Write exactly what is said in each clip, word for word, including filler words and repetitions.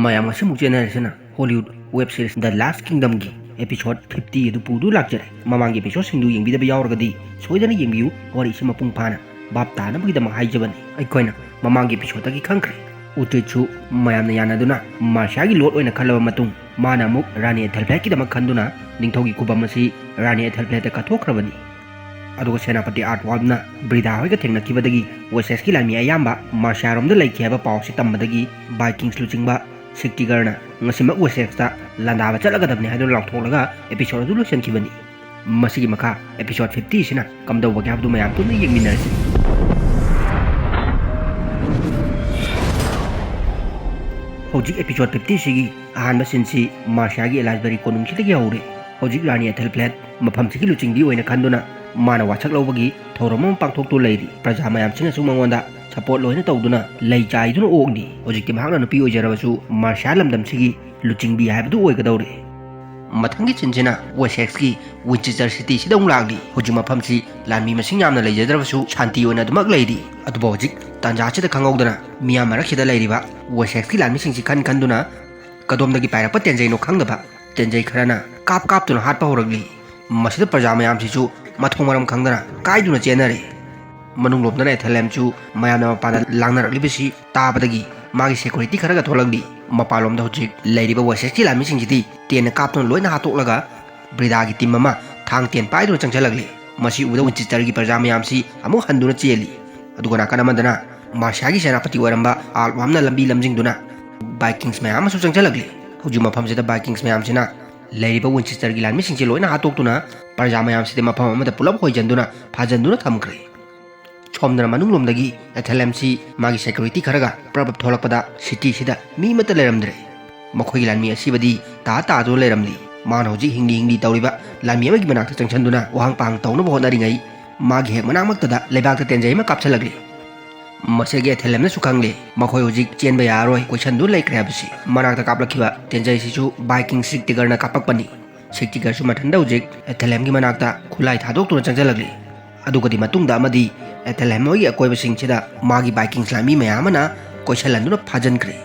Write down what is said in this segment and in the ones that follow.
ꯃꯌꯥꯝ ꯉꯁꯤꯃꯨꯛ ꯆꯦꯟꯅꯔꯤꯁꯤꯅ Hollywood web series The Last Kingdomꯒꯤ episode fifty ꯑꯗꯨ ꯄꯨꯗꯨ ꯂꯥꯛꯆꯔꯦ꯫ ꯃꯃꯥꯡꯒꯤ episodeꯁꯤꯡꯗꯨ ꯌꯦꯡꯕꯤꯗꯕ ꯌꯥꯎꯔꯒꯗꯤ ꯁꯣꯏꯗꯅ ꯌꯦꯡꯕꯤꯌꯨ, ꯋꯥꯔꯤꯁꯤ ꯃꯄꯨꯡ ꯐꯥꯅ ꯚꯥꯞ ꯇꯥꯅꯕꯒꯤꯗꯃꯛ ꯍꯥꯏꯖꯕꯅꯤ꯫ ꯑꯩꯈꯣꯏꯅ ꯃꯃꯥꯡꯒꯤ episodeꯇꯒꯤ ꯈꯪꯈ꯭ꯔꯦ, Uhtredꯁꯨ ꯃꯌꯥꯝꯅ ꯌꯥꯅꯗꯨꯅ Merciaꯒꯤ lord ꯑꯣꯏꯅ ꯈꯜꯂꯕ ꯃꯇꯨꯡ ꯃꯥꯅ ꯑꯃꯨꯛ ꯔꯥꯅꯤ Aethelflaedꯀꯤꯗꯃꯛ ꯈꯟꯗꯨꯅ ꯅꯤꯡꯊꯧꯒꯤ ꯈꯨꯕꯝ ꯑꯁꯤ ꯔꯥꯅꯤ Aethelflaedꯇ ꯀꯠꯊꯣꯛꯈ꯭ꯔꯕꯅꯤ꯫ ꯑꯗꯨꯒ ꯁꯦꯅꯥꯄꯇꯤ Artwulfꯅ Brida ꯍꯣꯏꯒ ꯊꯦꯡꯅꯈꯤꯕꯗꯒꯤ Wessexꯀꯤ ꯂꯥꯟꯃꯤ ꯑꯌꯥꯝꯕ Merciaꯔꯣꯝꯗ ꯂꯩꯈꯤ ꯍꯥꯏꯕ ꯄꯥꯎ ꯑꯁꯤ ꯇꯝꯕꯗꯒꯤ Vikings ꯂꯨꯆꯤꯡꯕ Sigtryggrꯅ ꯉꯁꯤꯃꯛ Wessexꯇ ꯂꯥꯟꯗꯥꯕ ꯆꯠꯂꯒꯗꯕꯅꯤ ꯍꯥꯏꯗꯨꯅ ꯂꯥꯎꯊꯣꯛꯂꯒ episode ꯑꯗꯨ ꯂꯣꯏꯁꯤꯟꯈꯤꯕꯅꯤ꯫ ꯃꯁꯤꯒꯤ ꯃꯈꯥ episode fiftyꯁꯤꯅ ꯀꯝꯗꯧꯕꯒꯦ ꯍꯥꯏꯕꯗꯨ ꯃꯌꯥꯝ ꯄꯨꯟꯅ ꯌꯦꯡꯃꯤꯟꯅꯔꯁꯤ꯫ ꯍꯧꯖꯤꯛ episode fiftyꯁꯤꯒꯤ ꯑꯍꯥꯟꯕ sceneꯁꯤ Merciaꯒꯤ Aylesbury ꯀꯣꯅꯨꯡꯁꯤꯗꯒꯤ ꯍꯧꯔꯦ꯫ ꯍꯧꯖꯤꯛ ꯔꯥꯅꯤ Aethelflaed ꯃꯐꯝꯁꯤꯒꯤ ꯂꯨꯆꯤꯡꯕꯤ ꯑꯣꯏꯅ ꯈꯟꯗꯨꯅ ꯃꯥꯅ ꯋꯥꯁꯛ ꯂꯧꯕꯒꯤ ꯊꯧꯔꯝ ꯑꯃ ꯄꯥꯡꯊꯣꯛꯇꯨ ꯂꯩꯔꯤ꯫ ꯄ꯭ꯔꯖꯥ ꯃꯌꯥꯝꯁꯤꯅꯁꯨ ꯃꯉꯣꯟꯗ support ꯂꯣꯏꯅ ꯇꯧꯗꯨꯅ ꯂꯩ ꯆꯥꯏꯗꯨꯅ ꯑꯣꯛꯂꯤ꯫ ꯍꯧꯖꯤꯛꯇꯤ ꯃꯍꯥꯛꯅ ꯅꯨꯄꯤ ꯑꯣꯏꯖꯔꯕꯁꯨ Mercia ꯂꯝꯗꯝꯁꯤꯒꯤ ꯂꯨꯆꯤꯡꯕꯤ ꯍꯥꯏꯕꯗꯨ ꯑꯣꯏꯒꯗꯧꯔꯦ꯫ ꯃꯊꯪꯒꯤ sceneꯁꯤꯅ Wessexꯀꯤ Winchester Cityꯁꯤꯗ ꯑꯃꯨꯛ ꯂꯥꯛꯂꯤ꯫ ꯍꯧꯖꯤꯛ ꯃꯐꯝꯁꯤ ꯂꯥꯟꯃꯤ ꯃꯁꯤꯡ ꯌꯥꯝꯅ ꯂꯩꯖꯗ꯭ꯔꯕꯁꯨ ꯁꯥꯟꯇꯤ ꯑꯣꯏꯅ ꯑꯗꯨꯃꯛ ꯂꯩꯔꯤ꯫ ꯑꯗꯨꯕꯨ ꯍꯧꯖꯤꯛ ꯇꯥꯟꯖꯥꯁꯤꯗ ꯈꯪꯍꯧꯗꯅ ꯃꯤꯌꯥꯝ ꯃꯔꯛꯁꯤꯗ ꯂꯩꯔꯤꯕ Wessexꯀꯤ ꯂꯥꯟꯃꯤꯁꯤꯡꯁꯤ ꯈꯟ ꯈꯟꯗꯨꯅ ꯀꯗꯣꯝꯗꯒꯤ ꯄꯥꯏꯔꯛꯄ ꯇꯦꯟꯖꯩꯅꯣ ꯈꯪꯗꯕ ꯇꯦꯟꯖꯩ ꯈꯔꯅ ꯀꯥꯞ ꯀꯥꯞꯇꯨꯅ ꯍꯥꯠꯄ ꯍꯧꯔꯛꯂꯤ꯫ ꯃꯁꯤꯗ ꯄ꯭ꯔꯖꯥ ꯃꯌꯥꯝꯁꯤꯁꯨ ꯃꯊꯣꯡ ꯃꯔꯝ ꯈꯪꯗꯅ ꯀꯥꯏꯗꯨꯅ ꯆꯦꯟꯅꯔꯦ꯫ ꯃꯅꯨꯡꯂꯣꯝꯗꯅ Aethelhelmꯁꯨ ꯃꯌꯥꯝꯅ ꯃꯄꯥꯟꯗ ꯂꯥꯡꯅꯔꯛꯂꯤꯕꯁꯤ ꯇꯥꯕꯗꯒꯤ ꯃꯥꯒꯤ security ꯈꯔꯒ ꯊꯣꯛꯂꯛꯂꯤ꯫ ꯃꯄꯥꯟꯂꯣꯝꯗ ꯍꯧꯖꯤꯛ ꯂꯩꯔꯤꯕ Wessexꯀꯤ ꯂꯥꯟꯃꯤꯁꯤꯡꯁꯤꯗꯤ ꯇꯦꯟꯅ ꯀꯥꯞꯇꯨꯅ ꯂꯣꯏꯅ ꯍꯥꯠꯇꯣꯛꯂꯒ Bridaꯒꯤ team ꯑꯃ ꯊꯥꯡ ꯇꯦꯟ ꯄꯥꯏꯗꯨꯅ ꯆꯪꯁꯤꯜꯂꯛꯂꯤ꯫ ꯃꯁꯤ ꯎꯕꯗ Winchesterꯒꯤ ꯄ꯭ꯔꯖꯥ ꯃꯌꯥꯝꯁꯤ ꯑꯃꯨꯛ ꯍꯟꯗꯨꯅ ꯆꯦꯜꯂꯤ꯫ ꯑꯗꯨꯒ ꯅꯥꯀꯟ ꯑꯃꯗꯅ Merciaꯒꯤ ꯁꯦꯅꯥꯄꯇꯤ ꯑꯣꯏꯔꯝꯕ Artwulfꯅ ꯂꯝꯕꯤ ꯂꯝꯖꯤꯡꯗꯨꯅ Vikings ꯃꯌꯥꯝ ꯑꯃꯁꯨ ꯆꯪꯁꯤꯜꯂꯛꯂꯤ꯫ ꯍꯧꯖꯤꯛ ꯃꯐꯝꯁꯤꯗ Vikings ꯃꯌꯥꯝꯁꯤꯅ ꯂꯩꯔꯤꯕ Winchesterꯒꯤ ꯂꯥꯟꯃꯤꯁꯤꯡꯁꯤ ꯂꯣꯏꯅ ꯍꯥꯠꯇꯣꯛꯇꯨꯅ ꯄ꯭ꯔꯖꯥ ꯃꯌꯥꯝꯁꯤꯗꯤ ꯃꯐꯝ ꯑꯃꯗ ꯄꯨꯂꯞ ꯍꯣꯏꯖꯟꯗꯨꯅ ꯐꯥꯖꯟꯗꯨꯅ ꯊꯝꯈ꯭ꯔꯦ꯫ ꯁꯣꯝꯗꯅ ꯃꯅꯨꯡꯂꯣꯝꯗꯒꯤ Aethelhelmꯁꯤ ꯃꯥꯒꯤ security ꯈꯔꯒ ꯄ꯭ꯔꯞ ꯄ꯭ꯔꯞ ꯊꯣꯛꯂꯛꯄꯗ cityꯁꯤꯗ ꯃꯤ ꯑꯃꯠꯇ ꯂꯩꯔꯝꯗ꯭ꯔꯦ꯫ ꯃꯈꯣꯏꯒꯤ ꯂꯥꯟꯃꯤ ꯑꯁꯤꯕꯗꯤ ꯇꯥ ꯇꯥꯗꯨꯅ ꯂꯩꯔꯝꯂꯤ꯫ ꯃꯥꯅ ꯍꯧꯖꯤꯛ ꯍꯤꯡꯂꯤ ꯍꯤꯡꯂꯤ ꯇꯧꯔꯤꯕ ꯂꯥꯟꯃꯤ ꯑꯃꯒꯤ ꯃꯅꯥꯛꯇ ꯆꯪꯁꯤꯟꯗꯨꯅ ꯋꯥꯍꯪ ꯄꯥꯍꯪ ꯇꯧꯅꯕ ꯍꯣꯠꯅꯔꯤꯉꯩ ꯃꯥꯒꯤ ꯍꯦꯛ ꯃꯅꯥꯛꯃꯛꯇꯗ ꯂꯩꯕꯥꯛꯇ ꯇꯦꯟꯖꯩ ꯑꯃ ꯀꯥꯞꯁꯤꯜꯂꯛꯂꯤ꯫ ꯃꯁꯤꯒꯤ Aethelhelmꯅꯁꯨ ꯈꯪꯂꯦ, ꯃꯈꯣꯏ ꯍꯧꯖꯤꯛ ꯆꯦꯟꯕ ꯌꯥꯔꯔꯣꯏ, ꯀꯣꯏꯁꯟꯗꯨꯅ ꯂꯩꯈ꯭ꯔꯦ ꯍꯥꯏꯕꯁꯤ꯫ ꯃꯅꯥꯛꯇ ꯀꯥꯞꯂꯛꯈꯤꯕ ꯇꯦꯟꯖꯩꯁꯤꯁꯨ Viking Sigtryggrꯅ ꯀꯥꯞꯄꯛꯄꯅꯤ꯫ Sigtryggrꯁꯨ ꯃꯊꯟꯇ ꯍꯧꯖꯤꯛ Aethelhelmꯒꯤ ꯃꯅꯥꯛꯇ ꯈꯨꯠꯂꯥꯏ ꯊꯥꯗꯣꯛꯇꯨꯅ ꯆꯪꯁꯤꯜꯂꯛꯂꯤ꯫ ꯑꯗꯨꯒꯗꯤ ꯃꯇꯨꯡꯗ ꯑꯃꯗꯤ Aethelhelm ꯍꯣꯏꯒꯤ ꯑꯀꯣꯏꯕꯁꯤꯡꯁꯤꯗ ꯃꯥꯒꯤ Vikings ꯂꯥꯟꯃꯤ ꯃꯌꯥꯝ ꯑꯃꯅ ꯀꯣꯏꯁꯜꯍꯟꯗꯨꯅ ꯐꯥꯖꯤꯟꯈ꯭ꯔꯦ꯫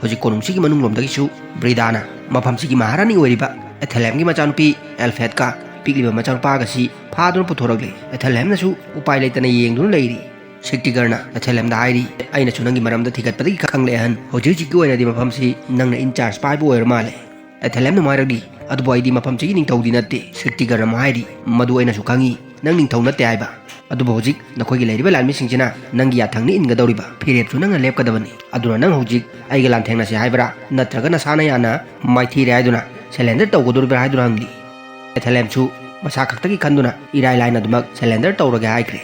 ꯍꯧꯖꯤꯛ ꯀꯣꯅꯨꯡꯁꯤꯒꯤ ꯃꯅꯨꯡꯂꯣꯝꯗꯒꯤꯁꯨ ꯕ꯭ꯔꯤꯗꯥꯅ ꯃꯐꯝꯁꯤꯒꯤ ꯃꯍꯥꯔꯥꯅꯤ ꯑꯣꯏꯔꯤꯕ ꯑꯦꯊꯦꯂꯦꯝꯒꯤ ꯃꯆꯥꯅꯨꯄꯤ ꯑꯦꯜꯐꯦꯠꯀ ꯄꯤꯛꯂꯤꯕ ꯃꯆꯥꯅꯨꯄꯥꯒꯁꯤ ꯐꯥꯗꯨꯅ ꯄꯨꯊꯣꯔꯛꯂꯦ꯫ ꯑꯦꯊꯦꯂꯦꯝꯅꯁꯨ ꯎꯄꯥꯏ ꯂꯩꯇꯅ ꯌꯦꯡꯗꯨꯅ ꯂꯩꯔꯤ꯫ ꯁꯤꯛꯇꯤꯒꯔꯅ ꯑꯦꯊꯦꯂꯦꯝꯗ ꯍꯥꯏꯔꯤ, "ꯑꯩꯅꯁꯨ ꯅꯪꯒꯤ ꯃꯔꯝꯗ ꯊꯤꯒꯠꯄꯗꯒꯤ ꯈꯪꯂꯦ ꯑꯍꯟ, ꯍꯧꯖꯤꯛ ꯍꯧꯖꯤꯛꯀꯤ ꯑꯣꯏꯅꯗꯤ ꯃꯐꯝꯁꯤ ꯅꯪꯅ in charge ꯄꯥꯏꯕ ꯑꯣꯏꯔ ꯃꯥꯜꯂꯦ꯫" ꯑꯦꯊꯦꯂꯦꯝꯅ ꯍꯥꯏꯔꯛꯂꯤ, "ꯑꯗꯨꯕꯨ ꯑꯩꯗꯤ ꯃꯐꯝꯁꯤꯒꯤ ꯅꯤꯡꯊꯧꯗꯤ ꯅꯠꯇꯦ꯫" ꯁꯤꯛꯇꯤꯒꯔꯅ ꯍꯥꯏꯔꯤ, "ꯃꯗꯨ ꯑꯩꯅꯁꯨ ꯈꯪꯉꯤ, ꯅꯪ ꯅꯤꯡꯊꯧ ꯅꯠꯇꯦ ꯍꯥꯏꯕ꯫ ꯑꯗꯨꯕꯨ ꯍꯧꯖꯤꯛ ꯅꯈꯣꯏꯒꯤ ꯂꯩꯔꯤꯕ ꯂꯥꯟꯃꯤꯁꯤꯡꯁꯤꯅ ꯅꯪꯒꯤ ꯌꯥꯊꯪꯅ ꯏꯟꯒꯗꯧꯔꯤꯕ, ꯐꯤꯔꯦꯞꯁꯨ ꯅꯪꯅ ꯂꯦꯞꯀꯗꯕꯅꯤ꯫ ꯑꯗꯨꯅ ꯅꯪ ꯍꯧꯖꯤꯛ ꯑꯩꯒ ꯂꯥꯟꯊꯦꯡꯅꯁꯤ ꯍꯥꯏꯕ꯭ꯔꯥ, ꯅꯠꯇ꯭ꯔꯒ ꯅꯁꯥꯅ ꯌꯥꯅ ꯃꯥꯏꯊꯤꯔꯦ ꯍꯥꯏꯗꯨꯅ ꯁꯔꯦꯟꯗꯔ ꯇꯧꯒꯗꯧꯔꯤꯕ꯭ꯔꯥ?" ꯍꯥꯏꯗꯨꯅ ꯍꯪꯂꯤ꯫ ꯑꯦꯊꯦꯂꯦꯝꯁꯨ ꯃꯁꯥ ꯈꯛꯇꯒꯤ ꯈꯟꯗꯨꯅ ꯏꯔꯥꯏ ꯂꯥꯏꯅ ꯑꯗꯨꯃꯛ ꯁꯔꯦꯟꯗꯔ ꯇꯧꯔꯒꯦ ꯍꯥꯏꯈ꯭ꯔꯦ꯫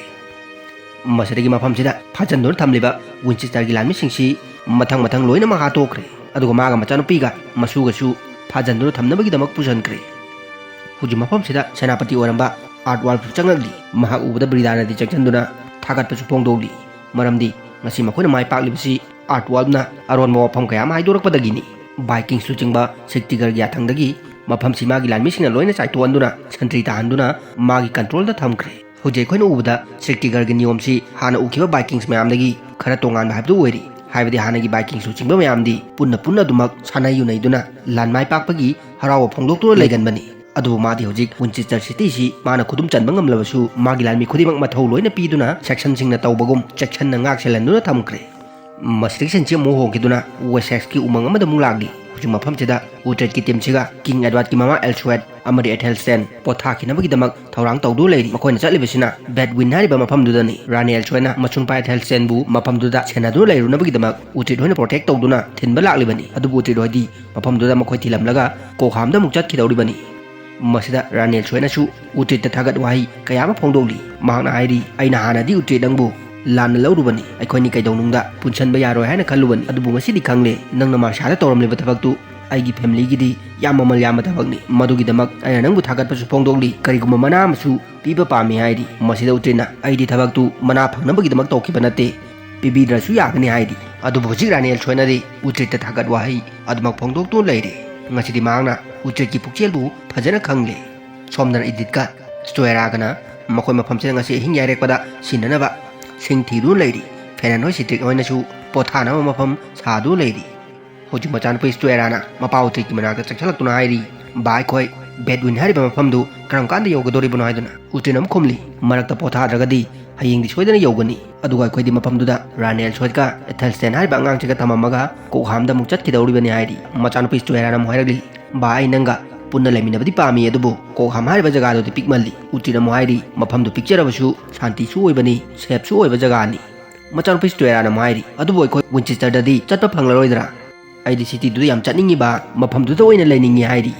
ꯃꯁꯤꯗꯒꯤ ꯃꯐꯝꯁꯤꯗ ꯐꯥꯖꯤꯟꯗꯨꯅ ꯊꯝꯂꯤꯕ ꯋꯤꯟꯆꯦꯁꯇꯔꯒꯤ ꯂꯥꯟꯃꯤꯁꯤꯡꯁꯤ ꯃꯊꯪ ꯃꯊꯪ ꯂꯣꯏꯅꯃꯛ ꯍꯥꯠꯇꯣꯛꯈ꯭ꯔꯦ, ꯑꯗꯨꯒ ꯃꯥꯒ ꯃꯆꯥꯅꯨꯄꯤꯒ ꯃꯁꯨꯒꯁꯨ ꯐꯥꯖꯤꯟꯗꯨꯅ ꯊꯝꯅꯕꯒꯤꯗꯃꯛ ꯄꯨꯁꯤꯟꯈ꯭ꯔꯦ꯫ ꯍꯧꯖꯤꯛ ꯃꯐꯝꯁꯤꯗ ꯁꯦꯅꯥꯄꯇꯤ ꯑꯣꯏꯔꯝꯕ ꯑꯥꯔꯠꯋꯥꯜꯐꯁꯨ ꯆꯪꯉꯛꯂꯤ꯫ ꯃꯍꯥꯛ ꯎꯕꯗ ꯕ꯭ꯔꯤꯗꯥꯅꯗꯤ ꯆꯪꯁꯤꯟꯗꯨꯅ ꯊꯥꯒꯠꯄꯁꯨ ꯐꯣꯡꯗꯣꯛꯂꯤ, ꯃꯔꯝꯗꯤ ꯉꯁꯤ ꯃꯈꯣꯏꯅ ꯃꯥꯏ ꯄꯥꯛꯂꯤꯕꯁꯤ ꯑꯥꯔꯠꯋꯥꯜꯐꯅ ꯑꯔꯣꯟꯕ ꯋꯥꯐꯝ ꯀꯌꯥ ꯑꯃ ꯍꯥꯏꯗꯣꯔꯛꯄꯗꯒꯤꯅꯤ꯫ ꯚꯥꯏꯀꯤꯡꯁ ꯂꯨꯆꯤꯡꯕ ꯁꯤꯛꯇꯤꯒꯔꯒꯤ ꯌꯥꯊꯪꯗꯒꯤ ꯃꯐꯝꯁꯤ ꯃꯥꯒꯤ ꯂꯥꯟꯃꯤꯁꯤꯡꯅ ꯂꯣꯏꯅ ꯆꯥꯏꯊꯣꯛꯍꯟꯗꯨꯅ ꯁꯟꯇ꯭ꯔꯤ ꯇꯥꯍꯟꯗꯨꯅ ꯃꯥꯒꯤ ꯀꯟꯇ꯭ꯔꯣꯜꯗ ꯊꯝꯈ꯭ꯔꯦ꯫ ꯍꯧꯖꯤꯛ ꯑꯩꯈꯣꯏꯅ ꯎꯕꯗ ꯁꯤꯛꯇꯤꯒꯔꯒꯤ ꯅꯤꯌꯣꯝꯁꯤ ꯍꯥꯟꯅ ꯎꯈꯤꯕ ꯚꯥꯏꯀꯤꯡꯁ ꯃꯌꯥꯝꯗꯒꯤ ꯈꯔ ꯇꯣꯉꯥꯟꯕ ꯍꯥꯏꯕꯗꯨ ꯑꯣꯏꯔꯤ꯫ ꯍꯥꯏꯕꯗꯤ ꯍꯥꯟꯅꯒꯤ ꯚꯥꯏꯀꯤꯡꯁ ꯂꯨꯆꯤꯡꯕ ꯃꯌꯥꯝꯗꯤ ꯄꯨꯟꯅ ꯄꯨꯟꯅ ꯑꯗꯨꯃꯛ ꯁꯥꯟꯅ ꯌꯨꯅꯩꯗꯨꯅ ꯂꯥꯟ ꯃꯥꯏ ꯄꯥꯛꯄꯒꯤ ꯍꯔꯥꯎꯕ ꯐꯣꯡꯗꯣꯛꯇꯨꯅ ꯂꯩꯒꯟꯕꯅꯤ꯫ ꯑꯗꯨꯕꯨ ꯃꯥꯗꯤ ꯍꯧꯖꯤꯛ ꯋꯤꯟꯆꯦꯁꯇꯔ ꯁꯤꯇꯤꯁꯤ ꯃꯥꯅ ꯈꯨꯗꯨꯝ ꯆꯟꯕ ꯉꯝꯂꯕꯁꯨ ꯃꯥꯒꯤ ꯂꯥꯟꯃꯤ ꯈꯨꯗꯤꯡꯃꯛ ꯃꯊꯧ ꯂꯣꯏꯅ ꯄꯤꯗꯨꯅ ꯁꯦꯛꯁꯟꯁꯤꯡꯅ ꯇꯧꯕꯒꯨꯝ ꯆꯦꯛꯁꯤꯟꯅ ꯉꯥꯛ ꯁꯦꯜꯍꯟꯗꯨꯅ ꯊꯝꯈ꯭ꯔꯦ꯫ ꯃꯁꯤꯗꯒꯤ ꯁꯤꯟꯁꯤ ꯑꯃꯨꯛ ꯍꯣꯡꯈꯤꯗꯨꯅ ꯋꯦꯁꯦꯛꯁꯀꯤ ꯎꯃꯪ ꯑꯃꯗ ꯑꯃꯨꯛ ꯂꯥꯛꯂꯤ꯫ ꯍꯧꯖꯤꯛ ꯃꯐꯝꯁꯤꯗ ꯎꯇ꯭ꯔꯦꯠꯀꯤ ꯇꯤꯝꯁꯤꯒ ꯀꯤꯡ ꯑꯦꯗꯋꯥꯔꯗꯀꯤ ꯃꯃꯥ ꯑꯦꯜꯁꯋꯦꯠ ꯑꯃꯗꯤ ꯑꯦꯊꯦꯜꯁꯇꯦꯟ ꯄꯣꯊꯥꯈꯤꯅꯕꯒꯤꯗꯃꯛ ꯊꯧꯔꯥꯡ ꯇꯧꯗꯨꯅ ꯂꯩꯔꯤ꯫ ꯃꯈꯣꯏꯅ ꯆꯠꯂꯤꯕꯁꯤꯅ ꯕꯦꯗꯋꯤꯟ ꯍꯥꯏꯔꯤꯕ ꯃꯐꯝꯗꯨꯗꯅꯤ꯫ ꯔꯥꯅꯤ ꯑꯦꯜꯁꯋꯦꯠꯅ ꯃꯆꯨꯅꯨꯄꯥ ꯑꯦꯊꯦꯜꯁꯇꯦꯟꯕꯨ ꯃꯐꯝꯗꯨꯗ ꯁꯦꯟꯅꯗꯨꯅ ꯂꯩꯔꯨꯅꯕꯒꯤꯗꯃꯛ ꯎꯇ꯭ꯔꯦꯠ ꯍꯣꯏꯅ ꯄ꯭ꯔꯣꯇꯦꯛ ꯇꯧꯗꯨꯅ ꯊꯤꯟꯕ ꯂꯥꯛꯂꯤꯕꯅꯤ꯫ ꯑꯗꯨꯕꯨ ꯎꯇ꯭ꯔꯦꯠ ꯍꯣꯏꯗꯤ ꯃꯐꯝꯗꯨꯗ ꯃꯈꯣꯏ ꯊꯤꯜꯂꯝꯂꯒ ꯀꯣꯈꯥꯝꯗ ꯑꯃꯨꯛ ꯆꯠꯈꯤꯗꯧꯔꯤꯕꯅꯤ꯫ ꯃꯁꯤꯗ ꯔꯥꯅꯤ ꯑꯦꯜꯁꯋꯦꯠꯅꯁꯨ ꯎꯇ꯭ꯔꯦꯠꯇ ꯊꯥꯒꯠ ꯋꯥꯍꯩ ꯀꯌꯥ ꯑꯃ ꯐꯣꯡꯗꯣꯛꯂꯤ꯫ ꯃꯍꯥꯛꯅ ꯍꯥꯏꯔꯤ, "ꯑꯩꯅ ꯍꯥꯟꯅꯗꯤ ꯎꯇ꯭ꯔꯦꯠ ꯅꯪꯕꯨ ꯂꯥꯟꯅ ꯂꯧꯔꯨꯕꯅꯤ꯫ ꯑꯩꯈꯣꯏꯅꯤ ꯀꯩꯗꯧꯅꯨꯡꯗ ꯄꯨꯟꯁꯟꯕ ꯌꯥꯔꯣꯏ ꯍꯥꯏꯅ ꯈꯜꯂꯨꯕꯅꯤ꯫ ꯑꯗꯨꯕꯨ ꯉꯁꯤꯗꯤ ꯈꯪꯂꯦ, ꯅꯪꯅ ꯃꯥꯔꯁꯥꯗ ꯇꯧꯔꯝꯂꯤꯕ ꯊꯕꯛꯇꯨ ꯑꯩꯒꯤ ꯐꯦꯃꯤꯂꯤꯒꯤꯗꯤ ꯌꯥꯝ ꯃꯃꯜ ꯌꯥꯝꯕ ꯊꯕꯛꯅꯤ꯫ ꯃꯗꯨꯒꯤꯗꯃꯛ ꯑꯩꯅ ꯅꯪꯕꯨ ꯊꯥꯒꯠꯄꯁꯨ ꯐꯣꯡꯗꯣꯛꯂꯤ꯫ ꯀꯔꯤꯒꯨꯝꯕ ꯃꯅꯥ ꯑꯃꯁꯨ ꯄꯤꯕ ꯄꯥꯝꯃꯤ" ꯍꯥꯏꯔꯤ꯫ ꯃꯁꯤꯗ ꯎꯇ꯭ꯔꯦꯠꯅ, "ꯑꯩꯗꯤ ꯊꯕꯛꯇꯨ ꯃꯅꯥ ꯐꯪꯅꯕꯒꯤꯗꯃꯛ ꯇꯧꯈꯤꯕ ꯅꯠꯇꯦ, ꯄꯤꯕꯤꯗ꯭ꯔꯁꯨ ꯌꯥꯒꯅꯤ" ꯍꯥꯏꯔꯤ꯫ ꯑꯗꯨꯕꯨ ꯍꯧꯖꯤꯛ ꯔꯥꯅꯤ ꯑꯦꯜꯁꯋꯦꯠꯅꯗꯤ ꯎꯇ꯭ꯔꯦꯠꯇ ꯊꯥꯒꯠ ꯋꯥꯍꯩ ꯑꯗꯨꯃꯛ ꯐꯣꯡꯗꯣꯛꯇꯨꯅ ꯂꯩꯔꯦ꯫ ꯉꯁꯤꯗꯤ ꯃꯍꯥꯛꯅ ꯎꯇ꯭ꯔꯦꯠꯀꯤ ꯄꯨꯛꯆꯦꯜꯕꯨ ꯐꯖꯅ ꯈꯪꯂꯦ꯫ ꯁꯣꯝꯗꯅ ꯏꯗꯤꯠꯀ ꯁ꯭ꯇꯣꯌꯔꯥꯒꯅ ꯃꯈꯣꯏ ꯃꯐꯝꯁꯤꯗ ꯉꯁꯤ ꯑꯍꯤꯡ ꯌꯥꯏꯔꯦꯛꯄꯗ ꯁꯤꯟꯅꯅꯕ ꯁꯤꯡ ꯊꯤꯗꯨꯅ ꯂꯩꯔꯤ꯫ ꯐꯦꯅꯟ ꯍꯣꯏ ꯁꯤꯇ꯭ꯔꯤꯛ ꯍꯣꯏꯅꯁꯨ ꯄꯣꯊꯥꯅꯕ ꯃꯐꯝ ꯁꯥꯗꯨꯅ ꯂꯩꯔꯤ꯫ ꯍꯧꯖꯤꯛ ꯃꯆꯥꯅꯨꯄꯤ ꯁ꯭ꯇꯨꯑꯦꯔꯥꯅ ꯃꯄꯥ ꯎꯇ꯭ꯔꯤꯠꯀꯤ ꯃꯅꯥꯛꯇ ꯆꯪꯁꯤꯜꯂꯛꯇꯨꯅ ꯍꯥꯏꯔꯤ, "ꯕꯥ, ꯑꯩꯈꯣꯏ ꯕꯦꯗꯋꯤꯟ ꯍꯥꯏꯔꯤꯕ ꯃꯐꯝꯗꯨ ꯀꯔꯝ ꯀꯥꯟꯗ ꯌꯧꯒꯗꯧꯔꯤꯕꯅꯣ?" ꯍꯥꯏꯗꯨꯅ꯫ ꯎꯇ꯭ꯔꯤꯠꯅ ꯑꯃꯨꯛ ꯈꯨꯝꯂꯤ, "ꯃꯔꯛꯇ ꯄꯣꯊꯥꯗ꯭ꯔꯒꯗꯤ ꯍꯌꯦꯡꯗꯤ ꯁꯣꯏꯗꯅ ꯌꯧꯒꯅꯤ꯫ ꯑꯗꯨꯒ ꯑꯩꯈꯣꯏꯗꯤ ꯃꯐꯝꯗꯨꯗ ꯔꯥꯅꯤ ꯑꯦꯜꯁꯣꯏꯗꯀ ꯑꯦꯊꯦꯜꯁ꯭ꯇꯦꯟ ꯍꯥꯏꯔꯤꯕ ꯑꯉꯥꯡꯁꯤꯒ ꯊꯝꯃꯝꯃꯒ ꯀꯣꯛꯍꯥꯝꯗ ꯑꯃꯨꯛ ꯆꯠꯈꯤꯗꯧꯔꯤꯕꯅꯤ" ꯍꯥꯏꯔꯤ꯫ ꯃꯆꯥꯅꯨꯄꯤ ꯁ꯭ꯇꯨꯑꯦꯔꯥꯅ ꯑꯃꯨꯛ ꯍꯥꯏꯔꯛꯂꯤ, "ꯕꯥ, ꯑꯩ ꯅꯪꯒ ꯄꯨꯟꯅ ꯂꯩꯃꯤꯟꯅꯕꯗꯤ ꯄꯥꯝꯃꯤ, ꯑꯗꯨꯕꯨ ꯀꯣꯛꯍꯥꯝ ꯍꯥꯏꯔꯤꯕ ꯖꯒꯥꯗꯨꯗꯤ ꯄꯤꯛꯃꯜꯂꯤ꯫" ꯎꯇ꯭ꯔꯤꯠꯅ ꯑꯃꯨꯛ ꯍꯥꯏꯔꯤ, "ꯃꯐꯝꯗꯨ ꯄꯤꯛꯆꯔꯕꯁꯨ ꯁꯥꯟꯇꯤꯁꯨ ꯑꯣꯏꯕꯅꯤ, ꯁꯦꯐꯁꯨ ꯑꯣꯏꯕ ꯖꯒꯥꯅꯤ꯫" ꯃꯆꯥꯅꯨꯄꯤ ꯁ꯭ꯇꯨꯑꯦꯔꯥꯅ ꯑꯃꯨꯛ ꯍꯥꯏꯔꯤ, "ꯑꯗꯨꯕꯨ ꯑꯩꯈꯣꯏ ꯋꯤꯟꯆꯦꯁꯇꯔꯗꯗꯤ ꯆꯠꯄ ꯐꯪꯂꯔꯣꯏꯗ꯭ꯔꯥ? ꯑꯩꯗꯤ ꯁꯤꯇꯤꯗꯨꯗ ꯌꯥꯝ ꯆꯠꯅꯤꯡꯉꯤꯕ, ꯃꯐꯝꯗꯨꯗ ꯑꯣꯏꯅ ꯂꯩꯅꯤꯡꯉꯤ" ꯍꯥꯏꯔꯤ꯫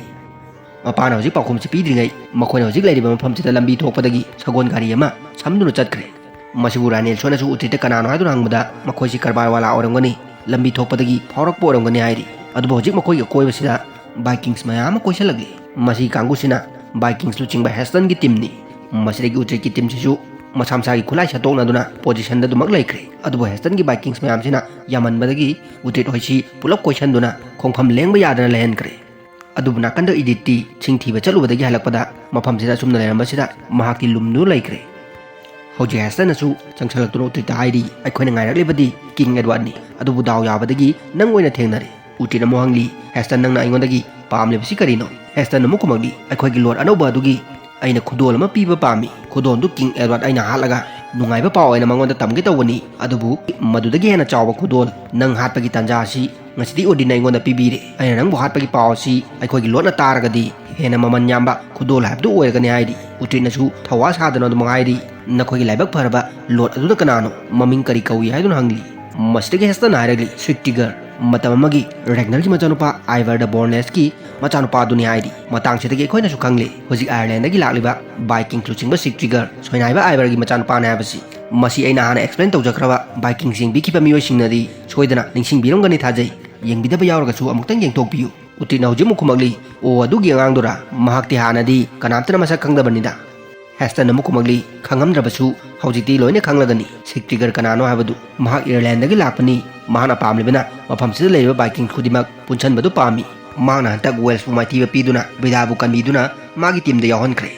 ꯃꯄꯥꯅ ꯍꯧꯖꯤꯛ ꯄꯥꯎꯈꯨꯝꯁꯤ ꯄꯤꯗ꯭ꯔꯤꯉꯩ ꯃꯈꯣꯏꯅ ꯍꯧꯖꯤꯛ ꯂꯩꯔꯤꯕ ꯃꯐꯝꯁꯤꯗ ꯂꯝꯕꯤ ꯊꯣꯛꯄꯗꯒꯤ ꯁꯒꯣꯜ ꯒꯥꯔꯤ ꯑꯃ ꯁꯝꯗꯨꯅ ꯆꯠꯈ꯭ꯔꯦ꯫ ꯃꯁꯤꯕꯨ ꯔꯥꯅꯤ ꯑꯦꯜꯁꯣꯏꯅꯁꯨ ꯎꯇ꯭ꯔꯤꯠꯇ ꯀꯅꯥꯅꯣ ꯍꯥꯏꯗꯨꯅ ꯍꯪꯕꯗ, ꯃꯈꯣꯏꯁꯤ ꯀꯔꯕꯥꯔ ꯋꯥꯂꯥ ꯑꯣꯏꯔꯝꯒꯅꯤ, ꯂꯝꯕꯤ ꯊꯣꯛꯄꯗꯒꯤ ꯐꯥꯎꯔꯛꯄ ꯑꯣꯏꯔꯝꯒꯅꯤ ꯍꯥꯏꯔꯤ꯫ ꯑꯗꯨꯕꯨ ꯍꯧꯖꯤꯛ ꯃꯈꯣꯏꯒꯤ ꯑꯀꯣꯏꯕꯁꯤꯗ ꯕꯥꯏꯀꯤꯡꯁ ꯃꯌꯥꯝ ꯑꯃ ꯀꯣꯏꯁꯤꯜꯂꯛꯂꯤ꯫ ꯃꯁꯤꯒꯤ ꯀꯥꯡꯕꯨꯁꯤꯅ ꯕꯥꯏꯀꯤꯡꯁ ꯂꯨꯆꯤꯡꯕ ꯍꯦꯁꯇꯟꯒꯤ ꯇꯤꯝꯅꯤ꯫ ꯃꯁꯤꯗꯒꯤ ꯎꯇ꯭ꯔꯤꯠꯀꯤ ꯇꯤꯝꯁꯤꯁꯨ ꯃꯁꯥ ꯃꯁꯥꯒꯤ ꯈꯨꯠꯂꯥꯏ ꯁꯠꯇꯣꯛꯅꯗꯨꯅ ꯄꯣꯖꯤꯁꯟꯗ ꯑꯗꯨꯃꯛ ꯂꯩꯈ꯭ꯔꯦ꯫ ꯑꯗꯨꯕꯨ ꯍꯦꯁꯇꯟꯒꯤ ꯕꯥꯏꯀꯤꯡꯁ ꯃꯌꯥꯝꯁꯤꯅ ꯌꯥꯝꯃꯟꯕꯗꯒꯤ ꯎꯇ꯭ꯔꯤꯠ ꯍꯣꯏꯁꯤ ꯄꯨꯂꯞ ꯀꯣꯏꯁꯟꯗꯨꯅ ꯈꯣꯡꯐꯝ ꯂꯦꯡꯕ ꯌꯥꯗꯅ ꯂꯩꯍꯟꯈ꯭ꯔꯦ꯫ ꯑꯗꯨꯕꯨ ꯅꯥꯀꯟꯗ ꯏꯗꯤꯠꯇꯤ ꯁꯤꯡ ꯊꯤꯕ ꯆꯠꯂꯨꯕꯗꯒꯤ ꯍꯜꯂꯛꯄꯗ ꯃꯐꯝꯁꯤꯗ ꯑꯁꯨꯝꯅ ꯂꯩꯔꯝꯕꯁꯤꯗ ꯃꯍꯥꯛꯇꯤ ꯂꯨꯝꯗꯨꯅ ꯂꯩꯈ꯭ꯔꯦ꯫ ꯍꯧꯖꯤꯛ ꯍꯦꯁꯇꯟꯅꯁꯨ ꯆꯪꯁꯤꯜꯂꯛꯇꯨꯅ ꯎꯇ꯭ꯔꯤꯠꯇ ꯍꯥꯏꯔꯤ, "ꯑꯩꯈꯣꯏꯅ ꯉꯥꯏꯔꯛꯂꯤꯕꯗꯤ ꯀꯤꯡ ꯑꯦꯗꯋꯥꯔꯗꯅꯤ, ꯑꯗꯨꯕꯨ ꯗꯥꯎ ꯌꯥꯕꯗꯒꯤ ꯅꯪ ꯑꯣꯏꯅ ꯊꯦꯡꯅꯔꯦ꯫" ꯎꯇ꯭ꯔꯤꯠꯅ ꯑꯃꯨꯛ ꯍꯪꯂꯤ, "ꯍꯦꯁꯇꯟ, ꯅꯪꯅ ꯑꯩꯉꯣꯟꯗꯒꯤ ꯄꯥꯝꯂꯤꯕꯁꯤ ꯀꯔꯤꯅꯣ?" ꯍꯦꯁꯇꯟꯅ ꯑꯃꯨꯛ ꯈꯨꯝꯃꯛꯂꯤ, "ꯑꯩꯈꯣꯏꯒꯤ ꯂꯣꯔꯗ ꯑꯅꯧꯕ ꯑꯗꯨꯒꯤ ꯑꯩꯅ ꯈꯨꯗꯣꯜ ꯑꯃ ꯄꯤꯕ ꯄꯥꯝꯃꯤ꯫ ꯈꯨꯗꯣꯜꯗꯨ ꯀꯤꯡ ꯑꯦꯗꯋꯥꯔꯗ ꯑꯩꯅ ꯍꯥꯠꯂꯒ ꯅꯨꯡꯉꯥꯏꯕ ꯄꯥꯎ ꯑꯣꯏꯅ ꯃꯉꯣꯟꯗ ꯇꯝꯒꯦ ꯇꯧꯕꯅꯤ, ꯑꯗꯨꯕꯨ ꯃꯗꯨꯗꯒꯤ ꯍꯦꯟꯅ ꯆꯥꯎꯕ ꯈꯨꯗꯣꯜ ꯅꯪ ꯍꯥꯠꯄꯒꯤ ꯇꯥꯟꯖꯥ ꯑꯁꯤ ꯉꯁꯤꯗꯤ ꯑꯣꯗꯤꯟꯅ ꯑꯩꯉꯣꯟꯗ ꯄꯤꯕꯤꯔꯦ꯫ ꯑꯩꯅ ꯅꯪꯕꯨ ꯍꯥꯠꯄꯒꯤ ꯄꯥꯎ ꯑꯁꯤ ꯑꯩꯈꯣꯏꯒꯤ ꯂꯣꯔꯗꯅ ꯇꯥꯔꯒꯗꯤ ꯍꯦꯟꯅ ꯃꯃꯜ ꯌꯥꯝꯕ ꯈꯨꯗꯣꯜ ꯍꯥꯏꯕꯗꯨ ꯑꯣꯏꯔꯒꯅꯤ" ꯍꯥꯏꯔꯤ꯫ ꯎꯇ꯭ꯔꯤꯠꯅꯁꯨ ꯊꯧꯋꯥ ꯁꯥꯗꯅ ꯑꯗꯨꯃꯛ ꯍꯥꯏꯔꯤ, "ꯅꯈꯣꯏꯒꯤ ꯂꯥꯏꯕꯛ ꯐꯔꯕ ꯂꯣꯔꯗ ꯑꯗꯨꯗ ꯀꯅꯥꯅꯣ? ꯃꯃꯤꯡ ꯀꯔꯤ ꯀꯧꯏ?" ꯍꯥꯏꯗꯨꯅ ꯍꯪꯂꯤ꯫ ꯃꯁꯤꯗꯒꯤ ꯍꯦꯁꯇꯟꯅ ꯍꯥꯏꯔꯛꯂꯤ, "ꯁꯤꯛꯇ꯭ꯔꯤꯒꯔ, ꯃꯇꯝ ꯑꯃꯒꯤ ꯔꯦꯒꯅꯔꯒꯤ ꯃꯆꯥꯅꯨꯄꯥ ꯑꯥꯏꯚꯔ ꯗ ꯕꯣꯟꯂꯦꯁꯀꯤ ꯃꯆꯥꯅꯨꯄꯥꯗꯨꯅꯤ" ꯍꯥꯏꯔꯤ꯫ ꯃꯇꯥꯡꯁꯤꯗꯒꯤ ꯑꯩꯈꯣꯏꯅꯁꯨ ꯈꯪꯂꯦ, ꯍꯧꯖꯤꯛ ꯑꯥꯌꯔꯂꯦꯟꯗꯒꯤ ꯂꯥꯛꯂꯤꯕ ꯕꯥꯏꯀꯤꯡ ꯂꯨꯆꯤꯡꯕ ꯁꯤꯛꯇ꯭ꯔꯤꯒꯔ, ꯁꯣꯏꯅꯥꯏꯕ ꯑꯥꯏꯚꯔꯒꯤ ꯃꯆꯥꯅꯨꯄꯥꯅꯤ ꯍꯥꯏꯕꯁꯤ꯫ ꯃꯁꯤ ꯑꯩꯅ ꯍꯥꯟꯅ ꯑꯦꯛꯁꯄ꯭ꯂꯦꯟ ꯇꯧꯖꯈ꯭ꯔꯕ ꯕꯥꯏꯀꯤꯡꯁ ꯌꯦꯡꯕꯤꯈꯤꯕ ꯃꯤꯑꯣꯏꯁꯤꯡꯅꯗꯤ ꯁꯣꯏꯗꯅ ꯅꯤꯡꯁꯤꯡꯕꯤꯔꯝꯒꯅꯤ ꯊꯥꯖꯩ꯫ ꯌꯦꯡꯕꯤꯗꯕ ꯌꯥꯎꯔꯒꯁꯨ ꯑꯃꯨꯛꯇꯪ ꯌꯦꯡꯊꯣꯛꯄꯤꯌꯨ꯫ ꯎꯇ꯭ꯔꯤꯠꯅ ꯍꯧꯖꯤꯛ ꯑꯃꯨꯛ ꯈꯨꯝꯃꯛꯂꯤ, "ꯑꯣ, ꯑꯗꯨꯒꯤ ꯑꯉꯥꯡꯗꯨꯔꯥ? ꯃꯍꯥꯛꯇꯤ ꯍꯥꯟꯅꯗꯤ ꯀꯅꯥꯝꯇꯅ ꯃꯁꯛ ꯈꯪꯗꯕꯅꯤꯗ꯫" ꯍꯦꯁꯇꯟ ꯑꯃꯨꯛ ꯈꯨꯝꯃꯛꯂꯤ, "ꯈꯪꯉꯝꯗ꯭ꯔꯕꯁꯨ ꯍꯧꯖꯤꯛꯇꯤ ꯂꯣꯏꯅ ꯈꯪꯂꯒꯅꯤ ꯁꯤꯛꯇ꯭ꯔꯤꯒꯔ ꯀꯅꯥꯅꯣ ꯍꯥꯏꯕꯗꯨ꯫ ꯃꯍꯥꯛ ꯑꯥꯌꯔꯂꯦꯟꯗꯒꯤ ꯂꯥꯛꯄꯅꯤ꯫ ꯃꯍꯥꯛꯅ ꯄꯥꯝꯂꯤꯕꯅ ꯃꯐꯝꯁꯤꯗ ꯂꯩꯔꯤꯕ ꯕꯥꯏꯀꯤꯡ ꯈꯨꯗꯤꯡꯃꯛ ꯄꯨꯟꯁꯟꯕꯗꯨ ꯄꯥꯝꯃꯤ꯫ ꯃꯍꯥꯛꯅ ꯍꯟꯗꯛ ꯋꯦꯜꯁꯄꯨ ꯃꯥꯏꯊꯤꯕ ꯄꯤꯗꯨꯅ ꯕ꯭ꯔꯤꯗꯥꯕꯨ ꯀꯟꯕꯤꯗꯨꯅ ꯃꯥꯒꯤ ꯇꯤꯝꯗ ꯌꯥꯎꯍꯟꯈ꯭ꯔꯦ꯫"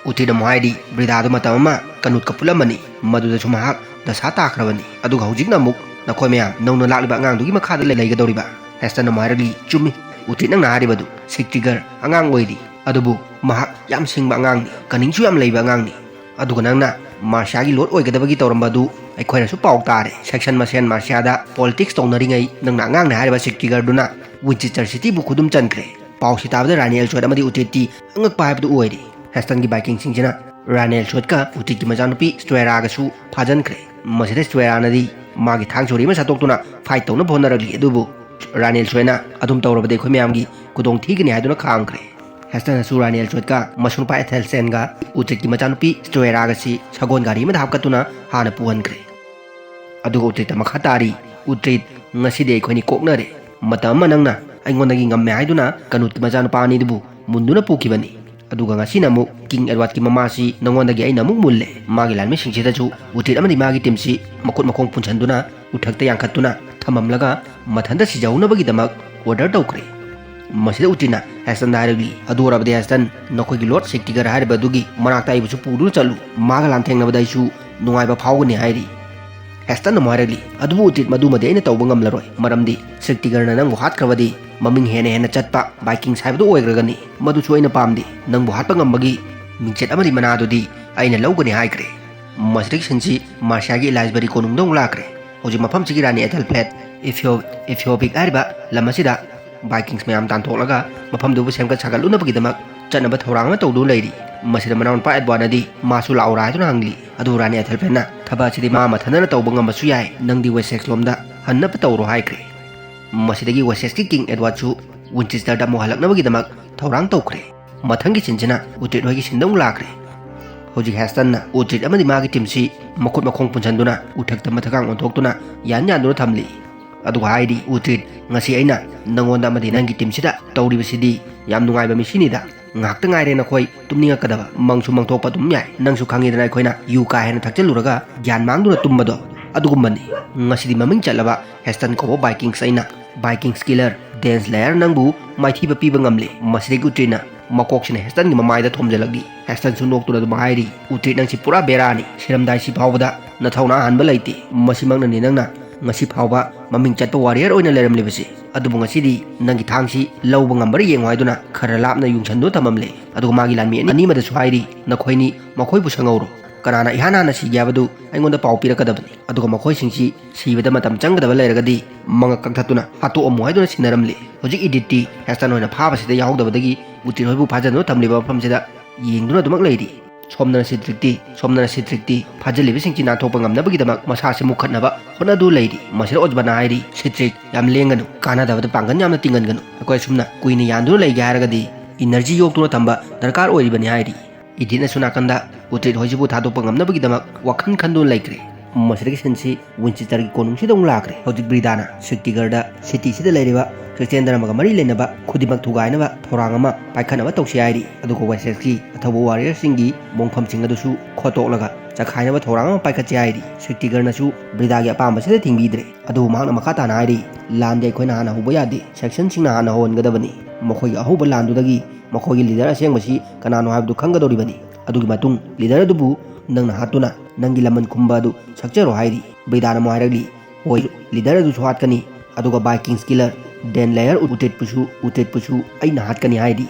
ꯎꯇ꯭ꯔꯤꯠꯅ ꯑꯃꯨꯛ ꯍꯥꯏꯔꯤ, "ꯕ꯭ꯔꯤꯗꯥꯗꯨ ꯃꯇꯝ ꯑꯃ ꯀꯅꯨꯠꯀ ꯄꯨꯜꯂꯝꯕꯅꯤ, ꯃꯗꯨꯗꯁꯨ ꯃꯍꯥꯛ ꯗꯁꯥ ꯇꯥꯈ꯭ꯔꯕꯅꯤ꯫ ꯑꯗꯨꯒ ꯍꯧꯖꯤꯛꯅ ꯑꯃꯨꯛ ꯅꯈꯣꯏ ꯃꯌꯥꯝ ꯅꯧꯅ ꯂꯥꯛꯂꯤꯕ ꯑꯉꯥꯡꯗꯨꯒꯤ ꯃꯈꯥꯗ ꯂꯩꯒꯗꯧꯔꯤꯕ?" ꯍꯦꯁꯇꯟ ꯑꯃꯨꯛ ꯍꯥꯏꯔꯛꯂꯤ, "ꯆꯨꯝꯃꯤ, ꯎꯇ꯭ꯔꯤꯠ, ꯅꯪꯅ ꯍꯥꯏꯔꯤꯕꯗꯨ ꯁꯤꯛꯇꯤꯒꯔ ꯑꯉꯥꯡ ꯑꯣꯏꯔꯤ, ꯑꯗꯨꯕꯨ ꯃꯍꯥꯛ ꯌꯥꯝ ꯁꯤꯡꯕ ꯑꯉꯥꯡꯅꯤ, ꯀꯅꯤꯡꯁꯨ ꯌꯥꯝ ꯂꯩꯕ ꯑꯉꯥꯡꯅꯤ꯫ ꯑꯗꯨꯒ ꯅꯪꯅ ꯃꯥꯔꯁꯤꯌꯥꯒꯤ ꯂꯣꯔꯗ ꯑꯣꯏꯒꯗꯕꯒꯤ ꯇꯧꯔꯝꯕ ꯑꯗꯨ ꯑꯩꯈꯣꯏꯅꯁꯨ ꯄꯥꯎ ꯇꯥꯔꯦ꯫ ꯁꯦꯛꯁꯟ ꯃꯁꯦꯟ ꯃꯥꯔꯁꯤꯌꯥꯗ ꯄꯣꯂꯤꯇꯤꯛꯁ ꯇꯧꯅꯔꯤꯉꯩ ꯅꯪꯅ ꯑꯉꯥꯡꯅꯦ ꯍꯥꯏꯔꯤꯕ ꯁꯤꯛꯇꯤꯒꯔꯗꯨꯅ ꯋꯤꯟꯆꯦꯁꯇꯔ ꯁꯤꯇꯤꯕꯨ ꯈꯨꯗꯨꯝ ꯆꯟꯈ꯭ꯔꯦ꯫ ꯄꯥꯎꯁꯤ ꯇꯥꯕꯗ ꯔꯥꯅꯤ ꯑꯦꯜꯁꯣꯏꯠ ꯑꯃꯗꯤ ꯎꯇ꯭ꯔꯤꯠꯇꯤ ꯑꯉꯛꯄ ꯍꯥꯏꯕꯗꯨ ꯑꯣꯏꯔꯦ꯫ ꯍꯦꯁꯇꯟꯒꯤ ꯕꯥꯏꯀꯤꯡꯁꯤꯡꯁꯤꯅ ꯔꯥꯅꯤ ꯑꯦꯜꯁꯣꯏꯠꯀ ꯎꯇ꯭ꯔꯤꯠꯀꯤ ꯃꯆꯥꯅꯨꯄꯤ ꯁ꯭ꯇ꯭ꯔꯦꯔꯥꯒꯁꯨ ꯐꯥꯖꯤꯟꯈ꯭ꯔꯦ꯫ ꯃꯁꯤꯗ ꯁ꯭ꯇ꯭ꯔꯦꯔꯥꯅꯗꯤ ꯃꯥꯒꯤ ꯊꯥꯡ ꯁꯣꯔꯤ ꯑꯃ ꯁꯠꯇꯣꯛꯇꯨꯅ ꯐꯥꯏꯠ ꯇꯧꯅꯕ ꯍꯣꯠꯅꯔꯛꯂꯤ, ꯑꯗꯨꯕꯨ ꯔꯥꯅꯤ ꯑꯦꯜꯁꯣꯏꯠꯅ ꯑꯗꯨꯝ ꯇꯧꯔꯕꯗꯤ ꯑꯩꯈꯣꯏ ꯃꯌꯥꯝꯒꯤ ꯈꯨꯗꯣꯡ ꯊꯤꯒꯅꯤ ꯍꯥꯏꯗꯨꯅ ꯈꯥꯡꯈ꯭ꯔꯦ꯫ ꯍꯦꯁꯇꯟꯅꯁꯨ ꯔꯥꯅꯤ ꯑꯦꯜꯁꯣꯏꯠꯀ ꯃꯁꯨꯅꯨꯄꯥ ꯑꯦꯊꯦꯜꯁꯦꯟꯒ ꯎꯇ꯭ꯔꯤꯠꯀꯤ ꯃꯆꯥꯅꯨꯄꯤ ꯁ꯭ꯇ꯭ꯔꯦꯔꯥꯒꯁꯤ ꯁꯒꯣꯜ ꯒꯥꯔꯤ ꯑꯃꯗ ꯍꯥꯞꯀꯠꯇꯨꯅ ꯍꯥꯟꯅ ꯄꯨꯍꯟꯈ꯭ꯔꯦ꯫ ꯑꯗꯨꯒ ꯎꯇ꯭ꯔꯤꯠꯇ ꯃꯈꯥ ꯇꯥꯔꯤ, "ꯎꯇ꯭ꯔꯤꯠ, ꯉꯁꯤꯗꯤ ꯑꯩꯈꯣꯏꯅꯤ ꯀꯣꯛꯅꯔꯦ꯫ ꯃꯇꯝ ꯑꯃ ꯅꯪꯅ ꯑꯩꯉꯣꯟꯗꯒꯤ ꯉꯝꯃꯦ ꯍꯥꯏꯗꯨꯅ ꯀꯅꯨꯠꯀꯤ ꯃꯆꯥꯅꯨꯄꯥ ꯑꯅꯤꯗꯨꯕꯨ ꯃꯨꯟꯗꯨꯅ ꯄꯨꯈꯤꯕꯅꯤ꯫ ꯑꯗꯨꯒ ꯉꯁꯤꯅ ꯑꯃꯨꯛ ꯀꯤꯡ ꯑꯦꯗꯋꯥꯔꯗꯀꯤ ꯃꯃꯥꯁꯤ ꯅꯉꯣꯟꯗꯒꯤ ꯑꯩꯅ ꯑꯃꯨꯛ ꯃꯨꯜꯂꯦ꯫" ꯃꯥꯒꯤ ꯂꯥꯟꯃꯤꯁꯤꯡꯁꯤꯗꯁꯨ ꯎꯇ꯭ꯔꯤꯠ ꯑꯃꯗꯤ ꯃꯥꯒꯤ ꯇꯤꯝꯁꯤ ꯃꯈꯨꯠ ꯃꯈꯣꯡ ꯄꯨꯟꯁꯤꯟꯗꯨꯅ ꯎꯊꯛꯇ ꯌꯥꯟꯈꯠꯇꯨꯅ ꯊꯝꯃꯝꯂꯒ ꯃꯊꯟꯇ ꯁꯤꯖꯍꯧꯅꯕꯒꯤꯗꯃꯛ ꯑꯣꯔꯗꯔ ꯇꯧꯈ꯭ꯔꯦ꯫ ꯃꯁꯤꯗ ꯎꯇ꯭ꯔꯤꯠꯅ ꯍꯦꯁꯇꯟꯗ ꯍꯥꯏꯔꯛꯂꯤ, "ꯑꯗꯨ ꯑꯣꯏꯔꯕꯗꯤ ꯍꯦꯁꯇꯟ, ꯅꯈꯣꯏꯒꯤ ꯂꯣꯔꯗ ꯁꯤꯛꯇꯤꯒꯔ ꯍꯥꯏꯔꯤꯕ ꯑꯗꯨꯒꯤ ꯃꯅꯥꯛꯇ ꯑꯩꯕꯨꯁꯨ ꯄꯨꯗꯨꯅ ꯆꯠꯂꯨ꯫ ꯃꯥꯒ ꯂꯥꯟꯊꯦꯡꯅꯕꯗ ꯑꯩꯁꯨ ꯅꯨꯡꯉꯥꯏꯕ ꯐꯥꯎꯒꯅꯤ" ꯍꯥꯏꯔꯤ꯫ ꯍꯦꯁꯇꯟꯅ ꯑꯃꯨꯛ ꯍꯥꯏꯔꯛꯂꯤ, "ꯑꯗꯨꯕꯨ ꯎꯇ꯭ꯔꯤꯠ, ꯃꯗꯨꯃꯗꯤ ꯑꯩꯅ ꯇꯧꯕ ꯉꯝꯂꯔꯣꯏ, ꯃꯔꯝꯗꯤ ꯁꯤꯛꯇꯤꯒꯔꯅ ꯅꯪꯕꯨ ꯍꯥꯠꯈ꯭ꯔꯕꯗꯤ ꯃꯃꯤꯡ ꯍꯦꯟꯅ ꯍꯦꯟꯅ ꯆꯠꯄ ꯕꯥꯏꯀꯤꯡꯁ ꯍꯥꯏꯕꯗꯨ ꯑꯣꯏꯈ꯭ꯔꯒꯅꯤ꯫ ꯃꯗꯨꯁꯨ ꯑꯩꯅ ꯄꯥꯝꯗꯦ꯫ ꯅꯪꯕꯨ ꯍꯥꯠꯄ ꯉꯝꯕꯒꯤ ꯃꯤꯡꯆꯠ ꯑꯃꯗꯤ ꯃꯅꯥꯗꯨꯗꯤ ꯑꯩꯅ ꯂꯧꯒꯅꯤ" ꯍꯥꯏꯈ꯭ꯔꯦ꯫ ꯃꯁꯤꯗꯒꯤ ꯁꯤꯟꯁꯤ ꯃꯥꯔꯁꯤꯌꯥꯒꯤ ꯏꯂꯥꯏꯁꯕꯔꯤ ꯀꯣꯅꯨꯡꯗ ꯑꯃꯨꯛ ꯂꯥꯛꯈ꯭ꯔꯦ꯫ ꯍꯧꯖꯤꯛ ꯃꯐꯝꯁꯤꯒꯤ ꯔꯥꯅꯤ ꯑꯦꯊꯦꯜꯐ꯭ꯂꯦꯠ, ꯏꯐꯤꯌꯣ-, ꯏꯐꯤꯌꯣꯕꯤꯛ ꯍꯥꯏꯔꯤꯕ ꯂꯝ ꯑꯁꯤꯗ ꯕꯥꯏꯀꯤꯡꯁ ꯃꯌꯥꯝ ꯇꯥꯟꯊꯣꯛꯂꯒ ꯃꯐꯝꯗꯨꯕꯨ ꯁꯦꯝꯒꯠ ꯁꯥꯒꯠꯂꯨꯅꯕꯒꯤꯗꯃꯛ ꯆꯠꯅꯕ ꯊꯧꯔꯥꯡ ꯑꯃ ꯇꯧꯗꯨꯅ ꯂꯩꯔꯤ꯫ ꯃꯁꯤꯗ ꯃꯅꯥꯎꯅꯨꯄꯥ ꯑꯦꯗꯋꯥꯔꯗꯅꯗꯤ ꯃꯥꯁꯨ ꯂꯥꯛꯎꯔꯥ ꯍꯥꯏꯗꯨꯅ ꯍꯪꯂꯤ꯫ ꯑꯗꯨꯕꯨ ꯔꯥꯅꯤ ꯑꯦꯊꯦꯜꯐ꯭ꯂꯦꯠꯅ, "ꯊꯕꯛ ꯑꯁꯤꯗꯤ ꯃꯥ ꯃꯊꯟꯇꯅ ꯇꯧꯕ ꯉꯝꯕꯁꯨ ꯌꯥꯏ, ꯅꯪꯗꯤ ꯋꯦꯁꯦꯛꯁ ꯂꯣꯝꯗ ꯍꯟꯅꯕ ꯇꯧꯔꯣ" ꯍꯥꯏꯈ꯭ꯔꯦ꯫ ꯃꯁꯤꯗꯒꯤ ꯋꯦꯁꯦꯛꯁꯀꯤ ꯀꯤꯡ ꯑꯦꯗꯋꯥꯔꯗꯁꯨ ꯋꯤꯟꯆꯦꯁꯇꯔꯗ ꯑꯃꯨꯛ ꯍꯜꯂꯛꯅꯕꯒꯤꯗꯃꯛ ꯊꯧꯔꯥꯡ ꯇꯧꯈ꯭ꯔꯦ꯫ ꯃꯊꯪꯒꯤ ꯁꯤꯟꯁꯤꯅ ꯎꯇ꯭ꯔꯤꯠ ꯍꯣꯏꯒꯤ ꯁꯤꯟꯗ ꯑꯃꯨꯛ ꯂꯥꯛꯈ꯭ꯔꯦ꯫ ꯍꯧꯖꯤꯛ ꯍꯦꯁꯇꯟꯅ ꯎꯇ꯭ꯔꯤꯠ ꯑꯃꯗꯤ ꯃꯥꯒꯤ ꯇꯤꯝꯁꯤ ꯃꯈꯨꯠ ꯃꯈꯣꯡ ꯄꯨꯟꯁꯤꯟꯗꯨꯅ ꯎꯊꯛꯇ ꯃꯊꯛꯀꯥꯡ ꯑꯣꯟꯊꯣꯛꯇꯨꯅ ꯌꯥꯟ ꯌꯥꯟꯗꯨꯅ ꯊꯝꯂꯤ꯫ ꯑꯗꯨꯒ ꯍꯥꯏꯔꯤ, "ꯎꯇ꯭ꯔꯤꯠ, ꯉꯁꯤ ꯑꯩꯅ ꯅꯪꯉꯣꯟꯗ ꯑꯃꯗꯤ ꯅꯪꯒꯤ ꯇꯤꯝꯁꯤꯗ ꯇꯧꯔꯤꯕꯁꯤꯗꯤ ꯌꯥꯝ ꯅꯨꯡꯉꯥꯏꯕ ꯃꯤꯁꯤꯅꯤꯗ꯫ ꯉꯥꯏꯍꯥꯛꯇ ꯉꯥꯏꯔꯦ ꯅꯈꯣꯏ ꯇꯨꯝꯅꯤꯡꯉꯛꯀꯗꯕ, ꯃꯪꯁꯨ ꯃꯪꯊꯣꯛꯄ ꯑꯗꯨꯝ ꯌꯥꯏ꯫ ꯅꯪꯁꯨ ꯈꯪꯉꯤꯗꯅ ꯑꯩꯈꯣꯏꯅ ꯌꯨ ꯀꯥ ꯍꯦꯟꯅ ꯊꯛꯆꯜꯂꯨꯔꯒ ꯒ꯭ꯌꯥꯟ ꯃꯥꯡꯗꯨꯅ ꯇꯨꯝꯕꯗꯣ, ꯑꯗꯨꯒꯨꯝꯕꯅꯤ꯫ ꯉꯁꯤꯗꯤ ꯃꯃꯤꯡ ꯆꯠꯂꯕ ꯍꯦꯁꯇꯟ ꯀꯧꯕ ꯕꯥꯏꯀꯤꯡꯁ ꯑꯩꯅ ꯕꯥꯏꯀꯤꯡꯁ ꯀꯤꯂꯔ ꯗꯦꯟꯁ ꯂꯦꯌꯔ ꯅꯪꯕꯨ ꯃꯥꯏꯊꯤꯕ ꯄꯤꯕ ꯉꯝꯂꯦ꯫" ꯃꯁꯤꯗꯒꯤ ꯎꯇ꯭ꯔꯤꯠꯅ ꯃꯀꯣꯛꯁꯤꯅ ꯍꯦꯁꯇꯟꯒꯤ ꯃꯃꯥꯏꯗ ꯊꯣꯝꯖꯤꯜꯂꯛꯂꯤ꯫ ꯍꯦꯁꯇꯟꯁꯨ ꯅꯣꯛꯇꯨꯅ ꯑꯗꯨꯝ ꯍꯥꯏꯔꯤ, "ꯎꯇ꯭ꯔꯤꯠ, ꯅꯪꯁꯤ ꯄꯨꯔꯥ ꯕꯦꯔꯥꯅꯤ꯫ ꯁꯤꯔꯝꯗꯥꯏꯁꯤ ꯐꯥꯎꯕꯗ ꯅꯊꯧꯅꯥ ꯑꯍꯟꯕ ꯂꯩꯇꯦ꯫ ꯃꯁꯤꯃꯛꯅꯅꯤ ꯅꯪꯅ ꯉꯁꯤ ꯐꯥꯎꯕ ꯃꯃꯤꯡ ꯆꯠꯄ ꯋꯥꯔꯤꯌꯔ ꯑꯣꯏꯅ ꯂꯩꯔꯝꯂꯤꯕꯁꯤ꯫ ꯑꯗꯨꯕꯨ ꯉꯁꯤꯗꯤ ꯅꯪꯒꯤ ꯊꯥꯡꯁꯤ ꯂꯧꯕ ꯉꯝꯕ꯭ꯔꯥ ꯌꯦꯡꯉꯨ ꯍꯥꯏꯗꯨꯅ ꯈꯔ ꯂꯥꯞꯅ ꯌꯨꯡꯁꯟꯗꯨꯅ ꯊꯝꯃꯝꯂꯦ꯫ ꯑꯗꯨꯒ ꯃꯥꯒꯤ ꯂꯥꯟꯃꯤ ꯑꯅꯤ ꯑꯃꯗꯁꯨ ꯍꯥꯏꯔꯤ, "ꯅꯈꯣꯏꯅꯤ ꯃꯈꯣꯏꯕꯨ ꯁꯪꯍꯧꯔꯣ꯫ ꯀꯅꯥꯅ ꯏꯍꯥꯟ ꯍꯥꯟꯅ ꯁꯤꯒꯦ ꯍꯥꯏꯕꯗꯨ ꯑꯩꯉꯣꯟꯗ ꯄꯥꯎ ꯄꯤꯔꯛꯀꯗꯕꯅꯤ꯫ ꯑꯗꯨꯒ ꯃꯈꯣꯏꯁꯤꯡꯁꯤ ꯁꯤꯕꯗ ꯃꯇꯝ ꯆꯪꯒꯗꯕ ꯂꯩꯔꯒꯗꯤ ꯃꯉꯛ ꯀꯛꯊꯠꯇꯨꯅ ꯍꯥꯠꯇꯣꯛꯑꯝꯃꯨ" ꯍꯥꯏꯗꯨꯅ ꯁꯤꯟꯅꯔꯝꯂꯦ꯫ ꯍꯧꯖꯤꯛ ꯏꯗꯤꯠꯇꯤ ꯍꯦꯁꯇꯟ ꯑꯣꯏꯅ ꯐꯥꯕꯁꯤꯗ ꯌꯥꯎꯍꯧꯗꯕꯗꯒꯤ ꯎꯇꯤꯠ ꯍꯣꯏꯕꯨ ꯐꯥꯖꯟꯗꯨꯅ ꯊꯝꯂꯤꯕ ꯃꯐꯝꯁꯤꯗ ꯌꯦꯡꯗꯨꯅ ꯑꯗꯨꯃꯛ ꯂꯩꯔꯤ꯫ ꯁꯣꯝꯗꯅ ꯁꯤꯗ꯭ꯔꯤꯛꯇꯤ, ꯁꯣꯝꯗꯅ ꯁꯤꯗ꯭ꯔꯤꯛꯇꯤ ꯐꯥꯖꯤꯜꯂꯤꯕꯁꯤꯡꯁꯤ ꯅꯥꯟꯊꯣꯛꯄ ꯉꯝꯅꯕꯒꯤꯗꯃꯛ ꯃꯁꯥꯁꯤ ꯃꯨꯛꯈꯠꯅꯕ ꯍꯣꯠꯅꯗꯨ ꯂꯩꯔꯤ꯫ ꯃꯁꯤꯗ ꯑꯣꯖꯕꯅ ꯍꯥꯏꯔꯤ, "ꯁꯤꯗ꯭ꯔꯤꯛ, ꯌꯥꯝ ꯂꯦꯡꯒꯅꯨ, ꯀꯥꯟꯅꯗꯕꯗ ꯄꯥꯡꯒꯜ ꯌꯥꯝꯅ ꯇꯤꯡꯍꯟꯒꯅꯨ꯫ ꯑꯩꯈꯣꯏ ꯑꯁꯨꯝꯅ ꯀꯨꯏꯅ ꯌꯥꯟꯗꯨꯅ ꯂꯩꯒꯦ ꯍꯥꯏꯔꯒꯗꯤ ꯏꯅꯔꯖꯤ ꯌꯣꯛꯇꯨꯅ ꯊꯝꯕ ꯗꯔꯀꯥꯔ ꯑꯣꯏꯔꯤꯕꯅꯤ" ꯍꯥꯏꯔꯤ꯫ ꯏꯗꯤꯠꯅꯁꯨ ꯅꯥꯀꯟꯗ ꯎꯇ꯭ꯔꯤꯠ ꯍꯣꯏꯁꯤꯕꯨ ꯊꯥꯗꯣꯛꯄ ꯉꯝꯅꯕꯒꯤꯗꯃꯛ ꯋꯥꯈꯜ ꯈꯟꯗꯨꯅ ꯂꯩꯈ꯭ꯔꯦ꯫ ꯃꯁꯤꯗꯒꯤ ꯁꯤꯟꯁꯤ ꯋꯤꯟꯆꯦꯁꯇꯔꯒꯤ ꯀꯣꯅꯨꯡꯁꯤꯗ ꯑꯃꯨꯛ ꯂꯥꯛꯈ꯭ꯔꯦ꯫ ꯍꯧꯖꯤꯛ ꯕ꯭ꯔꯤꯗꯥꯅ ꯁꯤꯛꯇꯤꯒꯔꯗ ꯁꯤꯇꯤꯁꯤꯗ ꯂꯩꯔꯤꯕ ꯈ꯭ꯔꯤꯁꯇꯤꯌꯥꯟ ꯙꯔꯃꯒ ꯃꯔꯤ ꯂꯩꯅꯕ ꯈꯨꯗꯤꯡꯃꯛ ꯊꯨꯒꯥꯏꯅꯕ ꯊꯧꯔꯥꯡ ꯑꯃ ꯄꯥꯏꯈꯠꯅꯕ ꯇꯧꯁꯤ ꯍꯥꯏꯔꯤ꯫ ꯑꯗꯨꯒ ꯋꯦꯁꯦꯁꯀꯤ ꯑꯊꯧꯕ ꯋꯥꯔꯤꯌꯔꯁꯤꯡꯒꯤ ꯃꯣꯡꯐꯝꯁꯤꯡ ꯑꯗꯨꯁꯨ ꯈꯣꯠꯇꯣꯛꯂꯒ ꯆꯈꯥꯏꯅꯕ ꯊꯧꯔꯥꯡ ꯑꯃ ꯄꯥꯏꯈꯠꯁꯤ ꯍꯥꯏꯔꯤ꯫ ꯁꯤꯛꯇꯤꯒꯔꯅꯁꯨ ꯕ꯭ꯔꯤꯗꯥꯒꯤ ꯑꯄꯥꯝꯕꯁꯤꯗ ꯊꯤꯡꯕꯤꯗ꯭ꯔꯦ꯫ ꯑꯗꯨꯕꯨ ꯃꯍꯥꯛꯅ ꯃꯈꯥ ꯇꯥꯅ ꯍꯥꯏꯔꯤ, "ꯂꯥꯟꯗꯤ ꯑꯩꯈꯣꯏꯅ ꯍꯥꯟꯅ ꯍꯧꯕ ꯌꯥꯗꯦ꯫ ꯁꯦꯛꯁꯟꯁꯤꯡꯅ ꯍꯥꯟꯅ ꯍꯧꯍꯟꯒꯗꯕꯅꯤ꯫ ꯃꯈꯣꯏꯒꯤ ꯑꯍꯧꯕ ꯂꯥꯟꯗꯨꯗꯒꯤ ꯃꯈꯣꯏꯒꯤ ꯂꯤꯗꯔ ꯑꯁꯦꯡꯕꯁꯤ ꯀꯅꯥꯅꯣ ꯍꯥꯏꯕꯗꯨ ꯈꯪꯒꯗꯧꯔꯤꯕꯅꯤ꯫ ꯑꯗꯨꯒꯤ ꯃꯇꯨꯡ ꯂꯤꯗꯔ ꯑꯗꯨꯕꯨ ꯅꯪꯅ ꯍꯥꯠꯇꯨꯅ ꯅꯪꯒꯤ ꯂꯃꯟ ꯈꯨꯝꯕ ꯑꯗꯨ ꯁꯛꯆꯔꯣ" ꯍꯥꯏꯔꯤ꯫ ꯕ꯭ꯔꯤꯗꯥꯅ ꯑꯃꯨꯛ ꯍꯥꯏꯔꯛꯂꯤ, "ꯍꯣꯏ, ꯂꯤꯗꯔ ꯑꯗꯨꯁꯨ ꯍꯥꯠꯀꯅꯤ, ꯑꯗꯨꯒ ꯕꯥꯏꯀꯤꯡꯁ ꯀꯤꯂꯔ ꯗꯦꯟ ꯂꯦꯌꯔ ꯎꯇꯦꯠꯄꯨꯁꯨ, ꯎꯇꯦꯠꯄꯨꯁꯨ ꯑꯩꯅ ꯍꯥꯠꯀꯅꯤ" ꯍꯥꯏꯔꯤ꯫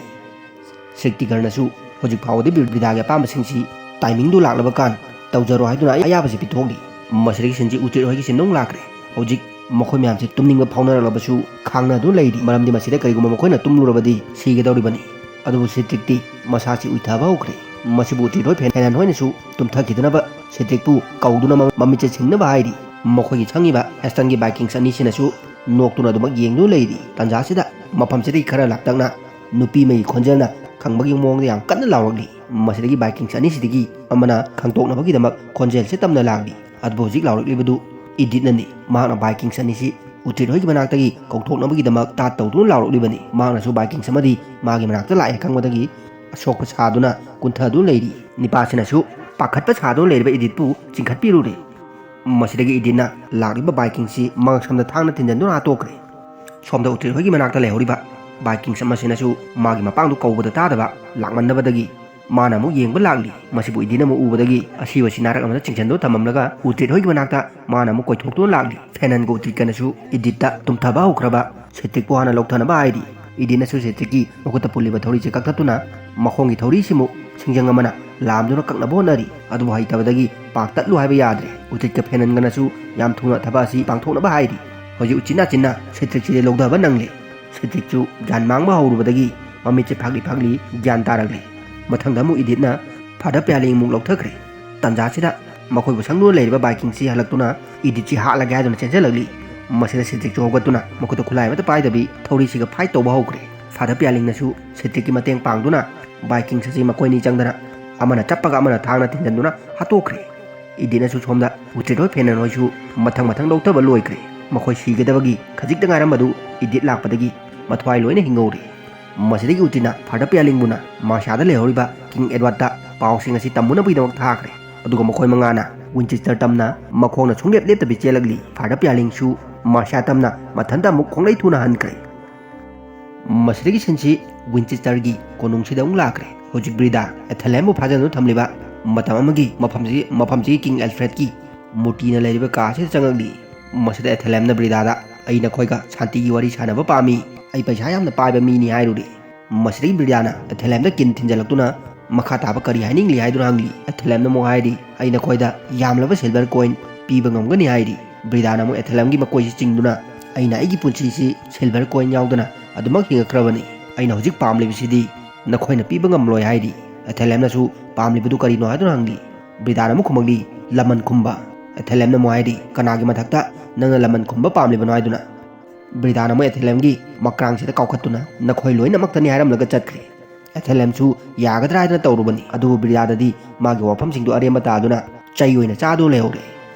ꯁꯤꯛꯇꯤꯒꯔꯅꯁꯨ ꯍꯧꯖꯤꯛ ꯐꯥꯎꯕꯗꯤ ꯕ꯭ꯔꯤ-, ꯕ꯭ꯔꯤꯗꯥꯒꯤ ꯑꯄꯥꯝꯕꯁꯤꯡꯁꯤ ꯇꯥꯏꯃꯤꯡꯗꯨ ꯂꯥꯛꯂꯕ ꯀꯥꯟ ꯇꯧꯖꯔꯣ ꯍꯥꯏꯗꯨꯅ ꯑꯌꯥꯕꯁꯤ ꯄꯤꯊꯣꯛꯂꯤ꯫ ꯃꯁꯤꯗꯒꯤ ꯁꯤꯟꯁꯤ ꯎꯇꯦꯠ ꯍꯣꯏꯒꯤ ꯁꯤꯟꯗ ꯑꯃꯨꯛ ꯂꯥꯛꯈ꯭ꯔꯦ꯫ ꯍꯧꯖꯤꯛ ꯃꯈꯣꯏ ꯃꯌꯥꯝꯁꯤ ꯇꯨꯝꯅꯤꯡꯕ ꯐꯥꯎꯅꯔꯛꯂꯕꯁꯨ ꯈꯥꯡꯅꯗꯨꯅ ꯂꯩꯔꯤ, ꯃꯔꯝꯗꯤ ꯃꯁꯤꯗ ꯀꯔꯤꯒꯨꯝꯕ ꯃꯈꯣꯏꯅ ꯇꯨꯝꯂꯨꯔꯕꯗꯤ ꯁꯤꯒꯗꯧꯔꯤꯕꯅꯤ꯫ ꯑꯗꯨꯕꯨ ꯁꯤꯗ꯭ꯔꯤꯛꯇꯤ ꯃꯁꯥꯁꯤ ꯎꯏꯊꯕ ꯍꯧꯈ꯭ꯔꯦ꯫ ꯃꯁꯤꯕꯨ ꯎꯇꯦꯠ ꯍꯣꯏ ꯐꯦꯟ ꯍꯣꯏꯅꯁꯨ ꯇꯨꯝꯊꯈꯤꯗꯅꯕ ꯁꯤꯗ꯭ꯔꯤꯛꯄꯨ ꯀꯧꯗꯨꯅ ꯃ-, ꯃꯃꯤꯠꯁꯦ ꯁꯤꯡꯅꯕ ꯍꯥꯏꯔꯤ꯫ ꯃꯈꯣꯏꯒꯤ ꯁꯪꯉꯤꯕ ꯍꯦꯁꯇꯟꯒꯤ ꯕꯥꯏꯀꯤꯡꯁ ꯑꯅꯤꯁꯤꯅꯁꯨ ꯅꯣꯛꯇꯨꯅ ꯑꯗꯨꯃꯛ ꯌꯦꯡꯗꯨꯅ ꯂꯩꯔꯤ꯫ ꯇꯥꯟꯖꯥꯁꯤꯗ ꯃꯐꯝꯁꯤꯗꯒꯤ ꯈꯔ ꯂꯥꯞꯇꯛꯅ ꯅꯨꯄꯤ ꯑꯃꯒꯤ ꯈꯣꯟꯖꯦꯜꯅ ꯈꯪꯕꯒꯤ ꯃꯑꯣꯡꯗ ꯌꯥꯝ ꯀꯟꯅ ꯂꯥꯎꯔꯛꯂꯤ꯫ ꯃꯁꯤꯗꯒꯤ ꯕꯥꯏꯀꯤꯡꯁ ꯑꯅꯤꯁꯤꯗꯒꯤ ꯑꯃꯅ ꯈꯪꯗꯣꯛꯅꯕꯒꯤꯗꯃꯛ ꯈꯣꯟꯖꯦꯜꯁꯦ ꯇꯝꯅ ꯂꯥꯛꯂꯤ꯫ ꯑꯗꯨꯕꯨ ꯍꯧꯖꯤꯛ ꯂꯥꯎꯔꯛꯂꯤꯕꯗꯨ ꯏꯗꯤꯠꯅꯅꯤ꯫ ꯃꯍꯥꯛꯅ ꯕꯥꯏꯀꯤꯡꯁ ꯑꯅꯤꯁꯤ ꯎꯇ꯭ꯔꯤꯠ ꯍꯣꯏꯒꯤ ꯃꯅꯥꯛꯇꯒꯤ ꯀꯧꯊꯣꯛꯅꯕꯒꯤꯗꯃꯛ ꯇꯥꯠ ꯇꯧꯗꯨꯅ ꯂꯥꯎꯔꯛꯂꯤꯕꯅꯤ꯫ ꯃꯍꯥꯛꯅꯁꯨ ꯕꯥꯏꯀꯤꯡꯁ ꯑꯃꯗꯤ ꯃꯥꯒꯤ ꯃꯅꯥꯛꯇ ꯂꯥꯛꯑꯦ ꯈꯪꯕꯗꯒꯤ ꯑꯁꯣꯛꯄ ꯁꯥꯗꯨꯅ ꯀꯨꯟꯊꯗꯨꯅ ꯂꯩꯔꯤ꯫ ꯅꯤꯄꯥꯁꯤꯅꯁꯨ ꯄꯥꯈꯠꯄ ꯁꯥꯗꯨꯅ ꯂꯩꯔꯤꯕ ꯏꯗꯤꯠꯄꯨ ꯆꯤꯡꯈꯠꯄꯤꯔꯨꯔꯦ꯫ ꯃꯁꯤꯗꯒꯤ ꯏꯗꯤꯠꯅ ꯂꯥꯛꯂꯤꯕ ꯕꯥꯏꯀꯤꯡꯁꯤ ꯃꯉꯛꯁꯝꯗ ꯊꯥꯡꯅ ꯊꯤꯟꯖꯤꯟꯗꯨꯅ ꯍꯥꯠꯇꯣꯛꯈ꯭ꯔꯦ꯫ ꯁꯣꯝꯗ ꯎꯇ꯭ꯔꯤꯠ ꯍꯣꯏꯒꯤ ꯃꯅꯥꯛꯇ ꯂꯩꯍꯧꯔꯤꯕ ꯕꯥꯏꯀꯤꯡꯁ ꯑꯃꯁꯤꯅꯁꯨ ꯃꯥꯒꯤ ꯃꯄꯥꯡꯗꯨ ꯀꯧꯕꯗ ꯇꯥꯗꯕ ꯂꯥꯛꯃꯟꯗꯕꯗꯒꯤ ꯃꯥꯅ ꯑꯃꯨꯛ ꯌꯦꯡꯕ ꯂꯥꯛꯂꯤ꯫ ꯃꯁꯤꯕꯨ ꯏꯗꯤꯠꯅ ꯑꯃꯨꯛ ꯎꯕꯗꯒꯤ ꯑꯁꯤꯕꯁꯤ ꯅꯥꯔꯛ ꯑꯃꯗ ꯆꯤꯡꯁꯤꯟꯗꯨꯅ ꯊꯝꯃꯝꯂꯒ ꯎꯇ꯭ꯔꯤꯠ ꯍꯣꯏꯒꯤ ꯃꯅꯥꯛꯇ ꯃꯥꯅ ꯑꯃꯨꯛ ꯀꯣꯏꯊꯣꯛꯇꯨꯅ ꯂꯥꯛꯂꯤ꯫ ꯐꯦꯅꯟꯒ ꯎꯇ꯭ꯔꯤꯠꯀꯅꯁꯨ ꯏꯗꯤꯠꯇ ꯇꯨꯝꯊꯕ ꯍꯧꯈ꯭ꯔꯕ ꯁꯦꯇ꯭ꯔꯤꯛꯄꯨ ꯍꯥꯟꯅ ꯂꯧꯊꯅꯕ ꯍꯥꯏꯔꯤ꯫ ꯏꯗꯤꯠꯅꯁꯨ ꯁꯦꯇ꯭ꯔꯤꯛꯀꯤ ꯃꯈꯨꯠꯇ ꯄꯨꯜꯂꯤꯕ ꯊꯧꯔꯤꯁꯦ ꯀꯛꯊꯠꯇꯨꯅ ꯃꯈꯣꯡꯒꯤ ꯊꯧꯔꯤꯁꯤꯃꯨꯛ ꯁꯤꯡꯖꯪ ꯑꯃꯅ ꯂꯥꯝꯗꯨꯅ ꯀꯛꯅꯕ ꯍꯣꯠꯅꯔꯤ꯫ ꯑꯗꯨꯕꯨ ꯍꯩꯇꯕꯗꯒꯤ ꯄꯥꯛ ꯇꯠꯂꯨ ꯍꯥꯏꯕ ꯌꯥꯗ꯭ꯔꯦ꯫ ꯎꯇ꯭ꯔꯤꯠꯀ ꯐꯦꯅꯟꯒꯅꯁꯨ ꯌꯥꯝ ꯊꯨꯅ ꯊꯕꯛ ꯑꯁꯤ ꯄꯥꯡꯊꯣꯛꯅꯕ ꯍꯥꯏꯔꯤ꯫ ꯍꯧꯖꯤꯛ ꯎꯆꯤꯟ ꯅꯥꯆꯤꯟꯅ ꯁꯦꯇ꯭ꯔꯤꯛꯁꯤꯗꯤ ꯂꯧꯊꯕ ꯅꯪꯂꯦ꯫ ꯁꯦꯇ꯭ꯔꯤꯛꯁꯨ ꯒ꯭ꯌꯥꯟ ꯃꯥꯡꯕ ꯍꯧꯔꯨꯕꯗꯒꯤ ꯃꯃꯤꯠꯁꯦ ꯐꯥꯛꯂꯤ ꯐꯥꯛꯂꯤ ꯒ꯭ꯌꯥꯟ ꯇꯥꯔꯛꯂꯦ꯫ ꯃꯊꯪꯗ ꯑꯃꯨꯛ ꯏꯗꯤꯠꯅ ꯐꯥꯗꯔ ꯄ꯭ꯌꯥꯂꯤꯡ ꯑꯃꯨꯛ ꯂꯧꯊꯈ꯭ꯔꯦ꯫ ꯇꯟꯖꯥꯁꯤꯗ ꯃꯈꯣꯏꯕꯨ ꯁꯪꯗꯨꯅ ꯂꯩꯔꯤꯕ ꯕꯥꯏꯀꯤꯡꯁꯤ ꯍꯜꯂꯛꯇꯨꯅ ꯏꯗꯤꯠꯁꯤ ꯍꯥꯠꯂꯒꯦ ꯍꯥꯏꯗꯨꯅ ꯆꯦꯟꯁꯤꯜꯂꯛꯂꯤ꯫ ꯃꯁꯤꯗ ꯁꯦꯇ꯭ꯔꯤꯛꯁꯨ ꯍꯧꯒꯠꯇꯨꯅ ꯃꯈꯨꯠꯇ ꯈꯨꯠꯂꯥꯏ ꯑꯃꯠꯇ ꯄꯥꯏꯗꯕꯤ ꯊꯧꯔꯤꯁꯤꯒ ꯐꯥꯏꯠ ꯇꯧꯕ ꯍꯧꯈ꯭ꯔꯦ꯫ ꯐꯥꯗꯔ ꯄ꯭ꯌꯥꯂꯤꯡꯅꯁꯨ ꯁꯦꯇ꯭ꯔꯤꯛꯀꯤ ꯃꯇꯦꯡ ꯄꯥꯡꯗꯨꯅ ꯕꯥꯏꯀꯤꯡꯁ ꯑꯁꯤ ꯃꯈꯣꯏꯅꯤ ꯆꯪꯗꯅ ꯑꯃꯅ ꯆꯞꯄꯒ ꯑꯃꯅ ꯊꯥꯡꯅ ꯊꯤꯟꯖꯤꯟꯗꯨꯅ ꯍꯥꯠꯇꯣꯛꯈ꯭ꯔꯦ꯫ ꯏꯗꯤꯠꯅꯁꯨ ꯁꯣꯝꯗ ꯎꯇ꯭ꯔꯤꯠ ꯍꯣꯏ ꯐꯦꯅꯟ ꯍꯣꯏꯁꯨ ꯃꯊꯪ ꯃꯊꯪ ꯂꯧꯊꯕ ꯂꯣꯏꯈ꯭ꯔꯦ꯫ ꯃꯈꯣꯏ ꯁꯤꯒꯗꯕꯒꯤ ꯈꯖꯤꯛꯇ ꯉꯥꯏꯔꯝꯕꯗꯨ ꯏꯗꯤꯠ ꯂꯥꯛꯄꯗꯒꯤ ꯃꯊ꯭ꯋꯥꯏ ꯂꯣꯏꯅ ꯍꯤꯡꯍꯧꯔꯦ꯫ ꯃꯁꯤꯗꯒꯤ ꯎꯇ꯭ꯔꯤꯠꯅ ꯐꯥꯗꯔ ꯄ꯭ꯌꯥꯂꯤꯡꯕꯨꯅ ꯃꯥꯔꯁꯤꯌꯥꯗ ꯂꯩꯍꯧꯔꯤꯕ ꯀꯤꯡ ꯑꯦꯗꯋꯥꯔꯗꯇ ꯄꯥꯎꯁꯤꯡ ꯑꯁꯤ ꯇꯝꯃꯨꯅꯕꯒꯤꯗꯃꯛ ꯊꯥꯈ꯭ꯔꯦ꯫ ꯑꯗꯨꯒ ꯃꯈꯣꯏ ꯃꯉꯥꯅ ꯋꯤꯟꯆꯦꯁꯇꯔ ꯇꯝꯅ ꯃꯈꯣꯡꯅ ꯁꯨꯡꯂꯦꯞ ꯂꯦꯞꯇꯕꯤ ꯆꯦꯜꯂꯛꯂꯤ꯫ ꯐꯥꯗꯔ ꯄ꯭ꯌꯥꯂꯤꯡꯁꯨ ꯃꯥꯔꯁꯤꯌꯥ ꯇꯝꯅ ꯃꯊꯟꯇ ꯑꯃꯨꯛ ꯈꯣꯡꯂꯩ ꯊꯨꯅ ꯍꯟꯈ꯭ꯔꯦ꯫ ꯃꯁꯤꯗꯒꯤ ꯁꯤꯟꯁꯤ ꯋꯤꯟꯆꯦꯁꯇꯔꯒꯤ ꯀꯣꯅꯨꯡꯁꯤꯗ ꯑꯃꯨꯛ ꯂꯥꯛꯈ꯭ꯔꯦ꯫ ꯍꯧꯖꯤꯛ ꯕ꯭ꯔꯤꯗꯥ ꯑꯦꯊꯦꯂꯦꯝꯕꯨ ꯐꯥꯖꯤꯟꯗꯨꯅ ꯊꯝꯂꯤꯕ ꯃꯇꯝ ꯑꯃꯒꯤ ꯃꯐꯝꯁꯤ, ꯃꯐꯝꯁꯤꯒꯤ ꯀꯤꯡ ꯑꯦꯜꯐ꯭ꯔꯦꯗꯀꯤ ꯃꯨꯔꯇꯤꯅ ꯂꯩꯔꯤꯕ ꯀꯥ ꯑꯁꯤꯗ ꯆꯪꯉꯛꯂꯤ꯫ ꯃꯁꯤꯗ ꯑꯦꯊꯦꯂꯦꯝꯅ ꯕ꯭ꯔꯤꯗꯥꯗ "ꯑꯩ ꯅꯈꯣꯏꯒ ꯁꯥꯟꯇꯤꯒꯤ ꯋꯥꯔꯤ ꯁꯥꯟꯅꯕ ꯄꯥꯝꯃꯤ, ꯑꯩ ꯄꯩꯁꯥ ꯌꯥꯝꯅ ꯄꯥꯏꯕ ꯃꯤꯅꯤ" ꯍꯥꯏꯔꯨꯔꯦ꯫ ꯃꯁꯤꯗꯒꯤ ꯕ꯭ꯔꯤꯗꯥꯅ ꯑꯦꯊꯦꯂꯦꯝꯗ ꯀꯤꯟ ꯊꯤꯟꯖꯜꯂꯛꯇꯨꯅ ꯃꯈꯥ ꯇꯥꯕ ꯀꯔꯤ ꯍꯥꯏꯅꯤꯡꯂꯤ ꯍꯥꯏꯗꯨꯅ ꯍꯪꯂꯤ꯫ ꯑꯦꯊꯦꯂꯦꯝꯅ ꯑꯃꯨꯛ ꯍꯥꯏꯔꯤ, "ꯑꯩ ꯅꯈꯣꯏꯗ ꯌꯥꯝꯂꯕ ꯁꯤꯜꯚꯔ ꯀꯣꯏꯟ ꯄꯤꯕ ꯉꯝꯒꯅꯤ" ꯍꯥꯏꯔꯤ꯫ ꯕ꯭ꯔꯤꯗꯥꯅ ꯑꯃꯨꯛ ꯑꯦꯊꯦꯂꯦꯝꯒꯤ ꯃꯀꯣꯏꯁꯤ ꯆꯤꯡꯗꯨꯅ, "ꯑꯩꯅ ꯑꯩꯒꯤ ꯄꯨꯟꯁꯤꯁꯤ ꯁꯤꯜꯚꯔ ꯀꯣꯏꯟ ꯌꯥꯎꯗꯅ ꯑꯗꯨꯃꯛ ꯍꯤꯡꯉꯛꯈ꯭ꯔꯕꯅꯤ꯫ ꯑꯩꯅ ꯍꯧꯖꯤꯛ ꯄꯥꯝꯂꯤꯕꯁꯤꯗꯤ ꯅꯈꯣꯏꯅ ꯄꯤꯕ ꯉꯝꯂꯣꯏ" ꯍꯥꯏꯔꯤ꯫ ꯑꯦꯊꯦꯂꯦꯝꯅꯁꯨ "ꯄꯥꯝꯂꯤꯕꯗꯨ ꯀꯔꯤꯅꯣ?" ꯍꯥꯏꯗꯨꯅ ꯍꯪꯂꯤ꯫ ꯕ꯭ꯔꯤꯗꯥꯅ ꯑꯃꯨꯛ ꯈꯨꯝꯃꯛꯂꯤ, "ꯂꯃꯟ ꯈꯨꯝꯕ"꯫ ꯑꯦꯊꯦꯂꯦꯝꯅ ꯑꯃꯨꯛ ꯍꯥꯏꯔꯤ, "ꯀꯅꯥꯒꯤ ꯃꯊꯛꯇ ꯅꯪꯅ ꯂꯃꯟ ꯈꯨꯝꯕ ꯄꯥꯝꯂꯤꯕꯅꯣ?" ꯍꯥꯏꯗꯨꯅ꯫ ꯕ꯭ꯔꯤꯗꯥꯅ ꯑꯃꯨꯛ ꯑꯦꯊꯦꯂꯦꯝꯒꯤ ꯃꯀ꯭ꯔꯥꯡꯁꯤꯗ ꯀꯥꯎꯈꯠꯇꯨꯅ, "ꯅꯈꯣꯏ ꯂꯣꯏꯅꯃꯛꯇꯅꯤ" ꯍꯥꯏꯔꯝꯂꯒ ꯆꯠꯈ꯭ꯔꯦ꯫ ꯑꯦꯊꯦꯂꯦꯝꯁꯨ ꯌꯥꯒꯗ꯭ꯔꯥ ꯍꯥꯏꯗꯅ ꯇꯧꯔꯨꯕꯅꯤ, ꯑꯗꯨꯕꯨ ꯕ꯭ꯔꯤꯗꯥꯗꯗꯤ ꯃꯥꯒꯤ ꯋꯥꯐꯝꯁꯤꯡꯗꯨ ꯑꯔꯦꯝꯕ ꯇꯥꯗꯨꯅ ꯆꯩ ꯑꯣꯏꯅ ꯆꯥꯗꯨꯅ ꯂꯩꯍꯧꯔꯦ꯫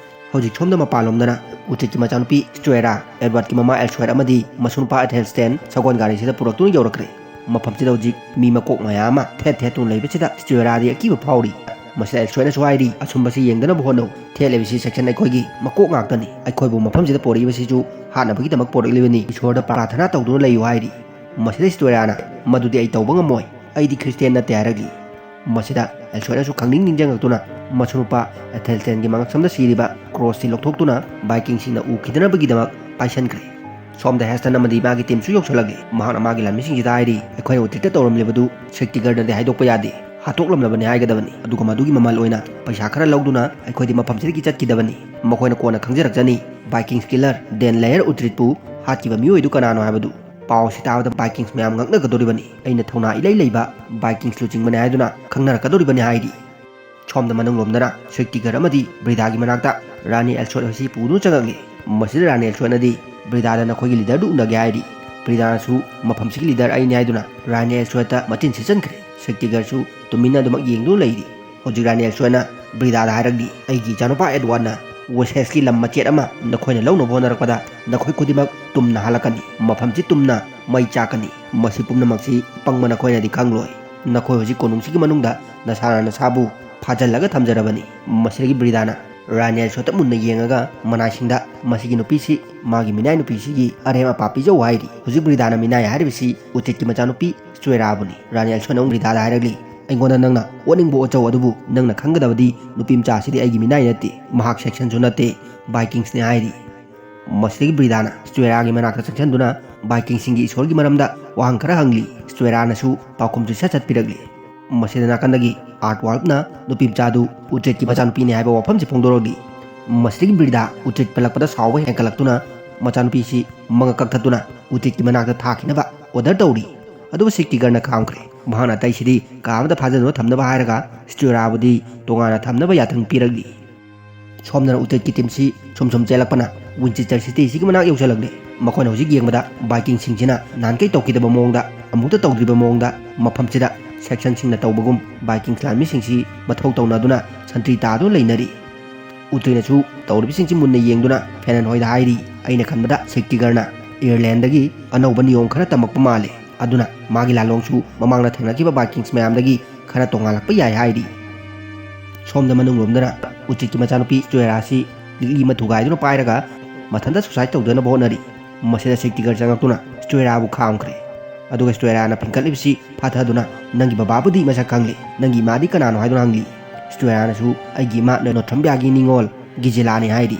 ꯍꯧꯖꯤꯛ ꯁꯣꯝꯗ ꯃꯄꯥꯟꯂꯣꯝꯗꯅ ꯎꯆꯤꯠꯀꯤ ꯃꯆꯥꯅꯨꯄꯤ ꯁ꯭ꯇ꯭ꯔꯦꯔꯥ, ꯑꯦꯗꯋꯥꯔꯗꯀꯤ ꯃꯃꯥ ꯑꯦꯜꯁꯋꯦꯠ ꯑꯃꯗꯤ ꯃꯁꯨꯅꯨꯄꯥ ꯑꯦꯊꯦꯜꯁꯇꯦꯟ ꯁꯒꯣꯜ ꯒꯥꯔꯤꯁꯤꯗ ꯄꯨꯔꯛꯇꯨꯅ ꯌꯧꯔꯛꯈ꯭ꯔꯦ꯫ ꯃꯐꯝꯁꯤꯗ ꯍꯧꯖꯤꯛ ꯃꯤ ꯃꯀꯣꯛ ꯃꯌꯥꯝ ꯑꯃ ꯊꯦꯠ ꯊꯦꯠꯇꯨꯅ ꯂꯩꯕꯁꯤꯗ ꯁ꯭ꯇ꯭ꯔꯦꯔꯥꯗꯤ ꯑꯀꯤꯕ ꯐꯥꯎꯔꯤ꯫ ꯃꯁꯤꯗ ꯑꯦꯜꯁꯋꯦꯠꯅꯁꯨ ꯍꯥꯏꯔꯤ, "ꯑꯁꯨꯝꯕꯁꯤ ꯌꯦꯡꯗꯅꯕ ꯍꯣꯠꯅꯧ꯫ ꯊꯦꯠꯂꯤꯕꯁꯤ ꯁꯦꯛꯁꯟ ꯑꯩꯈꯣꯏꯒꯤ ꯃꯀꯣꯛ ꯉꯥꯛꯇꯅꯤ꯫ ꯑꯩꯈꯣꯏꯕꯨ ꯃꯐꯝꯁꯤꯗ ꯄꯣꯔꯛꯏꯕꯁꯤꯁꯨ ꯍꯥꯠꯅꯕꯒꯤꯗꯃꯛ ꯄꯣꯔꯛꯂꯤꯕꯅꯤ꯫ ꯏꯁꯣꯔꯗ ꯄ꯭ꯔꯥꯔꯊꯅꯥ ꯇꯧꯗꯨꯅ ꯂꯩꯌꯨ" ꯍꯥꯏꯔꯤ꯫ ꯃꯁꯤꯗ ꯁ꯭ꯇ꯭ꯔꯦꯔꯥꯅ, "ꯃꯗꯨꯗꯤ ꯑꯩ ꯇꯧꯕ ꯉꯝꯃꯣꯏ꯫ ꯑꯩꯗꯤ ꯈ꯭ꯔꯤꯁꯇꯤꯌꯥꯟ ꯅꯠꯇꯦ" ꯍꯥꯏꯔꯛꯂꯤ꯫ ꯃꯁꯤꯗ ꯑꯦꯜꯁꯣꯏꯅꯁꯨ ꯈꯪꯅꯤꯡ ꯅꯤꯡꯁꯤꯡꯉꯛꯇꯨꯅ ꯃꯁꯨ ꯅꯨꯄꯥ ꯑꯦꯊꯦꯜꯁꯇꯦꯟꯒꯤ ꯃꯉꯛꯁꯝꯗ ꯁꯤꯔꯤꯕ ꯀ꯭ꯔꯣꯁꯁꯤ ꯂꯧꯊꯣꯛꯇꯨꯅ ꯚꯥꯏꯀꯤꯡꯁꯤꯡꯅ ꯎꯈꯤꯗꯅꯕꯒꯤꯗꯃꯛ ꯄꯥꯏꯁꯟꯈ꯭ꯔꯦ꯫ ꯁꯣꯝꯗ ꯍꯦꯁꯇꯟ ꯑꯃꯗꯤ ꯃꯥꯒꯤ ꯇꯤꯝꯁꯨ ꯌꯧꯁꯤꯜꯂꯛꯂꯦ꯫ ꯃꯍꯥꯛꯅ ꯃꯥꯒꯤ ꯂꯥꯟꯃꯤꯁꯤꯡꯁꯤꯗ ꯍꯥꯏꯔꯤ, "ꯑꯩꯈꯣꯏꯅ ꯎꯇ꯭ꯔꯤꯠꯇ ꯇꯧꯔꯝꯂꯤꯕꯗꯨ ꯁꯦꯛꯇꯤꯒꯔꯗꯗꯤ ꯍꯥꯏꯗꯣꯛꯄ ꯌꯥꯗꯦ, ꯍꯥꯠꯇꯣꯛꯂꯝꯂꯕꯅꯤ ꯍꯥꯏꯒꯗꯕꯅꯤ꯫ ꯑꯗꯨꯒ ꯃꯗꯨꯒꯤ ꯃꯃꯜ ꯑꯣꯏꯅ ꯄꯩꯁꯥ ꯈꯔ ꯂꯧꯗꯨꯅ ꯑꯩꯈꯣꯏꯗꯤ ꯃꯐꯝꯁꯤꯗꯒꯤ ꯆꯠꯈꯤꯗꯕꯅꯤ꯫ ꯃꯈꯣꯏꯅ ꯀꯣꯟꯅ ꯈꯪꯖꯔꯛꯆꯅꯤ ꯚꯥꯏꯀꯤꯡꯁ ꯀꯤꯂꯔ ꯗꯦꯟ ꯂꯦꯌꯔ ꯎꯇ꯭ꯔꯤꯠꯄꯨ ꯍꯥꯠꯈꯤꯕ ꯃꯤꯑꯣꯏꯗꯨ ꯀꯅꯥꯅꯣ ꯍꯥꯏꯕꯗꯨ꯫" ꯄꯥꯎ ꯑꯁꯤ ꯇꯥꯕꯗ ꯚꯥꯏꯀꯤꯡꯁ ꯃꯌꯥꯝ ꯉꯛꯅꯒꯗꯧꯔꯤꯕꯅꯤ꯫ ꯑꯩꯅ ꯊꯧꯅꯥ ꯏꯂꯩ ꯂꯩꯕ ꯚꯥꯏꯀꯤꯡꯁ ꯂꯨꯆꯤꯡꯕꯅꯤ ꯍꯥꯏꯗꯨꯅ ꯈꯪꯅꯔꯛꯀꯗꯧꯔꯤꯕꯅꯤ ꯍꯥꯏꯔꯤ꯫ ꯁꯣꯝꯗ ꯃꯅꯨꯡꯂꯣꯝꯗꯅ ꯁꯦꯛꯇꯤꯒꯔ ꯑꯃꯗꯤ ꯕ꯭ꯔꯤꯗꯥꯒꯤ ꯃꯅꯥꯛꯇ ꯔꯥꯅꯤ ꯑꯦꯜꯁꯣꯠ ꯑꯁꯤ ꯄꯨꯗꯨꯅ ꯆꯪꯉꯛꯂꯤ꯫ ꯃꯁꯤꯗ ꯔꯥꯅꯤ ꯑꯦꯜꯁꯣꯠꯅꯗꯤ ꯕ꯭ꯔꯤꯗꯥꯗ ꯅꯈꯣꯏꯒꯤ ꯂꯤꯗꯔꯗꯨ ꯎꯅꯒꯦ ꯍꯥꯏꯔꯤ꯫ ꯕ꯭ꯔꯤꯗꯥꯅꯁꯨ ꯃꯐꯝꯁꯤꯒꯤ ꯂꯤꯗꯔ ꯑꯩꯅꯤ ꯍꯥꯏꯗꯨꯅ ꯔꯥꯅꯤ ꯑꯦꯜꯁꯣꯠꯇ ꯃꯆꯤꯟ ꯁꯤꯠꯆꯟꯈ꯭ꯔꯦ꯫ ꯁꯦꯛꯇꯤꯒꯔꯁꯨ ꯇꯨꯃꯤꯟꯅ ꯑꯗꯨꯃꯛ ꯌꯦꯡꯗꯨꯅ ꯂꯩꯔꯤ꯫ ꯍꯧꯖꯤꯛ ꯔꯥꯅꯤ ꯑꯦꯜꯁꯣꯠꯅ ꯕ꯭ꯔꯤꯗꯥꯗ ꯍꯥꯏꯔꯛꯂꯤ, "ꯑꯩꯒꯤ ꯏꯆꯥꯅꯨꯄꯥ ꯑꯦꯗꯋꯥꯔꯗꯅ ꯋꯦꯁꯦꯁꯀꯤ ꯂꯝ ꯃꯆꯦꯠ ꯑꯃ ꯅꯈꯣꯏꯅ ꯂꯧꯅꯕ ꯍꯣꯠꯅꯔꯛꯄꯗ ꯅꯈꯣꯏ ꯈꯨꯗꯤꯡꯃꯛ ꯇꯨꯝꯅ ꯍꯥꯜꯂꯛꯀꯅꯤ꯫ ꯃꯐꯝꯁꯤ ꯇꯨꯝꯅ ꯃꯩ ꯆꯥꯛꯀꯅꯤ꯫ ꯃꯁꯤ ꯄꯨꯝꯅꯃꯛꯁꯤ ꯄꯪꯕ ꯅꯈꯣꯏꯅꯗꯤ ꯈꯪꯂꯣꯏ꯫ ꯅꯈꯣꯏ ꯍꯧꯖꯤꯛ ꯀꯣꯅꯨꯡꯁꯤꯒꯤ ꯃꯅꯨꯡꯗ ꯅꯁꯥꯅ ꯅꯁꯥꯕꯨ ꯐꯥꯖꯤꯜꯂꯒ ꯊꯝꯖꯔꯕꯅꯤ꯫" ꯃꯁꯤꯗꯒꯤ ꯕ꯭ꯔꯤꯗꯥꯅ ꯔꯥꯅꯤ ꯑꯦꯜꯁꯣꯠꯇ ꯃꯨꯟꯅ ꯌꯦꯡꯉꯒ ꯃꯅꯥꯏꯁꯤꯡꯗ ꯃꯁꯤꯒꯤ ꯅꯨꯄꯤꯁꯤ ꯃꯥꯒꯤ ꯃꯤꯅꯥꯏ ꯅꯨꯄꯤꯁꯤꯒꯤ ꯑꯔꯦꯝ ꯑꯄꯥ ꯄꯤꯖꯧ ꯍꯥꯏꯔꯤ꯫ ꯍꯧꯖꯤꯛ ꯕ꯭ꯔꯤꯗꯥꯅ ꯃꯤꯅꯥꯏ ꯍꯥꯏꯔꯤꯕꯁꯤ ꯎꯇ꯭ꯔꯤꯠꯀꯤ ꯃꯆꯥꯅꯨꯄꯤ ꯁ꯭ꯇꯨꯑꯦꯔꯥꯕꯨꯅꯤ꯫ ꯔꯥꯅꯤ ꯑꯦꯜꯁꯣꯠꯅ ꯑꯃꯨꯛ ꯕ꯭ꯔꯤꯗꯥꯗ ꯍꯥꯏꯔꯛꯂꯤ, "ꯑꯩꯉꯣꯟꯗ ꯅꯪꯅ ꯑꯣꯠꯅꯤꯡꯕ ꯑꯣꯠꯆꯧ, ꯑꯗꯨꯕꯨ ꯅꯪꯅ ꯈꯪꯒꯗꯕꯗꯤ ꯅꯨꯄꯤ ꯃꯆꯥ ꯑꯁꯤꯗꯤ ꯑꯩꯒꯤ ꯃꯤꯅꯥꯏ ꯅꯠꯇꯦ꯫ ꯃꯍꯥꯛ ꯁꯦꯛꯁꯟꯁꯨ ꯅꯠꯇꯦ, ꯚꯥꯏꯀꯤꯡꯁꯅꯤ" ꯍꯥꯏꯔꯤ꯫ ꯃꯁꯤꯗꯒꯤ ꯕ꯭ꯔꯤꯗꯥꯅ ꯁ꯭ꯇꯨꯑꯦꯔꯥꯒꯤ ꯃꯅꯥꯛꯇ ꯆꯪꯁꯤꯟꯗꯨꯅ ꯚꯥꯏꯀꯤꯡꯁꯤꯡꯒꯤ ꯏꯁꯣꯔꯒꯤ ꯃꯔꯝꯗ ꯋꯥꯍꯪ ꯈꯔ ꯍꯪꯂꯤ꯫ ꯁ꯭ꯇꯨꯑꯦꯔꯥꯅꯁꯨ ꯄꯥꯎꯈꯨꯝꯁꯨ ꯁꯠ ꯁꯠ ꯄꯤꯔꯛꯂꯤ꯫ ꯃꯁꯤꯗ ꯅꯥꯀꯟꯗꯒꯤ ꯑꯥꯔꯠ ꯋꯥꯜꯞꯅ ꯅꯨꯄꯤ ꯃꯆꯥꯗꯨ ꯎꯇ꯭ꯔꯤꯠꯀꯤ ꯃꯆꯥꯅꯨꯄꯤꯅꯤ ꯍꯥꯏꯕ ꯋꯥꯐꯝꯁꯤ ꯐꯣꯡꯗꯣꯔꯛꯂꯤ꯫ ꯃꯁꯤꯗꯒꯤ ꯕ꯭ꯔꯤꯗꯥ ꯎꯇ꯭ꯔꯤꯠ ꯄꯜꯂꯛꯄꯗ ꯁꯥꯎꯕ ꯍꯦꯟꯒꯠꯂꯛꯇꯨꯅ ꯃꯆꯥꯅꯨꯄꯤꯁꯤ ꯃꯉꯛ ꯀꯛꯊꯠꯇꯨꯅ ꯎꯇ꯭ꯔꯤꯠꯀꯤ ꯃꯅꯥꯛꯇ ꯊꯥꯈꯤꯅꯕ ꯑꯣꯔꯗꯔ ꯇꯧꯔꯤ꯫ ꯑꯗꯨꯕꯨ ꯁꯦꯛꯇꯤꯒꯔꯅ ꯈꯥꯝꯈ꯭ꯔꯦ꯫ ꯃꯍꯥꯛꯅ ꯑꯇꯩꯁꯤꯗꯤ ꯀꯥ ꯑꯃꯗ ꯐꯥꯖꯤꯟꯗꯨꯅ ꯊꯝꯅꯕ ꯍꯥꯏꯔꯒ ꯁ꯭ꯇꯨꯑꯦꯔꯥꯕꯨꯗꯤ ꯇꯣꯉꯥꯟꯅ ꯊꯝꯅꯕ ꯌꯥꯊꯪ ꯄꯤꯔꯛꯂꯤ꯫ ꯁꯣꯝꯗꯅ ꯎꯇ꯭ꯔꯤꯠꯀꯤ ꯇꯤꯝꯁꯤ ꯁꯨꯝ ꯁꯨꯝ ꯆꯦꯜꯂꯛꯄꯅ ꯋꯤꯟꯆꯦꯁꯇꯔ ꯁꯤꯇꯤꯁꯤꯒꯤ ꯃꯅꯥꯛ ꯌꯧꯁꯤꯜꯂꯛꯂꯦ꯫ ꯃꯈꯣꯏꯅ ꯍꯧꯖꯤꯛ ꯌꯦꯡꯕꯗ ꯚꯥꯏꯀꯤꯡꯁꯤꯡꯁꯤꯅ ꯅꯍꯥꯟꯈꯩ ꯇꯧꯈꯤꯗꯕ ꯃꯑꯣꯡꯗ, ꯑꯃꯨꯛꯇ ꯇꯧꯗ꯭ꯔꯤꯕ ꯃꯑꯣꯡꯗ ꯃꯐꯝꯁꯤꯗ ꯁꯦꯛꯁꯟꯁꯤꯡꯅ ꯇꯧꯕꯒꯨꯝ ꯚꯥꯏꯀꯤꯡꯁ ꯂꯥꯟꯃꯤꯁꯤꯡꯁꯤ ꯃꯊꯧ ꯇꯧꯅꯗꯨꯅ ꯁꯟꯇ꯭ꯔꯤ ꯇꯥꯗꯨꯅ ꯂꯩꯅꯔꯤ꯫ ꯎꯇ꯭ꯔꯤꯠꯅꯁꯨ ꯇꯧꯔꯤꯕꯁꯤꯡꯁꯤ ꯃꯨꯟꯅ ꯌꯦꯡꯗꯨꯅ ꯐꯦꯅꯟ ꯍꯣꯏꯗ ꯍꯥꯏꯔꯤ, "ꯑꯩꯅ ꯈꯟꯕꯗ ꯁꯦꯛꯇꯤꯒꯔꯅ ꯑꯥꯌꯔꯂꯦꯟꯗꯒꯤ ꯑꯅꯧꯕ ꯅꯤꯌꯣꯝ ꯈꯔ ꯇꯝꯃꯛꯄ ꯃꯥꯜꯂꯦ꯫ ꯑꯗꯨꯅ ꯃꯥꯒꯤ ꯂꯥꯂꯣꯡꯁꯨ ꯃꯃꯥꯡꯗ ꯊꯦꯡꯅꯈꯤꯕ ꯚꯥꯏꯀꯤꯡꯁ ꯃꯌꯥꯝꯗꯒꯤ ꯈꯔ ꯇꯣꯉꯥꯜꯂꯛꯄ ꯌꯥꯏ" ꯍꯥꯏꯔꯤ꯫ ꯁꯣꯝꯗ ꯃꯅꯨꯡꯂꯣꯝꯗꯅ ꯎꯇ꯭ꯔꯤꯠꯀꯤ ꯃꯆꯥꯅꯨꯄꯤ ꯁ꯭ꯇꯨꯑꯦꯔꯥꯁꯤ ꯂꯤꯛꯂꯤ ꯑꯃ ꯊꯨꯒꯥꯏꯗꯨꯅ ꯄꯥꯏꯔꯒ ꯃꯊꯟꯇ ꯁꯨꯁꯥꯏꯗ ꯇꯧꯗꯅꯕ ꯍꯣꯠꯅꯔꯤ꯫ ꯃꯁꯤꯗ ꯁꯦꯛꯇꯤꯒꯔ ꯆꯪꯂꯛꯇꯨꯅ ꯁ꯭ꯇꯨꯑꯦꯔꯥꯕꯨ ꯈꯥꯝꯈ꯭ꯔꯦ꯫ ꯑꯗꯨꯒ ꯁ꯭ꯇꯨꯑꯦꯔꯥꯅ ꯐꯤꯡꯀꯠꯂꯤꯕꯁꯤ ꯐꯥꯊꯗꯨꯅ, "ꯅꯪꯒꯤ ꯕꯕꯥꯕꯨꯗꯤ ꯃꯁꯛ ꯈꯪꯂꯤ, ꯅꯪꯒꯤ ꯏꯃꯥꯗꯤ ꯀꯅꯥꯅꯣ?" ꯍꯥꯏꯗꯨꯅ ꯍꯪꯂꯤ꯫ ꯁ꯭ꯇꯨꯑꯦꯔꯥꯅꯁꯨ, "ꯑꯩꯒꯤ ꯏꯃꯥ ꯅꯣꯊ꯭ꯔꯝꯕꯤꯌꯥꯒꯤ ꯅꯤꯉꯣꯜ ꯒꯤꯖꯤꯂꯥꯅꯤ" ꯍꯥꯏꯔꯤ꯫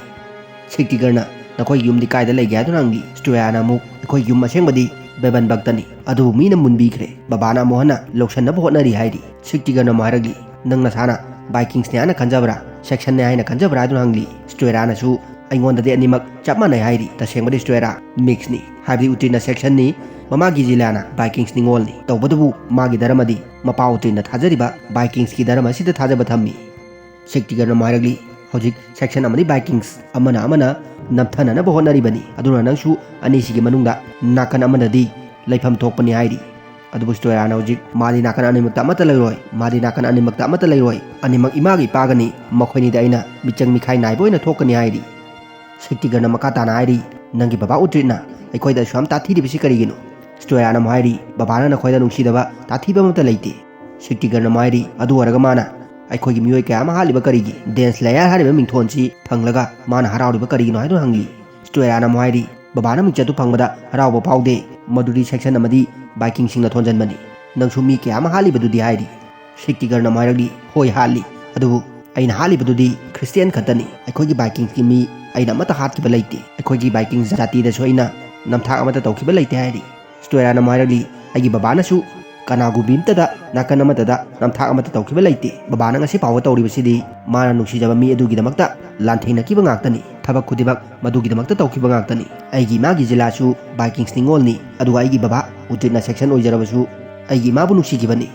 ꯁꯤꯛꯇꯤꯒꯔꯅ, "ꯅꯈꯣꯏꯒꯤ ꯌꯨꯝꯗꯤ ꯀꯥꯏꯗ ꯂꯩꯒꯦ?" ꯍꯥꯏꯗꯨꯅ ꯍꯪꯂꯤ꯫ ꯁ꯭ꯇꯨꯑꯦꯔꯥꯅ ꯑꯃꯨꯛ, "ꯑꯩꯈꯣꯏꯒꯤ ꯌꯨꯝ ꯑꯁꯦꯡꯕꯗꯤ ꯕꯦꯕꯟꯕꯛꯇꯅꯤ, ꯑꯗꯨꯕꯨ ꯃꯤꯅ ꯃꯨꯟꯕꯤꯈ꯭ꯔꯦ, ꯕꯕꯥꯅ ꯑꯃꯨꯛ ꯍꯟꯅ ꯂꯧꯁꯟꯅꯕ ꯍꯣꯠꯅꯔꯤ" ꯍꯥꯏꯔꯤ꯫ ꯁꯤꯛꯇꯤꯒꯔꯅ ꯑꯃꯨꯛ ꯍꯥꯏꯔꯛꯂꯤ, "ꯅꯪ ꯅꯁꯥꯅ ꯕꯥꯏꯀꯤꯡꯁꯅꯦ ꯍꯥꯏꯅ ꯈꯟꯖꯕ꯭ꯔꯥ, ꯁꯦꯛꯁꯟꯅꯦ ꯍꯥꯏꯅ ꯈꯟꯖꯕ꯭ꯔꯥ?" ꯍꯥꯏꯗꯨꯅ ꯍꯪꯂꯤ꯫ ꯁ꯭ꯇꯨꯑꯦꯔꯥꯅꯁꯨ, "ꯑꯩꯉꯣꯟꯗꯗꯤ ꯑꯅꯤꯃꯛ ꯆꯞ ꯃꯥꯟꯅꯩ" ꯍꯥꯏꯔꯤ꯫ ꯇꯁꯦꯡꯕꯗꯤ ꯁ꯭ꯇꯨꯑꯦꯔꯥ ꯃꯤꯛꯁꯅꯤ, ꯍꯥꯏꯕꯗꯤ ꯎꯇ꯭ꯔꯤꯠꯅ ꯁꯦꯛꯁꯟꯅꯤ, ꯃꯃꯥ ꯒꯤꯖꯤꯂꯥꯅ ꯕꯥꯏꯀꯤꯡꯁ ꯅꯤꯉꯣꯜꯅꯤ꯫ ꯇꯧꯕꯇꯕꯨ ꯃꯥꯒꯤ ꯙꯔꯃꯗꯤ ꯃꯄꯥ ꯎꯇ꯭ꯔꯤꯠꯅ ꯊꯥꯖꯔꯤꯕ ꯕꯥꯏꯀꯤꯡꯁꯀꯤ ꯙꯔꯃ ꯑꯁꯤꯗ ꯊꯥꯖꯕ ꯊꯝꯃꯤ꯫ ꯁꯤꯛꯇꯤꯒꯔꯅ ꯑꯃꯨꯛ ꯍꯥꯏꯔꯛꯂꯤ, "ꯍꯧꯖꯤꯛ ꯁꯦꯛꯁꯟ ꯑꯃꯗꯤ ꯕꯥꯏꯀꯤꯡꯁ, ꯑꯃꯅ ꯑꯃꯅ ꯅꯝꯊꯅꯅꯕ ꯍꯣꯠꯅꯔꯤꯕꯅꯤ, ꯑꯗꯨꯅ ꯅꯪꯁꯨ ꯑꯅꯤꯁꯤꯒꯤ ꯃꯅꯨꯡꯗ ꯅꯥꯀꯟ ꯑꯃꯗꯗꯤ ꯂꯩꯐꯝ ꯊꯣꯛꯄꯅꯤ" ꯍꯥꯏꯔꯤ꯫ ꯑꯗꯨꯕꯨ ꯁ꯭ꯇꯨꯑꯦꯔꯥꯅ ꯍꯧꯖꯤꯛ, "ꯃꯥꯗꯤ ꯅꯥꯀꯟ ꯑꯅꯤꯃꯛꯇ ꯑꯃꯠꯇ ꯂꯩꯔꯣꯏ, ꯃꯥꯗꯤ ꯅꯥꯀꯟ ꯑꯅꯤꯃꯛꯇ ꯑꯃꯠꯇ ꯂꯩꯔꯣꯏ, ꯑꯅꯤꯃꯛ ꯏꯃꯥꯒ ꯏꯄꯥꯒꯅꯤ, ꯃꯈꯣꯏꯅꯤꯗ ꯑꯩꯅ ꯃꯤꯆꯪ ꯃꯤꯈꯥꯏ ꯅꯥꯏꯕ ꯑꯣꯏꯅ ꯊꯣꯛꯀꯅꯤ" ꯍꯥꯏꯔꯤ꯫ ꯁꯤꯛꯇꯤꯒꯔꯅ ꯃꯈꯥ ꯇꯥꯅ ꯍꯥꯏꯔꯤ, "ꯅꯪꯒꯤ ꯕꯕꯥ ꯎꯇ꯭ꯔꯤꯠꯅ ꯑꯩꯈꯣꯏꯗ ꯑꯁꯨꯛ ꯌꯥꯝ ꯇꯥꯊꯤꯔꯤꯕꯁꯤ ꯀꯔꯤꯒꯤꯅꯣ?" ꯁ꯭ꯇꯨꯑꯦꯔꯥꯅ ꯑꯃꯨꯛ ꯍꯥꯏꯔꯤ, "ꯕꯕꯥꯅ ꯅꯈꯣꯏꯗ ꯅꯨꯡꯁꯤꯗꯕ ꯇꯥꯊꯤꯕ ꯑꯃꯠꯇ ꯂꯩꯇꯦ꯫" ꯁꯤꯛꯇꯤꯒꯔꯅ ꯑꯃꯨꯛ ꯍꯥꯏꯔꯤ, "ꯑꯗꯨ ꯑꯣꯏꯔꯒ ꯃꯥꯅ ꯑꯩꯈꯣꯏꯒꯤ ꯃꯤꯑꯣꯏ ꯀꯌꯥ ꯑꯃ ꯍꯥꯠꯂꯤꯕ ꯀꯔꯤꯒꯤ? ꯗꯦꯟꯁ ꯂꯦꯌꯔ ꯍꯥꯏꯔꯤꯕ ꯃꯤꯡꯊꯣꯟꯁꯤ ꯐꯪꯂꯒ ꯃꯥꯅ ꯍꯔꯥꯎꯔꯤꯕ ꯀꯔꯤꯒꯤꯅꯣ?" ꯍꯥꯏꯗꯨꯅ ꯍꯪꯂꯤ꯫ ꯁ꯭ꯇꯨꯑꯦꯔꯥꯅ ꯑꯃꯨꯛ ꯍꯥꯏꯔꯤ, "ꯕꯕꯥꯅ ꯃꯤꯡꯆꯠꯇꯨ ꯐꯪꯕꯗ ꯍꯔꯥꯎꯕ ꯐꯥꯎꯗꯦ, ꯃꯗꯨꯗꯤ ꯁꯦꯛꯁꯟ ꯑꯃꯗꯤ ꯕꯥꯏꯀꯤꯡꯁꯤꯡꯅ ꯊꯣꯟꯖꯟꯕꯅꯤ꯫ ꯅꯪꯁꯨ ꯃꯤ ꯀꯌꯥ ꯑꯃ ꯍꯥꯠꯂꯤꯕꯗꯨꯗꯤ" ꯍꯥꯏꯔꯤ꯫ ꯁꯤꯛꯇꯤꯒꯔꯅ ꯑꯃꯨꯛ ꯍꯥꯏꯔꯛꯂꯤ, "ꯍꯣꯏ, ꯍꯥꯠꯂꯤ, ꯑꯗꯨꯕꯨ ꯑꯩꯅ ꯍꯥꯠꯂꯤꯕꯗꯨꯗꯤ ꯈ꯭ꯔꯤꯁꯇꯤꯌꯥꯟ ꯈꯛꯇꯅꯤ꯫ ꯑꯩꯈꯣꯏꯒꯤ ꯕꯥꯏꯀꯤꯡꯁꯀꯤ ꯃꯤ ꯑꯩꯅ ꯑꯃꯠꯇ ꯍꯥꯠꯈꯤꯕ ꯂꯩꯇꯦ꯫ ꯑꯩꯈꯣꯏꯒꯤ ꯕꯥꯏꯀꯤꯡꯁ ꯖꯥꯇꯤꯗꯁꯨ ꯑꯩꯅ ꯅꯝꯊꯥꯛ ꯑꯃꯠꯇ ꯇꯧꯈꯤꯕ ꯂꯩꯇꯦ" ꯍꯥꯏꯔꯤ꯫ ꯁ꯭ꯇꯨꯑꯦꯔꯥꯅ ꯑꯃꯨꯛ ꯍꯥꯏꯔꯛꯂꯤ, "ꯑꯩꯒꯤ ꯕꯕꯥꯅꯁꯨ ꯀꯅꯥꯒꯨꯝꯕꯤ ꯑꯃꯠꯇꯗ ꯅꯥꯀꯟ ꯑꯃꯠꯇꯗ ꯅꯝꯊꯥꯛ ꯑꯃꯠꯇ ꯇꯧꯈꯤꯕ ꯂꯩꯇꯦ꯫ ꯕꯕꯥꯅ ꯉꯁꯤ ꯐꯥꯎꯕ ꯇꯧꯔꯤꯕꯁꯤꯗꯤ ꯃꯥꯅ ꯅꯨꯡꯁꯤꯖꯕ ꯃꯤ ꯑꯗꯨꯒꯤꯗꯃꯛꯇ ꯂꯥꯟꯊꯦꯡꯅꯈꯤꯕ ꯉꯥꯛꯇꯅꯤ꯫ ꯊꯕꯛ ꯈꯨꯗꯤꯡꯃꯛ ꯃꯗꯨꯒꯤꯗꯃꯛꯇ ꯇꯧꯈꯤꯕ ꯉꯥꯛꯇꯅꯤ꯫ ꯑꯩꯒꯤ ꯏꯃꯥꯒꯤ ꯖꯤꯂꯥꯁꯨ ꯕꯥꯏꯀꯤꯡꯁ ꯅꯤꯉꯣꯜꯅꯤ, ꯑꯗꯨꯒ ꯑꯩꯒꯤ ꯕꯕꯥ ꯎꯇ꯭ꯔꯤꯠꯅ ꯁꯦꯛꯁꯟ ꯑꯣꯏꯖꯔꯕꯁꯨ ꯑꯩꯒꯤ ꯏꯃꯥꯕꯨ ꯅꯨꯡꯁꯤꯈꯤꯕꯅꯤ꯫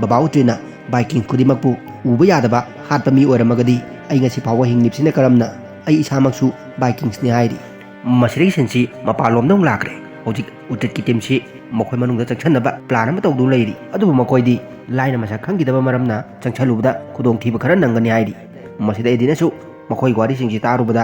ꯕꯕꯥ ꯎꯇ꯭ꯔꯤꯠꯅ ꯕꯥꯏꯀꯤꯡ ꯈꯨꯗꯤꯡꯃꯛꯄꯨ ꯎꯕ ꯌꯥꯗꯕ ꯍꯥꯠꯄ ꯃꯤ ꯑꯣꯏꯔꯝꯃꯒꯗꯤ ꯑꯩ ꯉꯁꯤ ꯐꯥꯎꯕ ꯍꯤꯡꯂꯤꯕꯁꯤꯅ ꯀꯔꯝꯅ? ꯑꯩ ꯏꯁꯥꯃꯛꯁꯨ ꯕꯥꯏꯀꯤꯡꯁꯅꯤ" ꯍꯥꯏꯔꯤ꯫ ꯃꯁꯤꯗꯒꯤ ꯁꯤꯟꯁꯤ ꯃꯄꯥꯟꯂꯣꯝꯗ ꯑꯃꯨꯛ ꯂꯥꯛꯈ꯭ꯔꯦ꯫ ꯍꯧꯖꯤꯛ ꯎꯇ꯭ꯔꯤꯠꯀꯤ ꯇꯤꯝꯁꯤ ꯃꯈꯣꯏ ꯃꯅꯨꯡꯗ ꯆꯪꯁꯟꯅꯕ ꯄ꯭ꯂꯥꯟ ꯑꯃ ꯇꯧꯗꯨꯅ ꯂꯩꯔꯤ꯫ ꯑꯗꯨꯕꯨ ꯃꯈꯣꯏꯗꯤ ꯂꯥꯏꯅ ꯃꯁꯛ ꯈꯪꯈꯤꯗꯕ ꯃꯔꯝꯅ ꯆꯪꯁꯜꯂꯨꯕꯗ ꯈꯨꯗꯣꯡꯊꯤꯕ ꯈꯔ ꯅꯪꯒꯅꯤ ꯍꯥꯏꯔꯤ꯫ ꯃꯁꯤꯗ ꯑꯦꯗꯤꯟꯅꯁꯨ ꯃꯈꯣꯏꯒꯤ ꯋꯥꯔꯤꯁꯤꯡꯁꯤ ꯇꯥꯔꯨꯕꯗ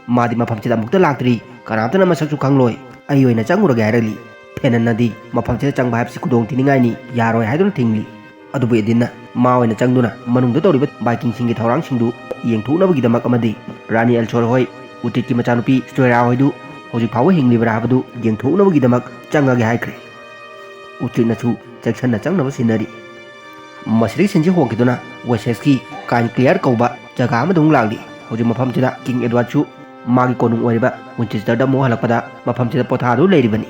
ꯃꯥꯗꯤ ꯃꯐꯝꯁꯤꯗ ꯑꯃꯨꯛꯇ ꯂꯥꯛꯇ꯭ꯔꯤ, ꯀꯅꯥꯝꯇꯅ ꯃꯁꯛꯁꯨ ꯈꯪꯂꯣꯏ, ꯑꯩ ꯑꯣꯏꯅ ꯆꯪꯉꯨꯔꯒꯦ ꯍꯥꯏꯔꯛꯂꯤ꯫ ꯐꯦꯅꯟꯅꯗꯤ ꯃꯐꯝꯁꯤꯗ ꯆꯪꯕ ꯍꯥꯏꯕꯁꯤ ꯈꯨꯗꯣꯡ ꯊꯤꯅꯤꯡꯉꯥꯏꯅꯤ, ꯌꯥꯔꯣꯏ ꯍꯥꯏꯗꯨꯅ ꯊꯤꯡꯂꯤ꯫ ꯑꯗꯨꯕꯨ ꯑꯦꯗꯤꯟꯅ ꯃꯥ ꯑꯣꯏꯅ ꯆꯪꯗꯨꯅ ꯃꯅꯨꯡꯗ ꯇꯧꯔꯤꯕ ꯕꯥꯏꯀꯤꯡꯁꯤꯡꯒꯤ ꯊꯧꯔꯥꯡꯁꯤꯡꯗꯨ ꯌꯦꯡꯊꯣꯛꯅꯕꯒꯤꯗꯃꯛ ꯑꯃꯗꯤ ꯔꯥꯅꯤ ꯑꯦꯜꯁꯣꯔ ꯍꯣꯏ, ꯎꯇꯤꯠꯀꯤ ꯃꯆꯥꯅꯨꯄꯤ ꯁ꯭ꯇꯣꯏꯔꯥ ꯍꯣꯏꯗꯨ ꯍꯧꯖꯤꯛ ꯐꯥꯎꯕ ꯍꯤꯡꯂꯤꯕ꯭ꯔꯥ ꯍꯥꯏꯕꯗꯨ ꯌꯦꯡꯊꯣꯛꯅꯕꯒꯤꯗꯃꯛ ꯆꯪꯉꯒꯦ ꯍꯥꯏꯈ꯭ꯔꯦ꯫ ꯎꯆꯤꯠꯅꯁꯨ ꯆꯦꯛꯁꯤꯟꯅ ꯆꯪꯅꯕ ꯁꯤꯟꯅꯔꯤ꯫ ꯃꯁꯤꯗꯒꯤ ꯁꯤꯟꯁꯤ ꯍꯣꯡꯈꯤꯗꯨꯅ ꯋꯦꯁꯦꯁꯀꯤ ꯀꯥꯏꯟꯀ꯭ꯂꯤꯌꯥꯔ ꯀꯧꯕ ꯖꯒꯥ ꯑꯃꯗ ꯑꯃꯨꯛ ꯂꯥꯛꯂꯤ꯫ ꯍꯧꯖꯤꯛ ꯃꯐꯝꯁꯤꯗ ꯀꯤꯡ ꯑꯦꯗꯋꯥꯔꯗꯁꯨ ꯃꯥꯒꯤ ꯀꯣꯅꯨꯡ ꯑꯣꯏꯔꯤꯕ ꯋꯤꯟꯆꯦꯁꯇꯔꯗ ꯑꯃꯨꯛ ꯍꯜꯂꯛꯄꯗ ꯃꯐꯝꯁꯤꯗ ꯄꯣꯊꯥꯗꯨꯅ ꯂꯩꯔꯤꯕꯅꯤ꯫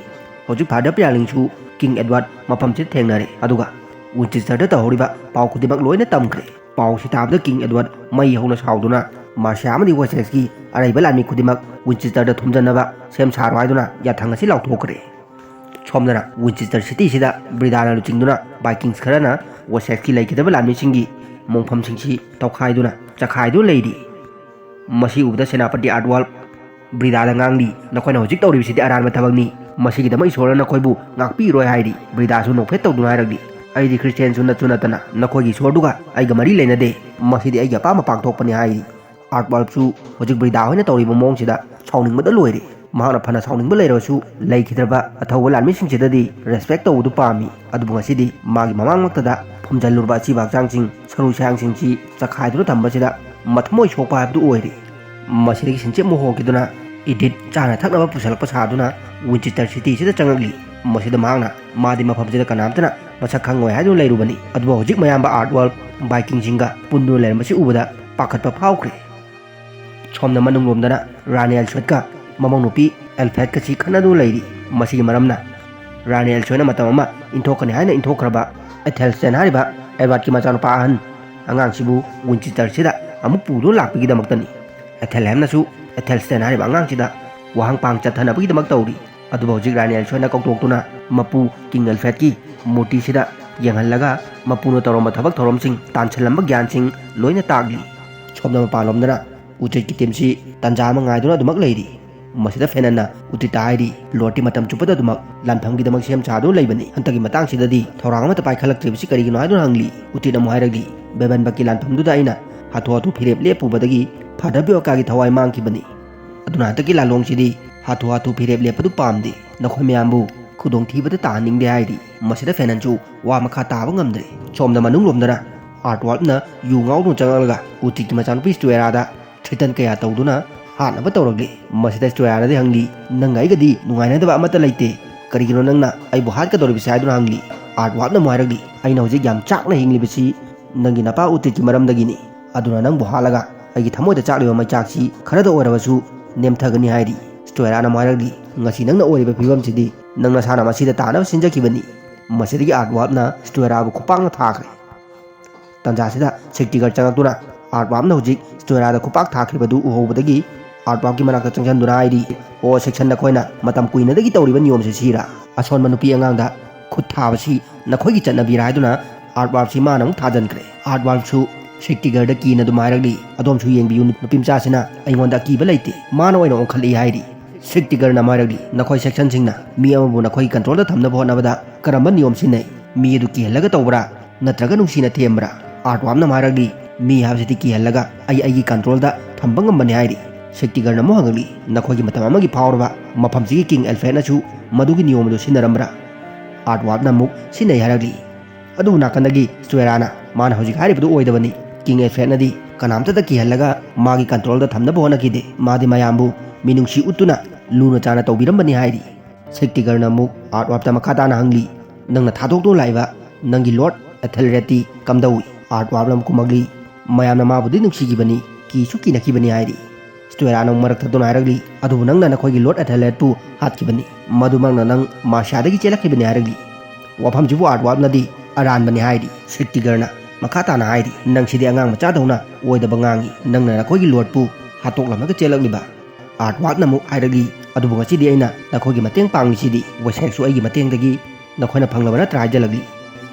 ꯍꯧꯖꯤꯛ ꯐꯥꯗꯔ ꯄꯤꯌꯥꯂꯤꯡꯁꯨ ꯀꯤꯡ ꯑꯦꯗꯋꯥꯔꯗ ꯃꯐꯝꯁꯤꯗ ꯊꯦꯡꯅꯔꯦ, ꯑꯗꯨꯒ ꯋꯤꯟꯆꯦꯁꯇꯔꯗ ꯇꯧꯍꯧꯔꯤꯕ ꯄꯥꯎ ꯈꯨꯗꯤꯡꯃꯛ ꯂꯣꯏꯅ ꯇꯝꯈ꯭ꯔꯦ꯫ ꯄꯥꯎꯁꯤ ꯇꯥꯕꯗ ꯀꯤꯡ ꯑꯦꯗꯋꯥꯔꯗ ꯃꯩ ꯍꯧꯅ ꯁꯥꯎꯗꯨꯅ ꯃꯥꯔꯁꯤꯌꯥ ꯑꯃꯗꯤ ꯋꯦꯁꯦꯁꯀꯤ ꯑꯔꯩꯕ ꯂꯥꯟꯃꯤ ꯈꯨꯗꯤꯡꯃꯛ ꯋꯤꯟꯆꯦꯁꯇꯔꯗ ꯊꯨꯝꯖꯤꯟꯅꯕ ꯁꯦꯝ ꯁꯥꯔꯣ ꯍꯥꯏꯗꯨꯅ ꯌꯥꯊꯪ ꯑꯁꯤ ꯂꯥꯎꯊꯣꯛꯈ꯭ꯔꯦ꯫ ꯁꯣꯝꯗꯅ ꯋꯤꯟꯆꯦꯁꯇꯔ ꯁꯤꯇꯤꯁꯤꯗ ꯕ꯭ꯔꯤꯗꯥꯅ ꯂꯨꯆꯤꯡꯗꯨꯅ ꯚꯥꯏꯀꯤꯡꯁ ꯈꯔꯅ ꯋꯦꯁꯦꯁꯀꯤ ꯂꯩꯈꯤꯗꯕ ꯂꯥꯟꯃꯤꯁꯤꯡꯒꯤ ꯃꯣꯡꯐꯝꯁꯤꯡꯁꯤ ꯇꯧꯈꯥꯏꯗꯨꯅ ꯆꯈꯥꯏꯗꯨꯅ ꯂꯩꯔꯤ꯫ ꯃꯁꯤ ꯎꯕꯗ ꯁꯦꯅꯥꯄꯇꯤ ꯑꯥꯔꯠꯋꯥꯜ ꯕ꯭ꯔꯤꯗꯥꯗ ꯉꯥꯡꯂꯤ, "ꯅꯈꯣꯏꯅ ꯍꯧꯖꯤꯛ ꯇꯧꯔꯤꯕꯁꯤꯗꯤ ꯑꯔꯥꯟꯕ ꯊꯕꯛꯅꯤ꯫ ꯃꯁꯤꯒꯤꯗꯃꯛ ꯏꯁꯣꯔꯅ ꯅꯈꯣꯏꯕꯨ ꯉꯥꯛꯄꯤꯔꯣꯏ" ꯍꯥꯏꯔꯤ꯫ ꯕ꯭ꯔꯤꯗꯥꯁꯨ ꯅꯣꯛꯐꯦꯠ ꯇꯧꯗꯨꯅ ꯍꯥꯏꯔꯛꯂꯤ, "ꯑꯩꯗꯤ ꯈ꯭ꯔꯤꯁꯇꯤꯌꯥꯟꯁꯨ ꯅꯠꯁꯨ ꯅꯠꯇꯅ ꯅꯈꯣꯏꯒꯤ ꯏꯁꯣꯔꯗꯨꯒ ꯑꯩꯒ ꯃꯔꯤ ꯂꯩꯅꯗꯦ꯫ ꯃꯁꯤꯗꯤ ꯑꯩꯒꯤ ꯑꯄꯥꯝꯕ ꯄꯥꯡꯊꯣꯛꯄꯅꯤ" ꯍꯥꯏꯔꯤ꯫ ꯑꯥꯔꯠꯋꯥꯜꯁꯨ ꯍꯧꯖꯤꯛ ꯕ꯭ꯔꯤꯗꯥ ꯍꯣꯏꯅ ꯇꯧꯔꯤꯕ ꯃꯑꯣꯡꯁꯤꯗ ꯁꯥꯎꯅꯤꯡꯕꯗ ꯂꯣꯏꯔꯦ꯫ ꯃꯍꯥꯛꯅ ꯐꯅ ꯁꯥꯎꯅꯤꯡꯕ ꯂꯩꯔꯕꯁꯨ ꯂꯩꯈꯤꯗ꯭ꯔꯕ ꯑꯊꯧꯕ ꯂꯥꯟꯃꯤꯁꯤꯡꯁꯤꯗꯗꯤ ꯔꯦꯁꯄꯦꯛ ꯇꯧꯕꯗꯨ ꯄꯥꯝꯃꯤ꯫ ꯑꯗꯨꯕꯨ ꯉꯁꯤꯗꯤ ꯃꯥꯒꯤ ꯃꯃꯥꯡꯃꯛꯇꯗ ꯐꯨꯝꯖꯤꯜꯂꯨꯔꯕ ꯑꯁꯤꯕ ꯍꯛꯆꯥꯡꯁꯤꯡ, ꯁꯔꯨ ꯁꯌꯥꯡꯁꯤꯡꯁꯤ ꯆꯈꯥꯏꯗꯨꯅ ꯊꯝꯕꯁꯤꯗ ꯃꯊꯃꯣꯏ ꯁꯣꯛꯄ ꯍꯥꯏꯕꯗꯨ ꯑꯣꯏꯔꯦ꯫ ꯃꯁꯤꯗꯒꯤ ꯁꯤꯟꯆꯦꯞ ꯑꯃꯨꯛ ꯍꯣꯡꯈꯤꯗꯨꯅ ꯏꯗꯤꯠ ꯆꯥꯅ ꯊꯛꯅꯕ ꯄꯨꯁꯜꯂꯛꯄ ꯁꯥꯗꯨꯅ ꯋꯤꯟꯆꯦꯁꯇꯔ ꯁꯤꯇꯤꯁꯤꯗ ꯆꯪꯉꯛꯂꯤ꯫ ꯃꯁꯤꯗ ꯃꯍꯥꯛꯅ ꯃꯥꯗꯤ ꯃꯐꯝꯁꯤꯗ ꯀꯅꯥꯝꯇꯅ ꯃꯁꯛ ꯈꯪꯉꯣꯏ ꯍꯥꯏꯗꯨꯅ ꯂꯩꯔꯨꯕꯅꯤ꯫ ꯑꯗꯨꯕꯨ ꯍꯧꯖꯤꯛ ꯃꯌꯥꯝꯕ ꯑꯥꯔꯠꯋꯥꯜ ꯚꯥꯏꯀꯤꯡꯁꯤꯡꯒ ꯄꯨꯟꯗꯨꯅ ꯂꯩꯔꯝꯕꯁꯤ ꯎꯕꯗ ꯄꯥꯈꯠꯄ ꯐꯥꯎꯈ꯭ꯔꯦ꯫ ꯁꯣꯝꯗ ꯃꯅꯨꯡꯂꯣꯝꯗꯅ ꯔꯥꯅꯤ ꯑꯦꯜꯁꯣꯏꯠꯀ ꯃꯃꯧ ꯅꯨꯄꯤ ꯑꯦꯜꯐ꯭ꯔꯦꯗꯀꯁꯤ ꯈꯠꯅꯗꯨꯅ ꯂꯩꯔꯤ꯫ ꯃꯁꯤꯒꯤ ꯃꯔꯝꯅ ꯔꯥꯅꯤ ꯑꯦꯜꯁꯣꯏꯠꯅ ꯃꯇꯝ ꯑꯃ ꯏꯟꯊꯣꯛꯀꯅꯤ ꯍꯥꯏꯅ ꯏꯟꯊꯣꯛꯈ꯭ꯔꯕ ꯑꯦꯊꯦꯜꯁꯇꯦꯟ ꯍꯥꯏꯔꯤꯕ ꯑꯦꯗꯋꯥꯔꯗꯀꯤ ꯃꯆꯥꯅꯨꯄꯥ ꯑꯍꯟ ꯑꯉꯥꯡꯁꯤꯕꯨ ꯋꯤꯟꯆꯦꯁꯇꯔꯁꯤꯗ ꯑꯃꯨꯛ ꯄꯨꯗꯨꯅ ꯂꯥꯛꯄꯒꯤꯗꯃꯛꯇꯅꯤ꯫ ꯑꯦꯊꯦꯜꯍꯦꯝꯅꯁꯨ ꯑꯦꯊꯦꯜꯁꯇꯦꯟ ꯍꯥꯏꯔꯤꯕ ꯑꯉꯥꯡꯁꯤꯗ ꯋꯥꯍꯪ ꯄꯥꯡ ꯆꯠꯊꯅꯕꯒꯤꯗꯃꯛ ꯇꯧꯔꯤ꯫ ꯑꯗꯨꯕꯨ ꯍꯧꯖꯤꯛ ꯔꯥꯅꯤ ꯑꯦꯜꯁꯣꯏꯠꯅ ꯀꯧꯊꯣꯛꯇꯨꯅ ꯃꯄꯨ ꯀꯤꯡ ꯑꯦꯜꯐ꯭ꯔꯦꯗꯀꯤ ꯃꯨꯔꯇꯤꯁꯤꯗ ꯌꯦꯡꯍꯜꯂꯒ ꯃꯄꯨꯅ ꯇꯧꯔꯝꯕ ꯊꯕꯛ ꯊꯧꯔꯝꯁꯤꯡ, ꯇꯥꯟꯁꯤꯜꯂꯝꯕ ꯒ꯭ꯌꯥꯟꯁꯤꯡ ꯂꯣꯏꯅ ꯇꯥꯛꯂꯤ꯫ ꯁꯣꯝꯗ ꯃꯄꯥꯟꯂꯣꯝꯗꯅ ꯎꯆꯦꯠꯀꯤ ꯇꯤꯝꯁꯤ ꯇꯟꯖꯥ ꯑꯃ ꯉꯥꯏꯗꯨꯅ ꯑꯗꯨꯃꯛ ꯂꯩꯔꯤ꯫ ꯃꯁꯤꯗ ꯐꯦꯅꯟꯅ ꯎꯇꯤꯠꯇ ꯍꯥꯏꯔꯤ, "ꯂꯣꯔꯗꯇꯤ ꯃꯇꯝ ꯆꯨꯞꯄꯗ ꯑꯗꯨꯃꯛ ꯂꯥꯟꯐꯝꯒꯤꯗꯃꯛ ꯁꯦꯝ ꯁꯥꯗꯨꯅ ꯂꯩꯕꯅꯤ꯫ ꯍꯟꯗꯛꯀꯤ ꯃꯇꯥꯡꯁꯤꯗꯗꯤ ꯊꯧꯔꯥꯡ ꯑꯃꯠꯇ ꯄꯥꯏꯈꯠꯂꯛꯇ꯭ꯔꯤꯕꯁꯤ ꯀꯔꯤꯒꯤꯅꯣ?" ꯍꯥꯏꯗꯨꯅ ꯍꯪꯂꯤ꯫ ꯎꯇꯤꯠꯅ ꯑꯃꯨꯛ ꯍꯥꯏꯔꯛꯂꯤ, "ꯕꯦꯕꯟꯕꯛꯀꯤ ꯂꯥꯟꯐꯝꯗꯨꯗ ꯑꯩꯅ ꯍꯥꯊꯨ ꯍꯥꯊꯨ ꯐꯤꯔꯦꯞ ꯂꯦꯞꯄꯨꯕꯗꯒꯤ ꯐꯥꯗꯔ ꯕꯤꯌꯣꯀꯥꯒꯤ ꯊꯋꯥꯏ ꯃꯥꯡꯈꯤꯕꯅꯤ꯫ ꯑꯗꯨꯅ ꯍꯟꯗꯛꯀꯤ ꯂꯥꯂꯣꯡꯁꯤꯗꯤ ꯍꯥꯊꯨ ꯍꯥꯊꯨ ꯐꯤꯔꯦꯞ ꯂꯦꯞꯄꯗꯨ ꯄꯥꯝꯗꯦ꯫ ꯅꯈꯣꯏ ꯃꯌꯥꯝꯕꯨ ꯈꯨꯗꯣꯡꯊꯤꯕꯗ ꯇꯥꯍꯟꯅꯤꯡꯗꯦ" ꯍꯥꯏꯔꯤ꯫ ꯃꯁꯤꯗ ꯐꯦꯅꯟꯁꯨ ꯋꯥ ꯃꯈꯥ ꯇꯥꯕ ꯉꯝꯗ꯭ꯔꯦ꯫ ꯁꯣꯝꯗ ꯃꯅꯨꯡꯂꯣꯝꯗꯅ ꯑꯥꯔꯠꯋꯥꯜꯞꯅ ꯌꯨ ꯉꯥꯎꯗꯨꯅ ꯆꯪꯂꯛꯂꯒ ꯎꯇꯤꯠꯀꯤ ꯃꯆꯥꯅꯨꯄꯤ ꯁ꯭ꯇꯨꯑꯦꯔꯥꯗ ꯊ꯭ꯔꯤꯇꯟ ꯀꯌꯥ ꯇꯧꯗꯨꯅ ꯍꯥꯠꯅꯕ ꯇꯧꯔꯛꯂꯤ꯫ ꯃꯁꯤꯗ ꯁ꯭ꯇꯣꯌꯥꯔꯅꯗꯤ ꯍꯪꯂꯤ, "ꯅꯪꯒ ꯑꯩꯒꯗꯤ ꯅꯨꯡꯉꯥꯏꯅꯗꯕ ꯑꯃꯠꯇ ꯂꯩꯇꯦ, ꯀꯔꯤꯒꯤꯅꯣ ꯅꯪꯅ ꯑꯩꯕꯨ ꯍꯥꯠꯀꯗꯧꯔꯤꯕꯁꯦ?" ꯍꯥꯏꯗꯨꯅ ꯍꯪꯂꯤ꯫ ꯑꯥꯔꯠꯋꯥꯞꯅ ꯑꯃꯨꯛ ꯍꯥꯏꯔꯛꯂꯤ, "ꯑꯩꯅ ꯍꯧꯖꯤꯛ ꯌꯥꯝ ꯆꯥꯛꯅ ꯍꯤꯡꯂꯤꯕꯁꯤ ꯅꯪꯒꯤ ꯅꯄꯥ ꯎꯇꯤꯠꯀꯤ ꯃꯔꯝꯗꯒꯤꯅꯤ꯫ ꯑꯗꯨꯅ ꯅꯪꯕꯨ ꯍꯥꯠꯂꯒ ꯑꯩꯒꯤ ꯊꯃꯣꯏꯗ ꯆꯥꯛꯂꯤꯕ ꯃꯩꯆꯥꯛꯁꯤ ꯈꯔꯗ ꯑꯣꯏꯔꯕꯁꯨ ꯅꯦꯝꯊꯒꯅꯤ" ꯍꯥꯏꯔꯤ꯫ ꯁ꯭ꯇꯣꯌꯥꯔꯅ ꯑꯃꯨꯛ ꯍꯥꯏꯔꯛꯂꯤ, "ꯉꯁꯤ ꯅꯪꯅ ꯑꯣꯏꯔꯤꯕ ꯐꯤꯕꯝꯁꯤꯗꯤ ꯅꯪ ꯅꯁꯥꯅ ꯃꯁꯤꯗ ꯇꯥꯅꯕ ꯁꯤꯟꯖꯈꯤꯕꯅꯤ"꯫ ꯃꯁꯤꯗꯒꯤ ꯑꯥꯔꯠꯋꯥꯞꯅ ꯁ꯭ꯇꯣꯌꯥꯔꯕꯨ ꯈꯨꯄꯥꯛꯅ ꯊꯥꯈ꯭ꯔꯦ꯫ ꯇꯟꯖꯥꯁꯤꯗ ꯁꯤꯛꯇꯤꯒꯔ ꯆꯪꯂꯛꯇꯨꯅ ꯑꯥꯔꯠꯋꯥꯞꯅ ꯍꯧꯖꯤꯛ ꯁ꯭ꯇꯣꯌꯥꯔꯗ ꯈꯨꯄꯥꯛ ꯊꯥꯈ꯭ꯔꯤꯕꯗꯨ ꯎꯍꯧꯕꯗꯒꯤ ꯑꯥꯔꯠꯋꯥꯞꯀꯤ ꯃꯅꯥꯛꯇ ꯆꯪꯁꯤꯟꯗꯨꯅ ꯍꯥꯏꯔꯤ, "ꯑꯣ ꯁꯦꯛꯁꯟ, ꯅꯈꯣꯏꯅ ꯃꯇꯝ ꯀꯨꯏꯅꯗꯒꯤ ꯇꯧꯔꯤꯕ ꯅꯤꯌꯣꯝꯁꯦ ꯁꯤꯔꯥ? ꯑꯁꯣꯟꯕ ꯅꯨꯄꯤ ꯑꯉꯥꯡꯗ ꯈꯨꯠ ꯊꯥꯕꯁꯤ ꯅꯈꯣꯏꯒꯤ ꯆꯠꯅꯕꯤꯔꯥ?" ꯍꯥꯏꯗꯨꯅ ꯑꯥꯔꯠꯋꯥꯞꯁꯤ ꯃꯥꯅ ꯑꯃꯨꯛ ꯊꯥꯖꯤꯟꯈ꯭ꯔꯦ꯫ ꯑꯥꯔꯠꯋꯥꯞꯁꯨ ꯁꯤꯛꯇꯤꯒꯔꯗ ꯀꯤꯅ ꯑꯗꯨꯝ ꯍꯥꯏꯔꯛꯂꯤ, "ꯑꯗꯣꯝꯁꯨ ꯌꯦꯡꯕꯤꯌꯨ, ꯅꯨꯄꯤ ꯃꯆꯥꯁꯤꯅ ꯑꯩꯉꯣꯟꯗ ꯑꯀꯤꯕ ꯂꯩꯇꯦ, ꯃꯥꯅ ꯑꯣꯏꯅ ꯑꯣꯟꯈꯠꯂꯛꯏ" ꯍꯥꯏꯔꯤ꯫ ꯁꯤꯛꯇꯤꯒꯔꯅ ꯑꯃꯨꯛ ꯍꯥꯏꯔꯛꯂꯤ, "ꯅꯈꯣꯏ ꯁꯦꯛꯁꯟꯁꯤꯡꯅ ꯃꯤ ꯑꯃꯕꯨ ꯅꯈꯣꯏꯒꯤ ꯀꯟꯇ꯭ꯔꯣꯜꯗ ꯊꯝꯅꯕ ꯍꯣꯠꯅꯕꯗ ꯀꯔꯝꯕ ꯅꯤꯌꯣꯝ ꯁꯤꯖꯤꯟꯅꯩ? ꯃꯤ ꯑꯗꯨ ꯀꯤꯍꯜꯂꯒ ꯇꯧꯕ꯭ꯔꯥ, ꯅꯠꯇ꯭ꯔꯒ ꯅꯨꯡꯁꯤꯅ ꯊꯦꯝꯕ꯭ꯔꯥ?" ꯑꯥꯔꯠꯋꯥꯞꯅ ꯑꯃꯨꯛ ꯍꯥꯏꯔꯛꯂꯤ, "ꯃꯤ ꯍꯥꯏꯕꯁꯤꯗꯤ ꯀꯤꯍꯜꯂꯒ ꯑꯩ ꯑꯩꯒꯤ ꯀꯟꯇ꯭ꯔꯣꯜꯗ ꯊꯝꯕ ꯉꯝꯕꯅꯤ" ꯍꯥꯏꯔꯤ꯫ ꯁꯤꯛꯇꯤꯒꯔꯅ ꯑꯃꯨꯛ ꯍꯪꯂꯛꯂꯤ, "ꯅꯈꯣꯏꯒꯤ ꯃꯇꯝ ꯑꯃꯒꯤ ꯐꯥꯎꯔꯕ ꯃꯐꯝꯁꯤꯒꯤ ꯀꯤꯡ ꯑꯦꯜꯐ꯭ꯔꯦꯗꯅꯁꯨ ꯃꯗꯨꯒꯤ ꯅꯤꯌꯣꯝ ꯑꯗꯨ ꯁꯤꯖꯤꯟꯅꯔꯝꯕ꯭ꯔꯥ?" ꯑꯥꯔꯠꯋꯥꯞꯅ ꯑꯃꯨꯛ ꯁꯤꯖꯤꯟꯅꯩ ꯍꯥꯏꯔꯛꯂꯤ꯫ ꯑꯗꯨꯕꯨ ꯅꯥꯀꯟꯗꯒꯤ ꯁ꯭ꯇꯣꯌꯥꯔꯅ ꯃꯥꯅ ꯍꯧꯖꯤꯛ ꯍꯥꯏꯔꯤꯕꯗꯨ ꯑꯣꯏꯗꯕꯅꯤ꯫ ꯀꯤꯡ ꯑꯦꯜꯐ꯭ꯔꯦꯗꯅꯗꯤ ꯀꯅꯥꯝꯇꯗ ꯀꯤꯍꯜꯂꯒ ꯃꯥꯒꯤ ꯀꯟꯇ꯭ꯔꯣꯜꯗ ꯊꯝꯅꯕ ꯍꯣꯠꯅꯈꯤꯗꯦ꯫ ꯃꯥꯗꯤ ꯃꯌꯥꯝꯕꯨ ꯃꯤꯅꯨꯡꯁꯤ ꯎꯠꯇꯨꯅ ꯂꯨꯅ ꯆꯥꯟꯅ ꯇꯧꯕꯤꯔꯝꯕꯅꯤ ꯍꯥꯏꯔꯤ꯫ ꯁꯤꯛꯇꯤꯒꯔꯅ ꯑꯃꯨꯛ ꯑꯥꯔꯠꯋꯥꯞꯇ ꯃꯈꯥ ꯇꯥꯅ ꯍꯪꯂꯤ, "ꯅꯪꯅ ꯊꯥꯗꯣꯛꯇꯨꯅ ꯂꯥꯛꯏꯕ ꯅꯪꯒꯤ ꯂꯣꯔꯗ ꯑꯦꯊꯦꯜꯔꯦꯗꯇꯤ ꯀꯝꯗꯧꯏ?" ꯑꯥꯔꯠꯋꯥꯞꯅ ꯑꯃꯨꯛ ꯈꯨꯝꯃꯛꯂꯤ, "ꯃꯌꯥꯝꯅ ꯃꯥꯕꯨꯗꯤ ꯅꯨꯡꯁꯤꯈꯤꯕꯅꯤ, ꯀꯤꯁꯨ ꯀꯤꯅꯈꯤꯕꯅꯤ" ꯍꯥꯏꯔꯤ꯫ ꯁ꯭ꯇꯣꯌꯥꯔꯅ ꯑꯃꯨꯛ ꯃꯔꯛ ꯊꯠꯇꯨꯅ ꯍꯥꯏꯔꯛꯂꯤ, "ꯑꯗꯨꯕꯨ ꯅꯪꯅ ꯅꯈꯣꯏꯒꯤ ꯂꯣꯔꯗ ꯑꯦꯊꯦꯜꯔꯦꯗꯄꯨ ꯍꯥꯠꯈꯤꯕꯅꯤ, ꯃꯗꯨꯃꯛꯅ ꯅꯪ ꯃꯥꯔꯁꯤꯌꯥꯗꯒꯤ ꯆꯦꯜꯂꯛꯈꯤꯕꯅꯤ" ꯍꯥꯏꯔꯛꯂꯤ꯫ ꯋꯥꯐꯝꯁꯤꯕꯨ ꯑꯥꯔꯠꯋꯥꯞꯅꯗꯤ ꯑꯔꯥꯟꯕꯅꯤ ꯍꯥꯏꯔꯤ꯫ ꯁꯤꯛꯇꯤꯒꯔꯅ ꯃꯈꯥ ꯇꯥꯅ ꯍꯥꯏꯔꯤ, "ꯅꯪꯁꯤꯗꯤ ꯑꯉꯥꯡ ꯃꯆꯥꯗꯧꯅ ꯑꯣꯏꯗꯕ ꯉꯥꯡꯏ, ꯅꯪꯅ ꯅꯈꯣꯏꯒꯤ ꯂꯣꯔꯗꯄꯨ ꯍꯥꯠꯇꯣꯛꯂꯝꯂꯒ ꯆꯦꯜꯂꯛꯂꯤꯕ?" ꯑꯥꯔꯠꯋꯥꯞꯅ ꯑꯃꯨꯛ ꯍꯥꯏꯔꯛꯂꯤ, "ꯑꯗꯨꯕꯨ ꯉꯁꯤꯗꯤ ꯑꯩꯅ ꯅꯈꯣꯏꯒꯤ ꯃꯇꯦꯡ ꯄꯥꯡꯂꯤꯁꯤꯗꯤ, ꯋꯦꯁꯦꯛꯁꯨ ꯑꯩꯒꯤ ꯃꯇꯦꯡꯗꯒꯤ ꯅꯈꯣꯏꯅ ꯐꯪꯂꯕ ꯅꯠꯇ꯭ꯔꯥ?" ꯍꯥꯏꯖꯜꯂꯛꯂꯤ꯫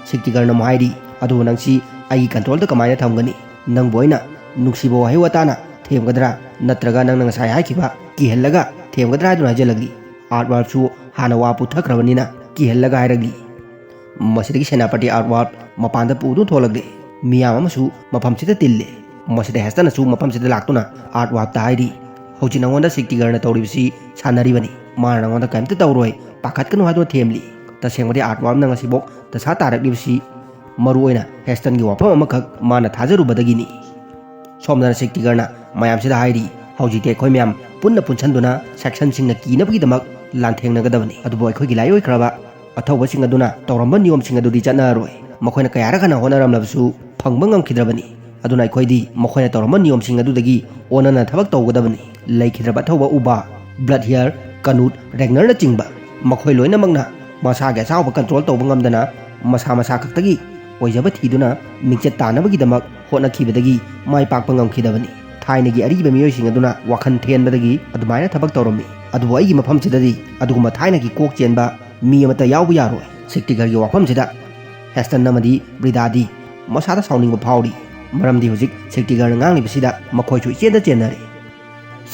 ꯁꯤꯛꯇꯤꯒꯔꯅ ꯑꯃꯨꯛ ꯍꯥꯏꯔꯤ, "ꯑꯗꯨꯕꯨ ꯅꯪꯁꯤ ꯑꯩꯒꯤ ꯀꯟꯇ꯭ꯔꯣꯜꯗ ꯀꯃꯥꯏꯅ ꯊꯝꯒꯅꯤ? ꯅꯪꯕꯨ ꯑꯩꯅ ꯅꯨꯡꯁꯤꯕ ꯋꯥꯍꯩ ꯋꯥꯇꯥꯅ ꯊꯦꯝꯒꯗ꯭ꯔꯥ, ꯅꯠꯇ꯭ꯔꯒ ꯅꯪꯅ ꯉꯁꯥꯏ ꯍꯥꯏꯈꯤꯕ ꯀꯤꯍꯜꯂꯒ ꯊꯦꯝꯒꯗ꯭ꯔꯥ?" ꯍꯥꯏꯗꯨꯅ ꯍꯥꯏꯖꯜꯂꯛꯂꯤ꯫ ꯑꯥꯔꯠꯋꯥꯞꯁꯨ ꯍꯥꯟꯅ ꯋꯥ ꯄꯨꯊꯈ꯭ꯔꯕꯅꯤꯅ ꯀꯤꯍꯜꯂꯒ ꯍꯥꯏꯔꯛꯂꯤ꯫ ꯃꯁꯤꯗꯒꯤ ꯁꯦꯅꯥꯄꯇꯤ ꯑꯥꯔꯠꯋꯥꯞ ꯃꯄꯥꯟꯗ ꯄꯨꯗꯨꯅ ꯊꯣꯛꯂꯛꯂꯦ꯫ ꯃꯤꯌꯥꯝ ꯑꯃꯁꯨ ꯃꯐꯝꯁꯤꯗ ꯇꯤꯜꯂꯦ꯫ ꯃꯁꯤꯗ ꯍꯦꯁꯇꯟꯅꯁꯨ ꯃꯐꯝꯁꯤꯗ ꯂꯥꯛꯇꯨꯅ ꯑꯥꯔꯠꯋꯥꯞꯇ ꯍꯥꯏꯔꯤ, "ꯍꯧꯖꯤꯛ ꯅꯉꯣꯟꯗ ꯁꯤꯛꯇꯤꯒꯔꯅ ꯇꯧꯔꯤꯕꯁꯤ ꯁꯥꯟꯅꯔꯤꯕꯅꯤ꯫ ꯃꯥꯅ ꯅꯉꯣꯟꯗ ꯀꯔꯤꯝꯇ ꯇꯧꯔꯣꯏ, ꯄꯥꯈꯠꯀꯅꯨ" ꯍꯥꯏꯗꯨꯅ ꯊꯦꯝꯂꯤ꯫ ꯇꯁꯦꯡꯕꯗꯤ ꯑꯥꯔꯠꯋꯥꯞꯅ ꯉꯁꯤꯐꯥꯎ ꯗꯁꯥ ꯇꯥꯔꯛꯂꯤꯕꯁꯤ ꯃꯔꯨꯑꯣꯏꯅ ꯍꯦꯁꯇꯟꯒꯤ ꯋꯥꯐꯝ ꯑꯃꯈꯛ ꯃꯥꯅ ꯊꯥꯖꯔꯨꯕꯗꯒꯤꯅꯤ꯫ ꯁꯣꯝꯗꯅ ꯁꯤꯛꯇꯤꯒꯔꯅ ꯃꯌꯥꯝꯁꯤꯗ ꯍꯥꯏꯔꯤ, ꯍꯧꯖꯤꯛꯇꯤ ꯑꯩꯈꯣꯏ ꯃꯌꯥꯝ ꯄꯨꯟꯅ ꯄꯨꯟꯁꯤꯟꯗꯨꯅ ꯁꯦꯛꯁꯟꯁꯤꯡꯅ ꯀꯤꯅꯕꯒꯤꯗꯃꯛ ꯂꯥꯟꯊꯦꯡꯅꯒꯗꯕꯅꯤ꯫ ꯑꯗꯨꯕꯨ ꯑꯩꯈꯣꯏꯒꯤ ꯂꯥꯏꯑꯣꯏꯈ꯭ꯔꯕ ꯑꯊꯧꯕꯁꯤꯡ ꯑꯗꯨꯅ ꯇꯧꯔꯝꯕ ꯅꯤꯌꯣꯝꯁꯤꯡ ꯑꯗꯨꯗꯤ ꯆꯠꯅꯔꯔꯣꯏ꯫ ꯃꯈꯣꯏꯅ ꯀꯌꯥꯔꯛ ꯍꯟꯅ ꯍꯣꯠꯅꯔꯝꯂꯕꯁꯨ ꯐꯪꯕ ꯉꯝꯈꯤꯗ꯭ꯔꯕꯅꯤ꯫ ꯑꯗꯨꯅ ꯑꯩꯈꯣꯏꯗꯤ ꯃꯈꯣꯏꯅ ꯇꯧꯔꯝꯕ ꯅꯤꯌꯣꯝꯁꯤꯡ ꯑꯗꯨꯗꯒꯤ ꯑꯣꯟꯅꯅ ꯊꯕꯛ ꯇꯧꯒꯗꯕꯅꯤ꯫ ꯂꯩꯈꯤꯗ꯭ꯔꯕ ꯑꯊꯧꯕ ꯎꯕꯥ, ꯕ꯭ꯂꯠ ꯍꯤꯌꯔ, ꯀꯅꯨꯠ, ꯔꯦꯒꯅꯔꯅꯆꯤꯡꯕ ꯃꯈꯣꯏ ꯂꯣꯏꯅꯃꯛꯅ ꯃꯁꯥꯒꯤ ꯑꯁꯥꯎꯕ ꯀꯟꯇ꯭ꯔꯣꯜ ꯇꯧꯕ ꯉꯝꯗꯅ ꯃꯁꯥ ꯃꯁꯥ ꯈꯛꯇꯒꯤ ꯑꯣꯏꯖꯕ ꯊꯤꯗꯨꯅ ꯃꯤꯡꯆꯠ ꯇꯥꯟꯅꯕꯒꯤꯗꯃꯛ ꯍꯣꯠꯅꯈꯤꯕꯗꯒꯤ ꯃꯥꯏ ꯄꯥꯛꯄ ꯉꯝꯈꯤꯗꯕꯅꯤ꯫ ꯊꯥꯏꯅꯒꯤ ꯑꯔꯤꯕ ꯃꯤꯑꯣꯏꯁꯤꯡ ꯑꯗꯨꯅ ꯋꯥꯈꯜ ꯊꯦꯟꯕꯗꯒꯤ ꯑꯗꯨꯃꯥꯏꯅ ꯊꯕꯛ ꯇꯧꯔꯝꯃꯤ꯫ ꯑꯗꯨꯕꯨ ꯑꯩꯒꯤ ꯃꯐꯝꯁꯤꯗꯗꯤ ꯑꯗꯨꯒꯨꯝꯕ ꯊꯥꯏꯅꯒꯤ ꯀꯣꯛ ꯆꯦꯟꯕ ꯃꯤ ꯑꯃꯠꯇ ꯌꯥꯎꯕ ꯌꯥꯔꯣꯏ꯫ ꯁꯤꯛꯇꯤꯒꯔꯒꯤ ꯋꯥꯐꯝꯁꯤꯗ ꯍꯦꯁꯇꯟ ꯑꯃꯗꯤ ꯕ꯭ꯔꯤꯗꯥꯗꯤ ꯃꯁꯥꯗ ꯁꯥꯎꯅꯤꯡꯕ ꯐꯥꯎꯔꯤ꯫ ꯃꯔꯝꯗꯤ ꯍꯧꯖꯤꯛ ꯁꯤꯛꯇꯤꯒꯔꯅ ꯉꯥꯡꯂꯤꯕꯁꯤꯗ ꯃꯈꯣꯏꯁꯨ ꯏꯆꯦꯟꯗ ꯆꯦꯟꯅꯔꯦ꯫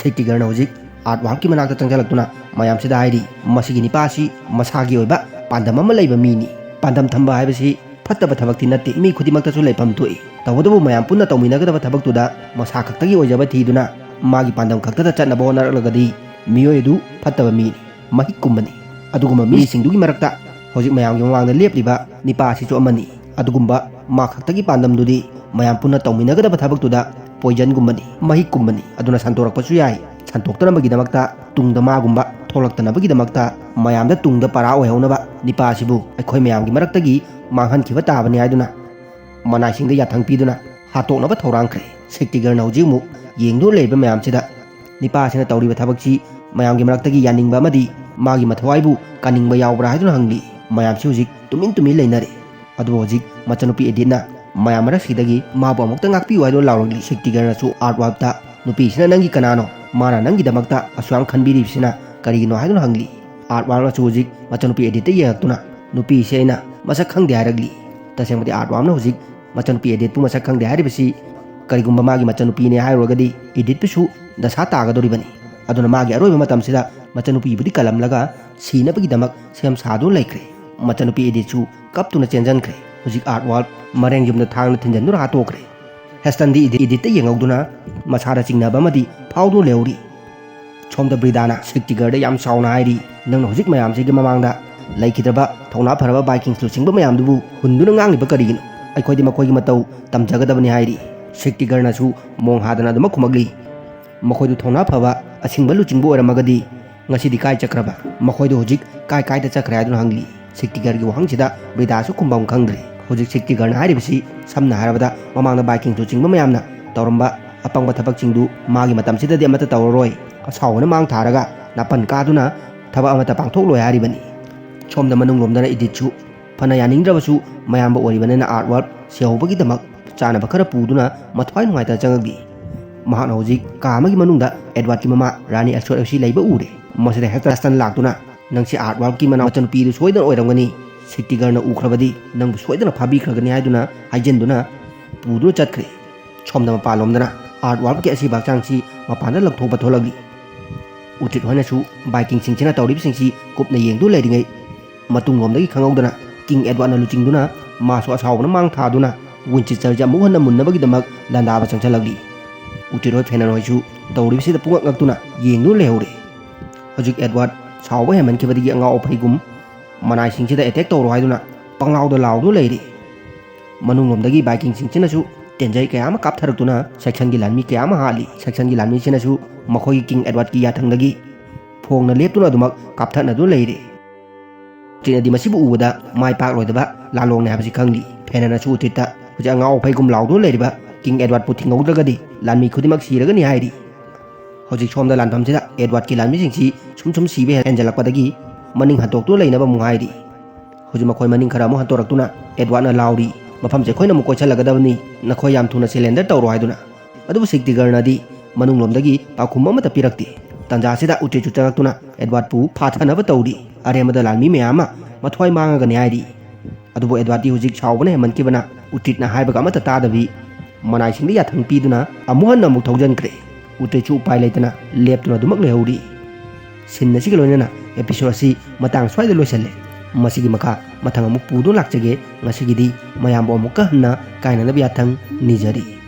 ꯁꯤꯛꯇꯤꯒꯔꯅ ꯍꯧꯖꯤꯛ ꯑꯥꯔꯠꯋꯥꯜꯀꯤ ꯃꯅꯥꯛꯇ ꯆꯪꯁꯤꯜꯂꯛꯇꯨꯅ ꯃꯌꯥꯝꯁꯤꯗ ꯍꯥꯏꯔꯤ, "ꯃꯁꯤꯒꯤ ꯅꯤꯄꯥ ꯑꯁꯤ ꯃꯁꯥꯒꯤ ꯑꯣꯏꯕ ꯄꯥꯟꯗꯝ ꯑꯃ ꯂꯩꯕ ꯃꯤꯅꯤ꯫ ꯄꯥꯟꯗꯝ ꯊꯝꯕ ꯍꯥꯏꯕꯁꯤ ꯐꯠꯇꯕ ꯊꯕꯛꯇꯤ ꯅꯠꯇꯦ, ꯃꯤ ꯈꯨꯗꯤꯡꯃꯛꯇꯁꯨ ꯂꯩꯐꯝ ꯊꯣꯛꯏ꯫ ꯇꯧꯕꯇꯕꯨ ꯃꯌꯥꯝ ꯄꯨꯟꯅ ꯇꯧꯃꯤꯟꯅꯒꯗꯕ ꯊꯕꯛꯇꯨꯗ ꯃꯁꯥ ꯈꯛꯇꯒꯤ ꯑꯣꯏꯖꯕ ꯊꯤꯗꯨꯅ ꯃꯥꯒꯤ ꯄꯥꯟꯗꯝ ꯈꯛꯇꯗ ꯆꯠꯅꯕ ꯍꯣꯠꯅꯔꯛꯂꯒꯗꯤ ꯃꯤꯑꯣꯏ ꯑꯗꯨ ꯐꯠꯇꯕ ꯃꯤꯅꯤ, ꯃꯍꯤꯛ ꯀꯨꯝꯕꯅꯤ꯫ ꯑꯗꯨꯒꯨꯝꯕ ꯃꯤꯁꯤꯡꯗꯨꯒꯤ ꯃꯔꯛꯇ ꯍꯧꯖꯤꯛ ꯃꯌꯥꯝꯒꯤ ꯃꯃꯥꯡꯗ ꯂꯦꯞꯂꯤꯕ ꯅꯤꯄꯥ ꯑꯁꯤꯁꯨ ꯑꯃꯅꯤ꯫ ꯑꯗꯨꯒꯨꯝꯕ ꯃꯥ ꯈꯛꯇꯒꯤ ꯄꯥꯟꯗꯝꯗꯨꯗꯤ ꯃꯌꯥꯝ ꯄꯨꯟꯅ ꯇꯧꯃꯤꯟꯅꯒꯗꯕ ꯊꯕꯛꯇꯨꯗ ꯄꯣꯏꯖꯟꯒꯨꯝꯕꯅꯤ, ꯃꯍꯤꯛꯀꯨꯝꯕꯅꯤ꯫ ꯑꯗꯨꯅ ꯁꯟꯗꯣꯔꯛꯄꯁꯨ ꯌꯥꯏ꯫ ꯁꯟꯗꯣꯛꯇꯅꯕꯒꯤꯗꯃꯛꯇ, ꯇꯨꯡꯗ ꯃꯥꯒꯨꯝꯕ ꯊꯣꯛꯂꯛꯇꯅꯕꯒꯤꯗꯃꯛꯇ ꯃꯌꯥꯝꯗ ꯇꯨꯡꯗ ꯄꯔꯥ ꯑꯣꯏꯍꯧꯅꯕ ꯅꯤꯄꯥ ꯑꯁꯤꯕꯨ ꯑꯩꯈꯣꯏ ꯃꯌꯥꯝꯒꯤ ꯃꯔꯛꯇꯒꯤ ꯃꯥꯡꯍꯟꯈꯤꯕ ꯇꯥꯕꯅꯤ" ꯍꯥꯏꯗꯨꯅ ꯃꯅꯥꯏꯁꯤꯡꯗ ꯌꯥꯊꯪ ꯄꯤꯗꯨꯅ ꯍꯥꯠꯇꯣꯛꯅꯕ ꯊꯧꯔꯥꯡꯈ꯭ꯔꯦ꯫ ꯁꯤꯛꯇꯤꯒꯔꯅ ꯍꯧꯖꯤꯛ ꯑꯃꯨꯛ ꯌꯦꯡꯗꯨꯅ ꯂꯩꯔꯤꯕ ꯃꯌꯥꯝꯁꯤꯗ ꯅꯤꯄꯥ ꯑꯁꯤꯅ ꯇꯧꯔꯤꯕ ꯊꯕꯛꯁꯤ ꯃꯌꯥꯝꯒꯤ ꯃꯔꯛꯇꯒꯤ ꯌꯥꯅꯤꯡꯕ ꯑꯃꯗꯤ ꯃꯥꯒꯤ ꯃꯊꯧꯋꯥꯏꯕꯨ ꯀꯥꯅꯤꯡꯕ ꯌꯥꯎꯕ꯭ꯔꯥ ꯍꯥꯏꯗꯨꯅ ꯍꯪꯂꯤ꯫ ꯃꯌꯥꯝꯁꯤ ꯍꯧꯖꯤꯛ ꯇꯨꯃꯤꯟ ꯇꯨꯃꯤꯟ ꯂꯩꯅꯔꯦ꯫ ꯑꯗꯨꯕꯨ ꯍꯧꯖꯤꯛ ꯃꯆꯟꯅꯨꯄꯤ ꯑꯦꯗꯤꯠꯅ ꯃꯌꯥꯝ ꯃꯔꯛꯁꯤꯗꯒꯤ ꯃꯥꯕꯨ ꯑꯃꯨꯛꯇ ꯉꯥꯛꯄꯤꯌꯨ ꯍꯥꯏꯗꯨꯅ ꯂꯥꯎꯔꯛꯂꯤ꯫ ꯁꯤꯛꯇꯤꯒꯔꯅꯁꯨ ꯑꯥꯔꯠꯋꯥꯜꯇ, "ꯅꯨꯄꯤꯁꯤꯅ ꯅꯪꯒꯤ ꯀꯅꯥꯅꯣ? ꯃꯥꯅ ꯅꯪꯒꯤꯗꯃꯛꯇ ꯑꯁꯨꯌꯥꯝ ꯈꯟꯕꯤꯔꯤꯕꯁꯤꯅ ꯀꯔꯤꯒꯤꯅꯣ?" ꯍꯥꯏꯗꯨꯅ ꯍꯪꯂꯤ꯫ ꯑꯥꯔꯠꯋꯥꯜꯅꯁꯨ ꯍꯧꯖꯤꯛ ꯃꯆꯟꯅꯨꯄꯤ ꯑꯦꯗꯤꯠꯇ ꯌꯦꯡꯉꯛꯇꯨꯅ, "ꯅꯨꯄꯤꯁꯦ ꯑꯩꯅ ꯃꯁꯛ ꯈꯪꯗꯦ" ꯍꯥꯏꯔꯛꯂꯤ꯫ ꯇꯁꯦꯡꯕꯗꯤ ꯑꯥꯔꯠꯋꯥꯜꯅ ꯍꯧꯖꯤꯛ ꯃꯆꯟꯅꯨꯄꯤ ꯑꯦꯗꯤꯠꯄꯨ ꯃꯁꯛ ꯈꯪꯗꯦ ꯍꯥꯏꯔꯤꯕꯁꯤ ꯀꯔꯤꯒꯨꯝꯕ ꯃꯥꯒꯤ ꯃꯆꯟꯅꯨꯄꯤꯅꯦ ꯍꯥꯏꯔꯨꯔꯒꯗꯤ ꯑꯦꯗꯤꯠꯄꯨꯁꯨ ꯗꯁꯥ ꯇꯥꯒꯗꯧꯔꯤꯕꯅꯤ꯫ ꯑꯗꯨꯅ ꯃꯥꯒꯤ ꯑꯔꯣꯏꯕ ꯃꯇꯝꯁꯤꯗ ꯃꯆꯟꯅꯨꯄꯤꯕꯨꯗꯤ ꯀꯜꯂꯝꯂꯒ ꯁꯤꯅꯕꯒꯤꯗꯃꯛ ꯁꯦꯝ ꯁꯥꯗꯨꯅ ꯂꯩꯈ꯭ꯔꯦ꯫ ꯃꯆꯟꯅꯨꯄꯤ ꯑꯦꯗꯤꯠꯁꯨ ꯀꯞꯇꯨꯅ ꯆꯦꯟꯖꯟꯈ꯭ꯔꯦ꯫ ꯍꯧꯖꯤꯛ ꯑꯥꯔꯠꯋꯥꯜ ꯃꯔꯦꯡ ꯌꯨꯝꯗ ꯊꯥꯡꯅ ꯊꯤꯟꯖꯟꯗꯨꯅ ꯍꯥꯠꯇꯣꯛꯈ꯭ꯔꯦ꯫ ꯍꯦꯁꯇꯟꯗꯤ ꯏꯗꯤ-, ꯏꯗꯤꯠꯇ ꯌꯦꯡꯍꯧꯗꯨꯅ ꯃꯁꯥꯗ ꯆꯤꯡꯅꯕ ꯑꯃꯗꯤ ꯐꯥꯎꯗꯨꯅ ꯂꯩꯍꯧꯔꯤ꯫ ꯁꯣꯝꯗ ꯕ꯭ꯔꯤꯗꯥꯅ ꯁꯤꯛꯇꯤꯒꯔꯗ ꯌꯥꯝ ꯆꯥꯎꯅ ꯍꯥꯏꯔꯤ, "ꯅꯪꯅ ꯍꯧꯖꯤꯛ ꯃꯌꯥꯝꯁꯤꯒꯤ ꯃꯃꯥꯡꯗ ꯂꯩꯈꯤꯗ꯭ꯔꯕ ꯊꯧꯅꯥ ꯐꯔꯕ ꯚꯥꯏꯀꯤꯡꯁ ꯂꯨꯆꯤꯡꯕ ꯃꯌꯥꯝꯗꯨꯕꯨ ꯍꯨꯟꯗꯨꯅ ꯉꯥꯡꯂꯤꯕ ꯀꯔꯤꯒꯤꯅꯣ? ꯑꯩꯈꯣꯏꯗꯤ ꯃꯈꯣꯏꯒꯤ ꯃꯇꯧ ꯇꯝꯖꯒꯗꯕꯅꯤ" ꯍꯥꯏꯔꯤ꯫ ꯁꯤꯛꯇꯤꯒꯔꯅꯁꯨ ꯃꯣꯡ ꯍꯥꯗꯅ ꯑꯗꯨꯃꯛ ꯈꯨꯝꯃꯛꯂꯤ, ꯃꯈꯣꯏꯗꯨ ꯊꯧꯅꯥ ꯐꯕ ꯑꯁꯤꯡꯕ ꯂꯨꯆꯤꯡꯕ ꯑꯣꯏꯔꯝꯃꯒꯗꯤ ꯉꯁꯤꯗꯤ ꯀꯥꯏ ꯆꯠꯈ꯭ꯔꯕ? ꯃꯈꯣꯏꯗꯨ ꯍꯧꯖꯤꯛ ꯀꯥꯏ ꯀꯥꯏꯗ ꯆꯠꯈ꯭ꯔꯦ ꯍꯥꯏꯗꯨꯅ ꯍꯪꯂꯤ꯫ ꯁꯤꯛꯇꯤꯒꯔꯒꯤ ꯋꯥꯍꯪꯁꯤꯗ ꯕ꯭ꯔꯤꯗꯥꯁꯨ ꯈꯨꯝꯐꯝ ꯈꯪꯗ꯭ꯔꯦ꯫ ꯍꯧꯖꯤꯛ ꯁꯤꯛꯇꯤꯒꯔꯅ ꯍꯥꯏꯔꯤꯕꯁꯤ ꯁꯝꯅ ꯍꯥꯏꯔꯕꯗ ꯃꯃꯥꯡꯗ ꯕꯥꯏꯀꯤꯡ ꯂꯨꯆꯤꯡꯕ ꯃꯌꯥꯝꯅ ꯇꯧꯔꯝꯕ ꯑꯄꯪꯕ ꯊꯕꯛꯁꯤꯡꯗꯨ ꯃꯥꯒꯤ ꯃꯇꯝꯁꯤꯗꯗꯤ ꯑꯃꯠꯇ ꯇꯧꯔꯔꯣꯏ, ꯑꯁꯥꯎꯕꯅ ꯃꯥꯡ ꯊꯥꯔꯒ ꯅꯥꯄꯟ ꯀꯥꯗꯨꯅ ꯊꯕꯛ ꯑꯃꯠꯇ ꯄꯥꯡꯊꯣꯛꯂꯣꯏ ꯍꯥꯏꯔꯤꯕꯅꯤ꯫ ꯁꯣꯝꯗ ꯃꯅꯨꯡꯂꯣꯝꯗꯅ ꯏꯗꯤꯠꯁꯨ ꯐꯅ ꯌꯥꯅꯤꯡꯗ꯭ꯔꯕꯁꯨ ꯃꯌꯥꯝꯕ ꯑꯣꯏꯔꯤꯕꯅꯤꯅ ꯑꯥꯔꯠ ꯋꯥꯔꯛ ꯁꯤꯍꯧꯕꯒꯤꯗꯃꯛ ꯆꯥꯅꯕ ꯈꯔ ꯄꯨꯗꯨꯅ ꯃꯊ꯭ꯋꯥꯏ ꯅꯨꯡꯉꯥꯏꯇꯅ ꯆꯪꯉꯛꯂꯤ꯫ ꯃꯍꯥꯛꯅ ꯍꯧꯖꯤꯛ ꯀꯥ ꯑꯃꯒꯤ ꯃꯅꯨꯡꯗ ꯑꯦꯗꯋꯥꯔꯗꯀꯤ ꯃꯃꯥ ꯔꯥꯅꯤ ꯑꯦꯛꯁꯣ ꯑꯦꯐꯁꯤ ꯂꯩꯕ ꯎꯔꯦ꯫ ꯃꯁꯤꯗ ꯍꯦꯛꯇ ꯗꯁꯇꯟ ꯂꯥꯛꯇꯨꯅ, "ꯅꯪꯁꯤ ꯑꯥꯔꯠ ꯋꯥꯔꯛꯀꯤ ꯃꯅꯥꯎ ꯃꯆꯟꯅꯨꯄꯤꯗꯨ ꯁꯣꯏꯗꯅ ꯑꯣꯏꯔꯝꯒꯅꯤ꯫ ꯁꯤꯛꯇꯤꯒꯔꯅ ꯎꯈ꯭ꯔꯕꯗꯤ ꯅꯪꯕꯨ ꯁꯣꯏꯗꯅ ꯐꯥꯕꯤꯈ꯭ꯔꯒꯅꯤ" ꯍꯥꯏꯗꯨꯅ ꯍꯥꯏꯖꯤꯟꯗꯨꯅ ꯄꯨꯗꯨꯅ ꯆꯠꯈ꯭ꯔꯦ꯫ ꯁꯣꯝꯗ ꯃꯄꯥꯟꯂꯣꯝꯗꯅ ꯑꯥꯔꯠ ꯋꯥꯔꯛꯀꯤ ꯑꯁꯤꯕ ꯍꯛꯆꯥꯡꯁꯤ ꯃꯄꯥꯟꯗ ꯂꯪꯊꯣꯛꯄ ꯊꯣꯛꯂꯛꯂꯤ꯫ ꯎꯇ꯭ꯔꯤꯠ ꯍꯣꯏꯅꯁꯨ ꯕꯥꯏꯀꯤꯡꯁꯤꯡꯁꯤꯅ ꯇꯧꯔꯤꯕꯁꯤꯡꯁꯤ ꯀꯨꯞꯅ ꯌꯦꯡꯗꯨꯅ ꯂꯩꯔꯤꯉꯩ, ꯃꯇꯨꯡꯂꯣꯝꯗꯒꯤ ꯈꯪꯍꯧꯗꯅ ꯀꯤꯡ ꯑꯦꯗꯋꯥꯔꯗꯅ ꯂꯨꯆꯤꯡꯗꯨꯅ ꯃꯥꯁꯨ ꯑꯁꯥꯎꯕꯅ ꯃꯥꯡ ꯊꯥꯗꯨꯅ ꯋꯤꯟꯆꯦꯁꯇꯔꯁꯦ ꯑꯃꯨꯛ ꯍꯟꯅ ꯃꯨꯟꯅꯕꯒꯤꯗꯃꯛ ꯂꯥꯟꯗꯥꯕ ꯆꯪꯁꯤꯜꯂꯛꯂꯤ꯫ ꯎꯇ꯭ꯔꯤꯠ ꯍꯣꯏ ꯐꯦꯅꯟ ꯍꯣꯏꯁꯨ ꯇꯧꯔꯤꯕꯁꯤꯗ ꯄꯨꯡꯉꯛ ꯉꯛꯇꯨꯅ ꯌꯦꯡꯗꯨꯅ ꯂꯩꯍꯧꯔꯦ꯫ ꯍꯧꯖꯤꯛ ꯑꯦꯗꯋꯥꯔꯗ ꯁꯥꯎꯕ ꯍꯦꯟꯃꯟꯈꯤꯕꯗꯒꯤ ꯑꯉꯥꯎ ꯑꯐꯩꯒꯨꯝ ꯃꯅꯥꯏꯁꯤꯡꯁꯤꯗ ꯑꯦꯇꯦꯛ ꯇꯧꯔꯣ ꯍꯥꯏꯗꯨꯅ ꯄꯪꯂꯥꯎꯗ ꯂꯥꯎꯗꯨꯅ ꯂꯩꯔꯤ꯫ ꯃꯅꯨꯡꯂꯣꯝꯗꯒꯤ ꯕꯥꯏꯀꯤꯡꯁꯤꯡꯁꯤꯅꯁꯨ ꯇꯦꯟꯖꯩ ꯀꯌꯥ ꯑꯃ ꯀꯥꯞꯊꯔꯛꯇꯨꯅ ꯁꯦꯛꯁꯟꯒꯤ ꯂꯥꯟꯃꯤ ꯀꯌꯥ ꯑꯃ ꯍꯥꯠꯂꯤ꯫ ꯁꯦꯛꯁꯟꯒꯤ ꯂꯥꯟꯃꯤꯁꯤꯅꯁꯨ ꯃꯈꯣꯏꯒꯤ ꯀꯤꯡ ꯑꯦꯗꯋꯥꯔꯗꯀꯤ ꯌꯥꯊꯪꯗꯒꯤ ꯐꯣꯡꯅ ꯂꯦꯞꯇꯨꯅ ꯑꯗꯨꯃꯛ ꯀꯥꯞꯊꯠꯅꯗꯨꯅ ꯂꯩꯔꯤ꯫ ꯎꯇ꯭ꯔꯤꯠꯅꯗꯤ ꯃꯁꯤꯕꯨ ꯎꯕꯗ ꯃꯥꯏ ꯄꯥꯛꯂꯣꯏꯗꯕ ꯂꯥꯂꯣꯡꯅꯤ ꯍꯥꯏꯕꯁꯤ ꯈꯪꯂꯤ꯫ ꯐꯦꯅꯟꯅꯁꯨ ꯎꯇ꯭ꯔꯤꯠꯇ ꯍꯧꯖꯤꯛ ꯑꯉꯥꯎ ꯑꯐꯩꯒꯨꯝ ꯂꯥꯎꯗꯨꯅ ꯂꯩꯔꯤꯕ ꯀꯤꯡ ꯑꯦꯗꯋꯥꯔꯗꯄꯨ ꯊꯤꯡꯍꯧꯗ꯭ꯔꯒꯗꯤ ꯂꯥꯟꯃꯤ ꯈꯨꯗꯤꯡꯃꯛ ꯁꯤꯔꯒꯅꯤ ꯍꯥꯏꯔꯤ꯫ ꯍꯧꯖꯤꯛ ꯁꯣꯝꯗ ꯂꯥꯟꯐꯝꯁꯤꯗ ꯑꯦꯗꯋꯥꯔꯗꯀꯤ ꯂꯥꯟꯃꯤꯁꯤꯡꯁꯤ ꯁꯨꯝ ꯁꯨꯝ ꯁꯤꯕ ꯍꯦꯟꯖꯜꯂꯛꯄꯗꯒꯤ ꯃꯅꯤꯡ ꯍꯟꯗꯣꯛꯇꯨꯅ ꯂꯩꯅꯕ ꯑꯃꯨꯛ ꯍꯥꯏꯔꯤ꯫ ꯍꯧꯖꯤꯛ ꯃꯈꯣꯏ ꯃꯅꯤꯡ ꯈꯔ ꯑꯃꯨꯛ ꯍꯟꯗꯣꯔꯛꯇꯨꯅ ꯑꯦꯗꯋꯥꯔꯗꯅ ꯂꯥꯎꯔꯤ, "ꯃꯐꯝꯁꯦ ꯑꯩꯈꯣꯏꯅ ꯑꯃꯨꯛ ꯀꯣꯏꯁꯜꯂꯛꯀꯗꯕꯅꯤ, ꯅꯈꯣꯏ ꯌꯥꯝ ꯊꯨꯅ ꯁꯦꯂꯦꯟꯗꯔ ꯇꯧꯔꯣ" ꯍꯥꯏꯗꯨꯅ꯫ ꯑꯗꯨꯕꯨ ꯁꯤꯛꯇꯤꯒꯔꯅꯗꯤ ꯃꯅꯨꯡꯂꯣꯝꯗꯒꯤ ꯄꯥꯎꯈꯨꯝ ꯑꯃꯠꯇ ꯄꯤꯔꯛꯇꯦ꯫ ꯇꯥꯟꯖꯥꯁꯤꯗ ꯎꯇ꯭ꯔꯤꯠꯁꯨ ꯆꯪꯂꯛꯇꯨꯅ ꯑꯦꯗꯋꯥꯔꯗꯄꯨ ꯐꯥꯊꯅꯕ ꯇꯧꯔꯤ꯫ ꯑꯔꯦꯝꯕꯗ ꯂꯥꯟꯃꯤ ꯃꯌꯥꯝ ꯑꯃ ꯃꯊ꯭ꯋꯥꯏ ꯃꯥꯡꯉꯒꯅꯤ ꯍꯥꯏꯔꯤ꯫ ꯑꯗꯨꯕꯨ ꯑꯦꯗꯋꯥꯔꯗꯇꯤ ꯍꯧꯖꯤꯛ ꯁꯥꯎꯕꯅ ꯍꯦꯟꯃꯟꯈꯤꯕꯅ ꯎꯇ꯭ꯔꯤꯠꯅ ꯍꯥꯏꯕꯒ ꯑꯃꯠꯇ ꯇꯥꯗꯕꯤ ꯃꯅꯥꯏꯁꯤꯡꯗ ꯌꯥꯊꯪ ꯄꯤꯗꯨꯅ ꯑꯃꯨꯛ ꯍꯟꯅ ꯑꯃꯨꯛ ꯊꯧꯖꯟꯈ꯭ꯔꯦ꯫ ꯎꯇ꯭ꯔꯤꯠꯁꯨ ꯎꯄꯥꯏ ꯂꯩꯇꯅ ꯂꯦꯞꯇꯨꯅ ꯑꯗꯨꯃꯛ ꯂꯩꯍꯧꯔꯤ꯫ ꯁꯤꯟ ꯑꯁꯤꯒ ꯂꯣꯏꯅꯅ ꯑꯦꯄꯤꯁꯣꯗ ꯑꯁꯤ ꯃꯇꯥꯡ ꯁ꯭ꯋꯥꯏꯗ ꯂꯣꯏꯁꯜꯂꯦ꯫ ꯃꯁꯤꯒꯤ ꯃꯈꯥ ꯃꯊꯪ ꯑꯃꯨꯛ ꯄꯨꯗꯨꯅ ꯂꯥꯛꯆꯒꯦ꯫ ꯉꯁꯤꯒꯤꯗꯤ ꯃꯌꯥꯝꯕꯨ ꯑꯃꯨꯛꯀ ꯍꯟꯅ ꯀꯥꯏꯅꯅꯕ ꯌꯥꯊꯪ ꯅꯤꯖꯔꯤ꯫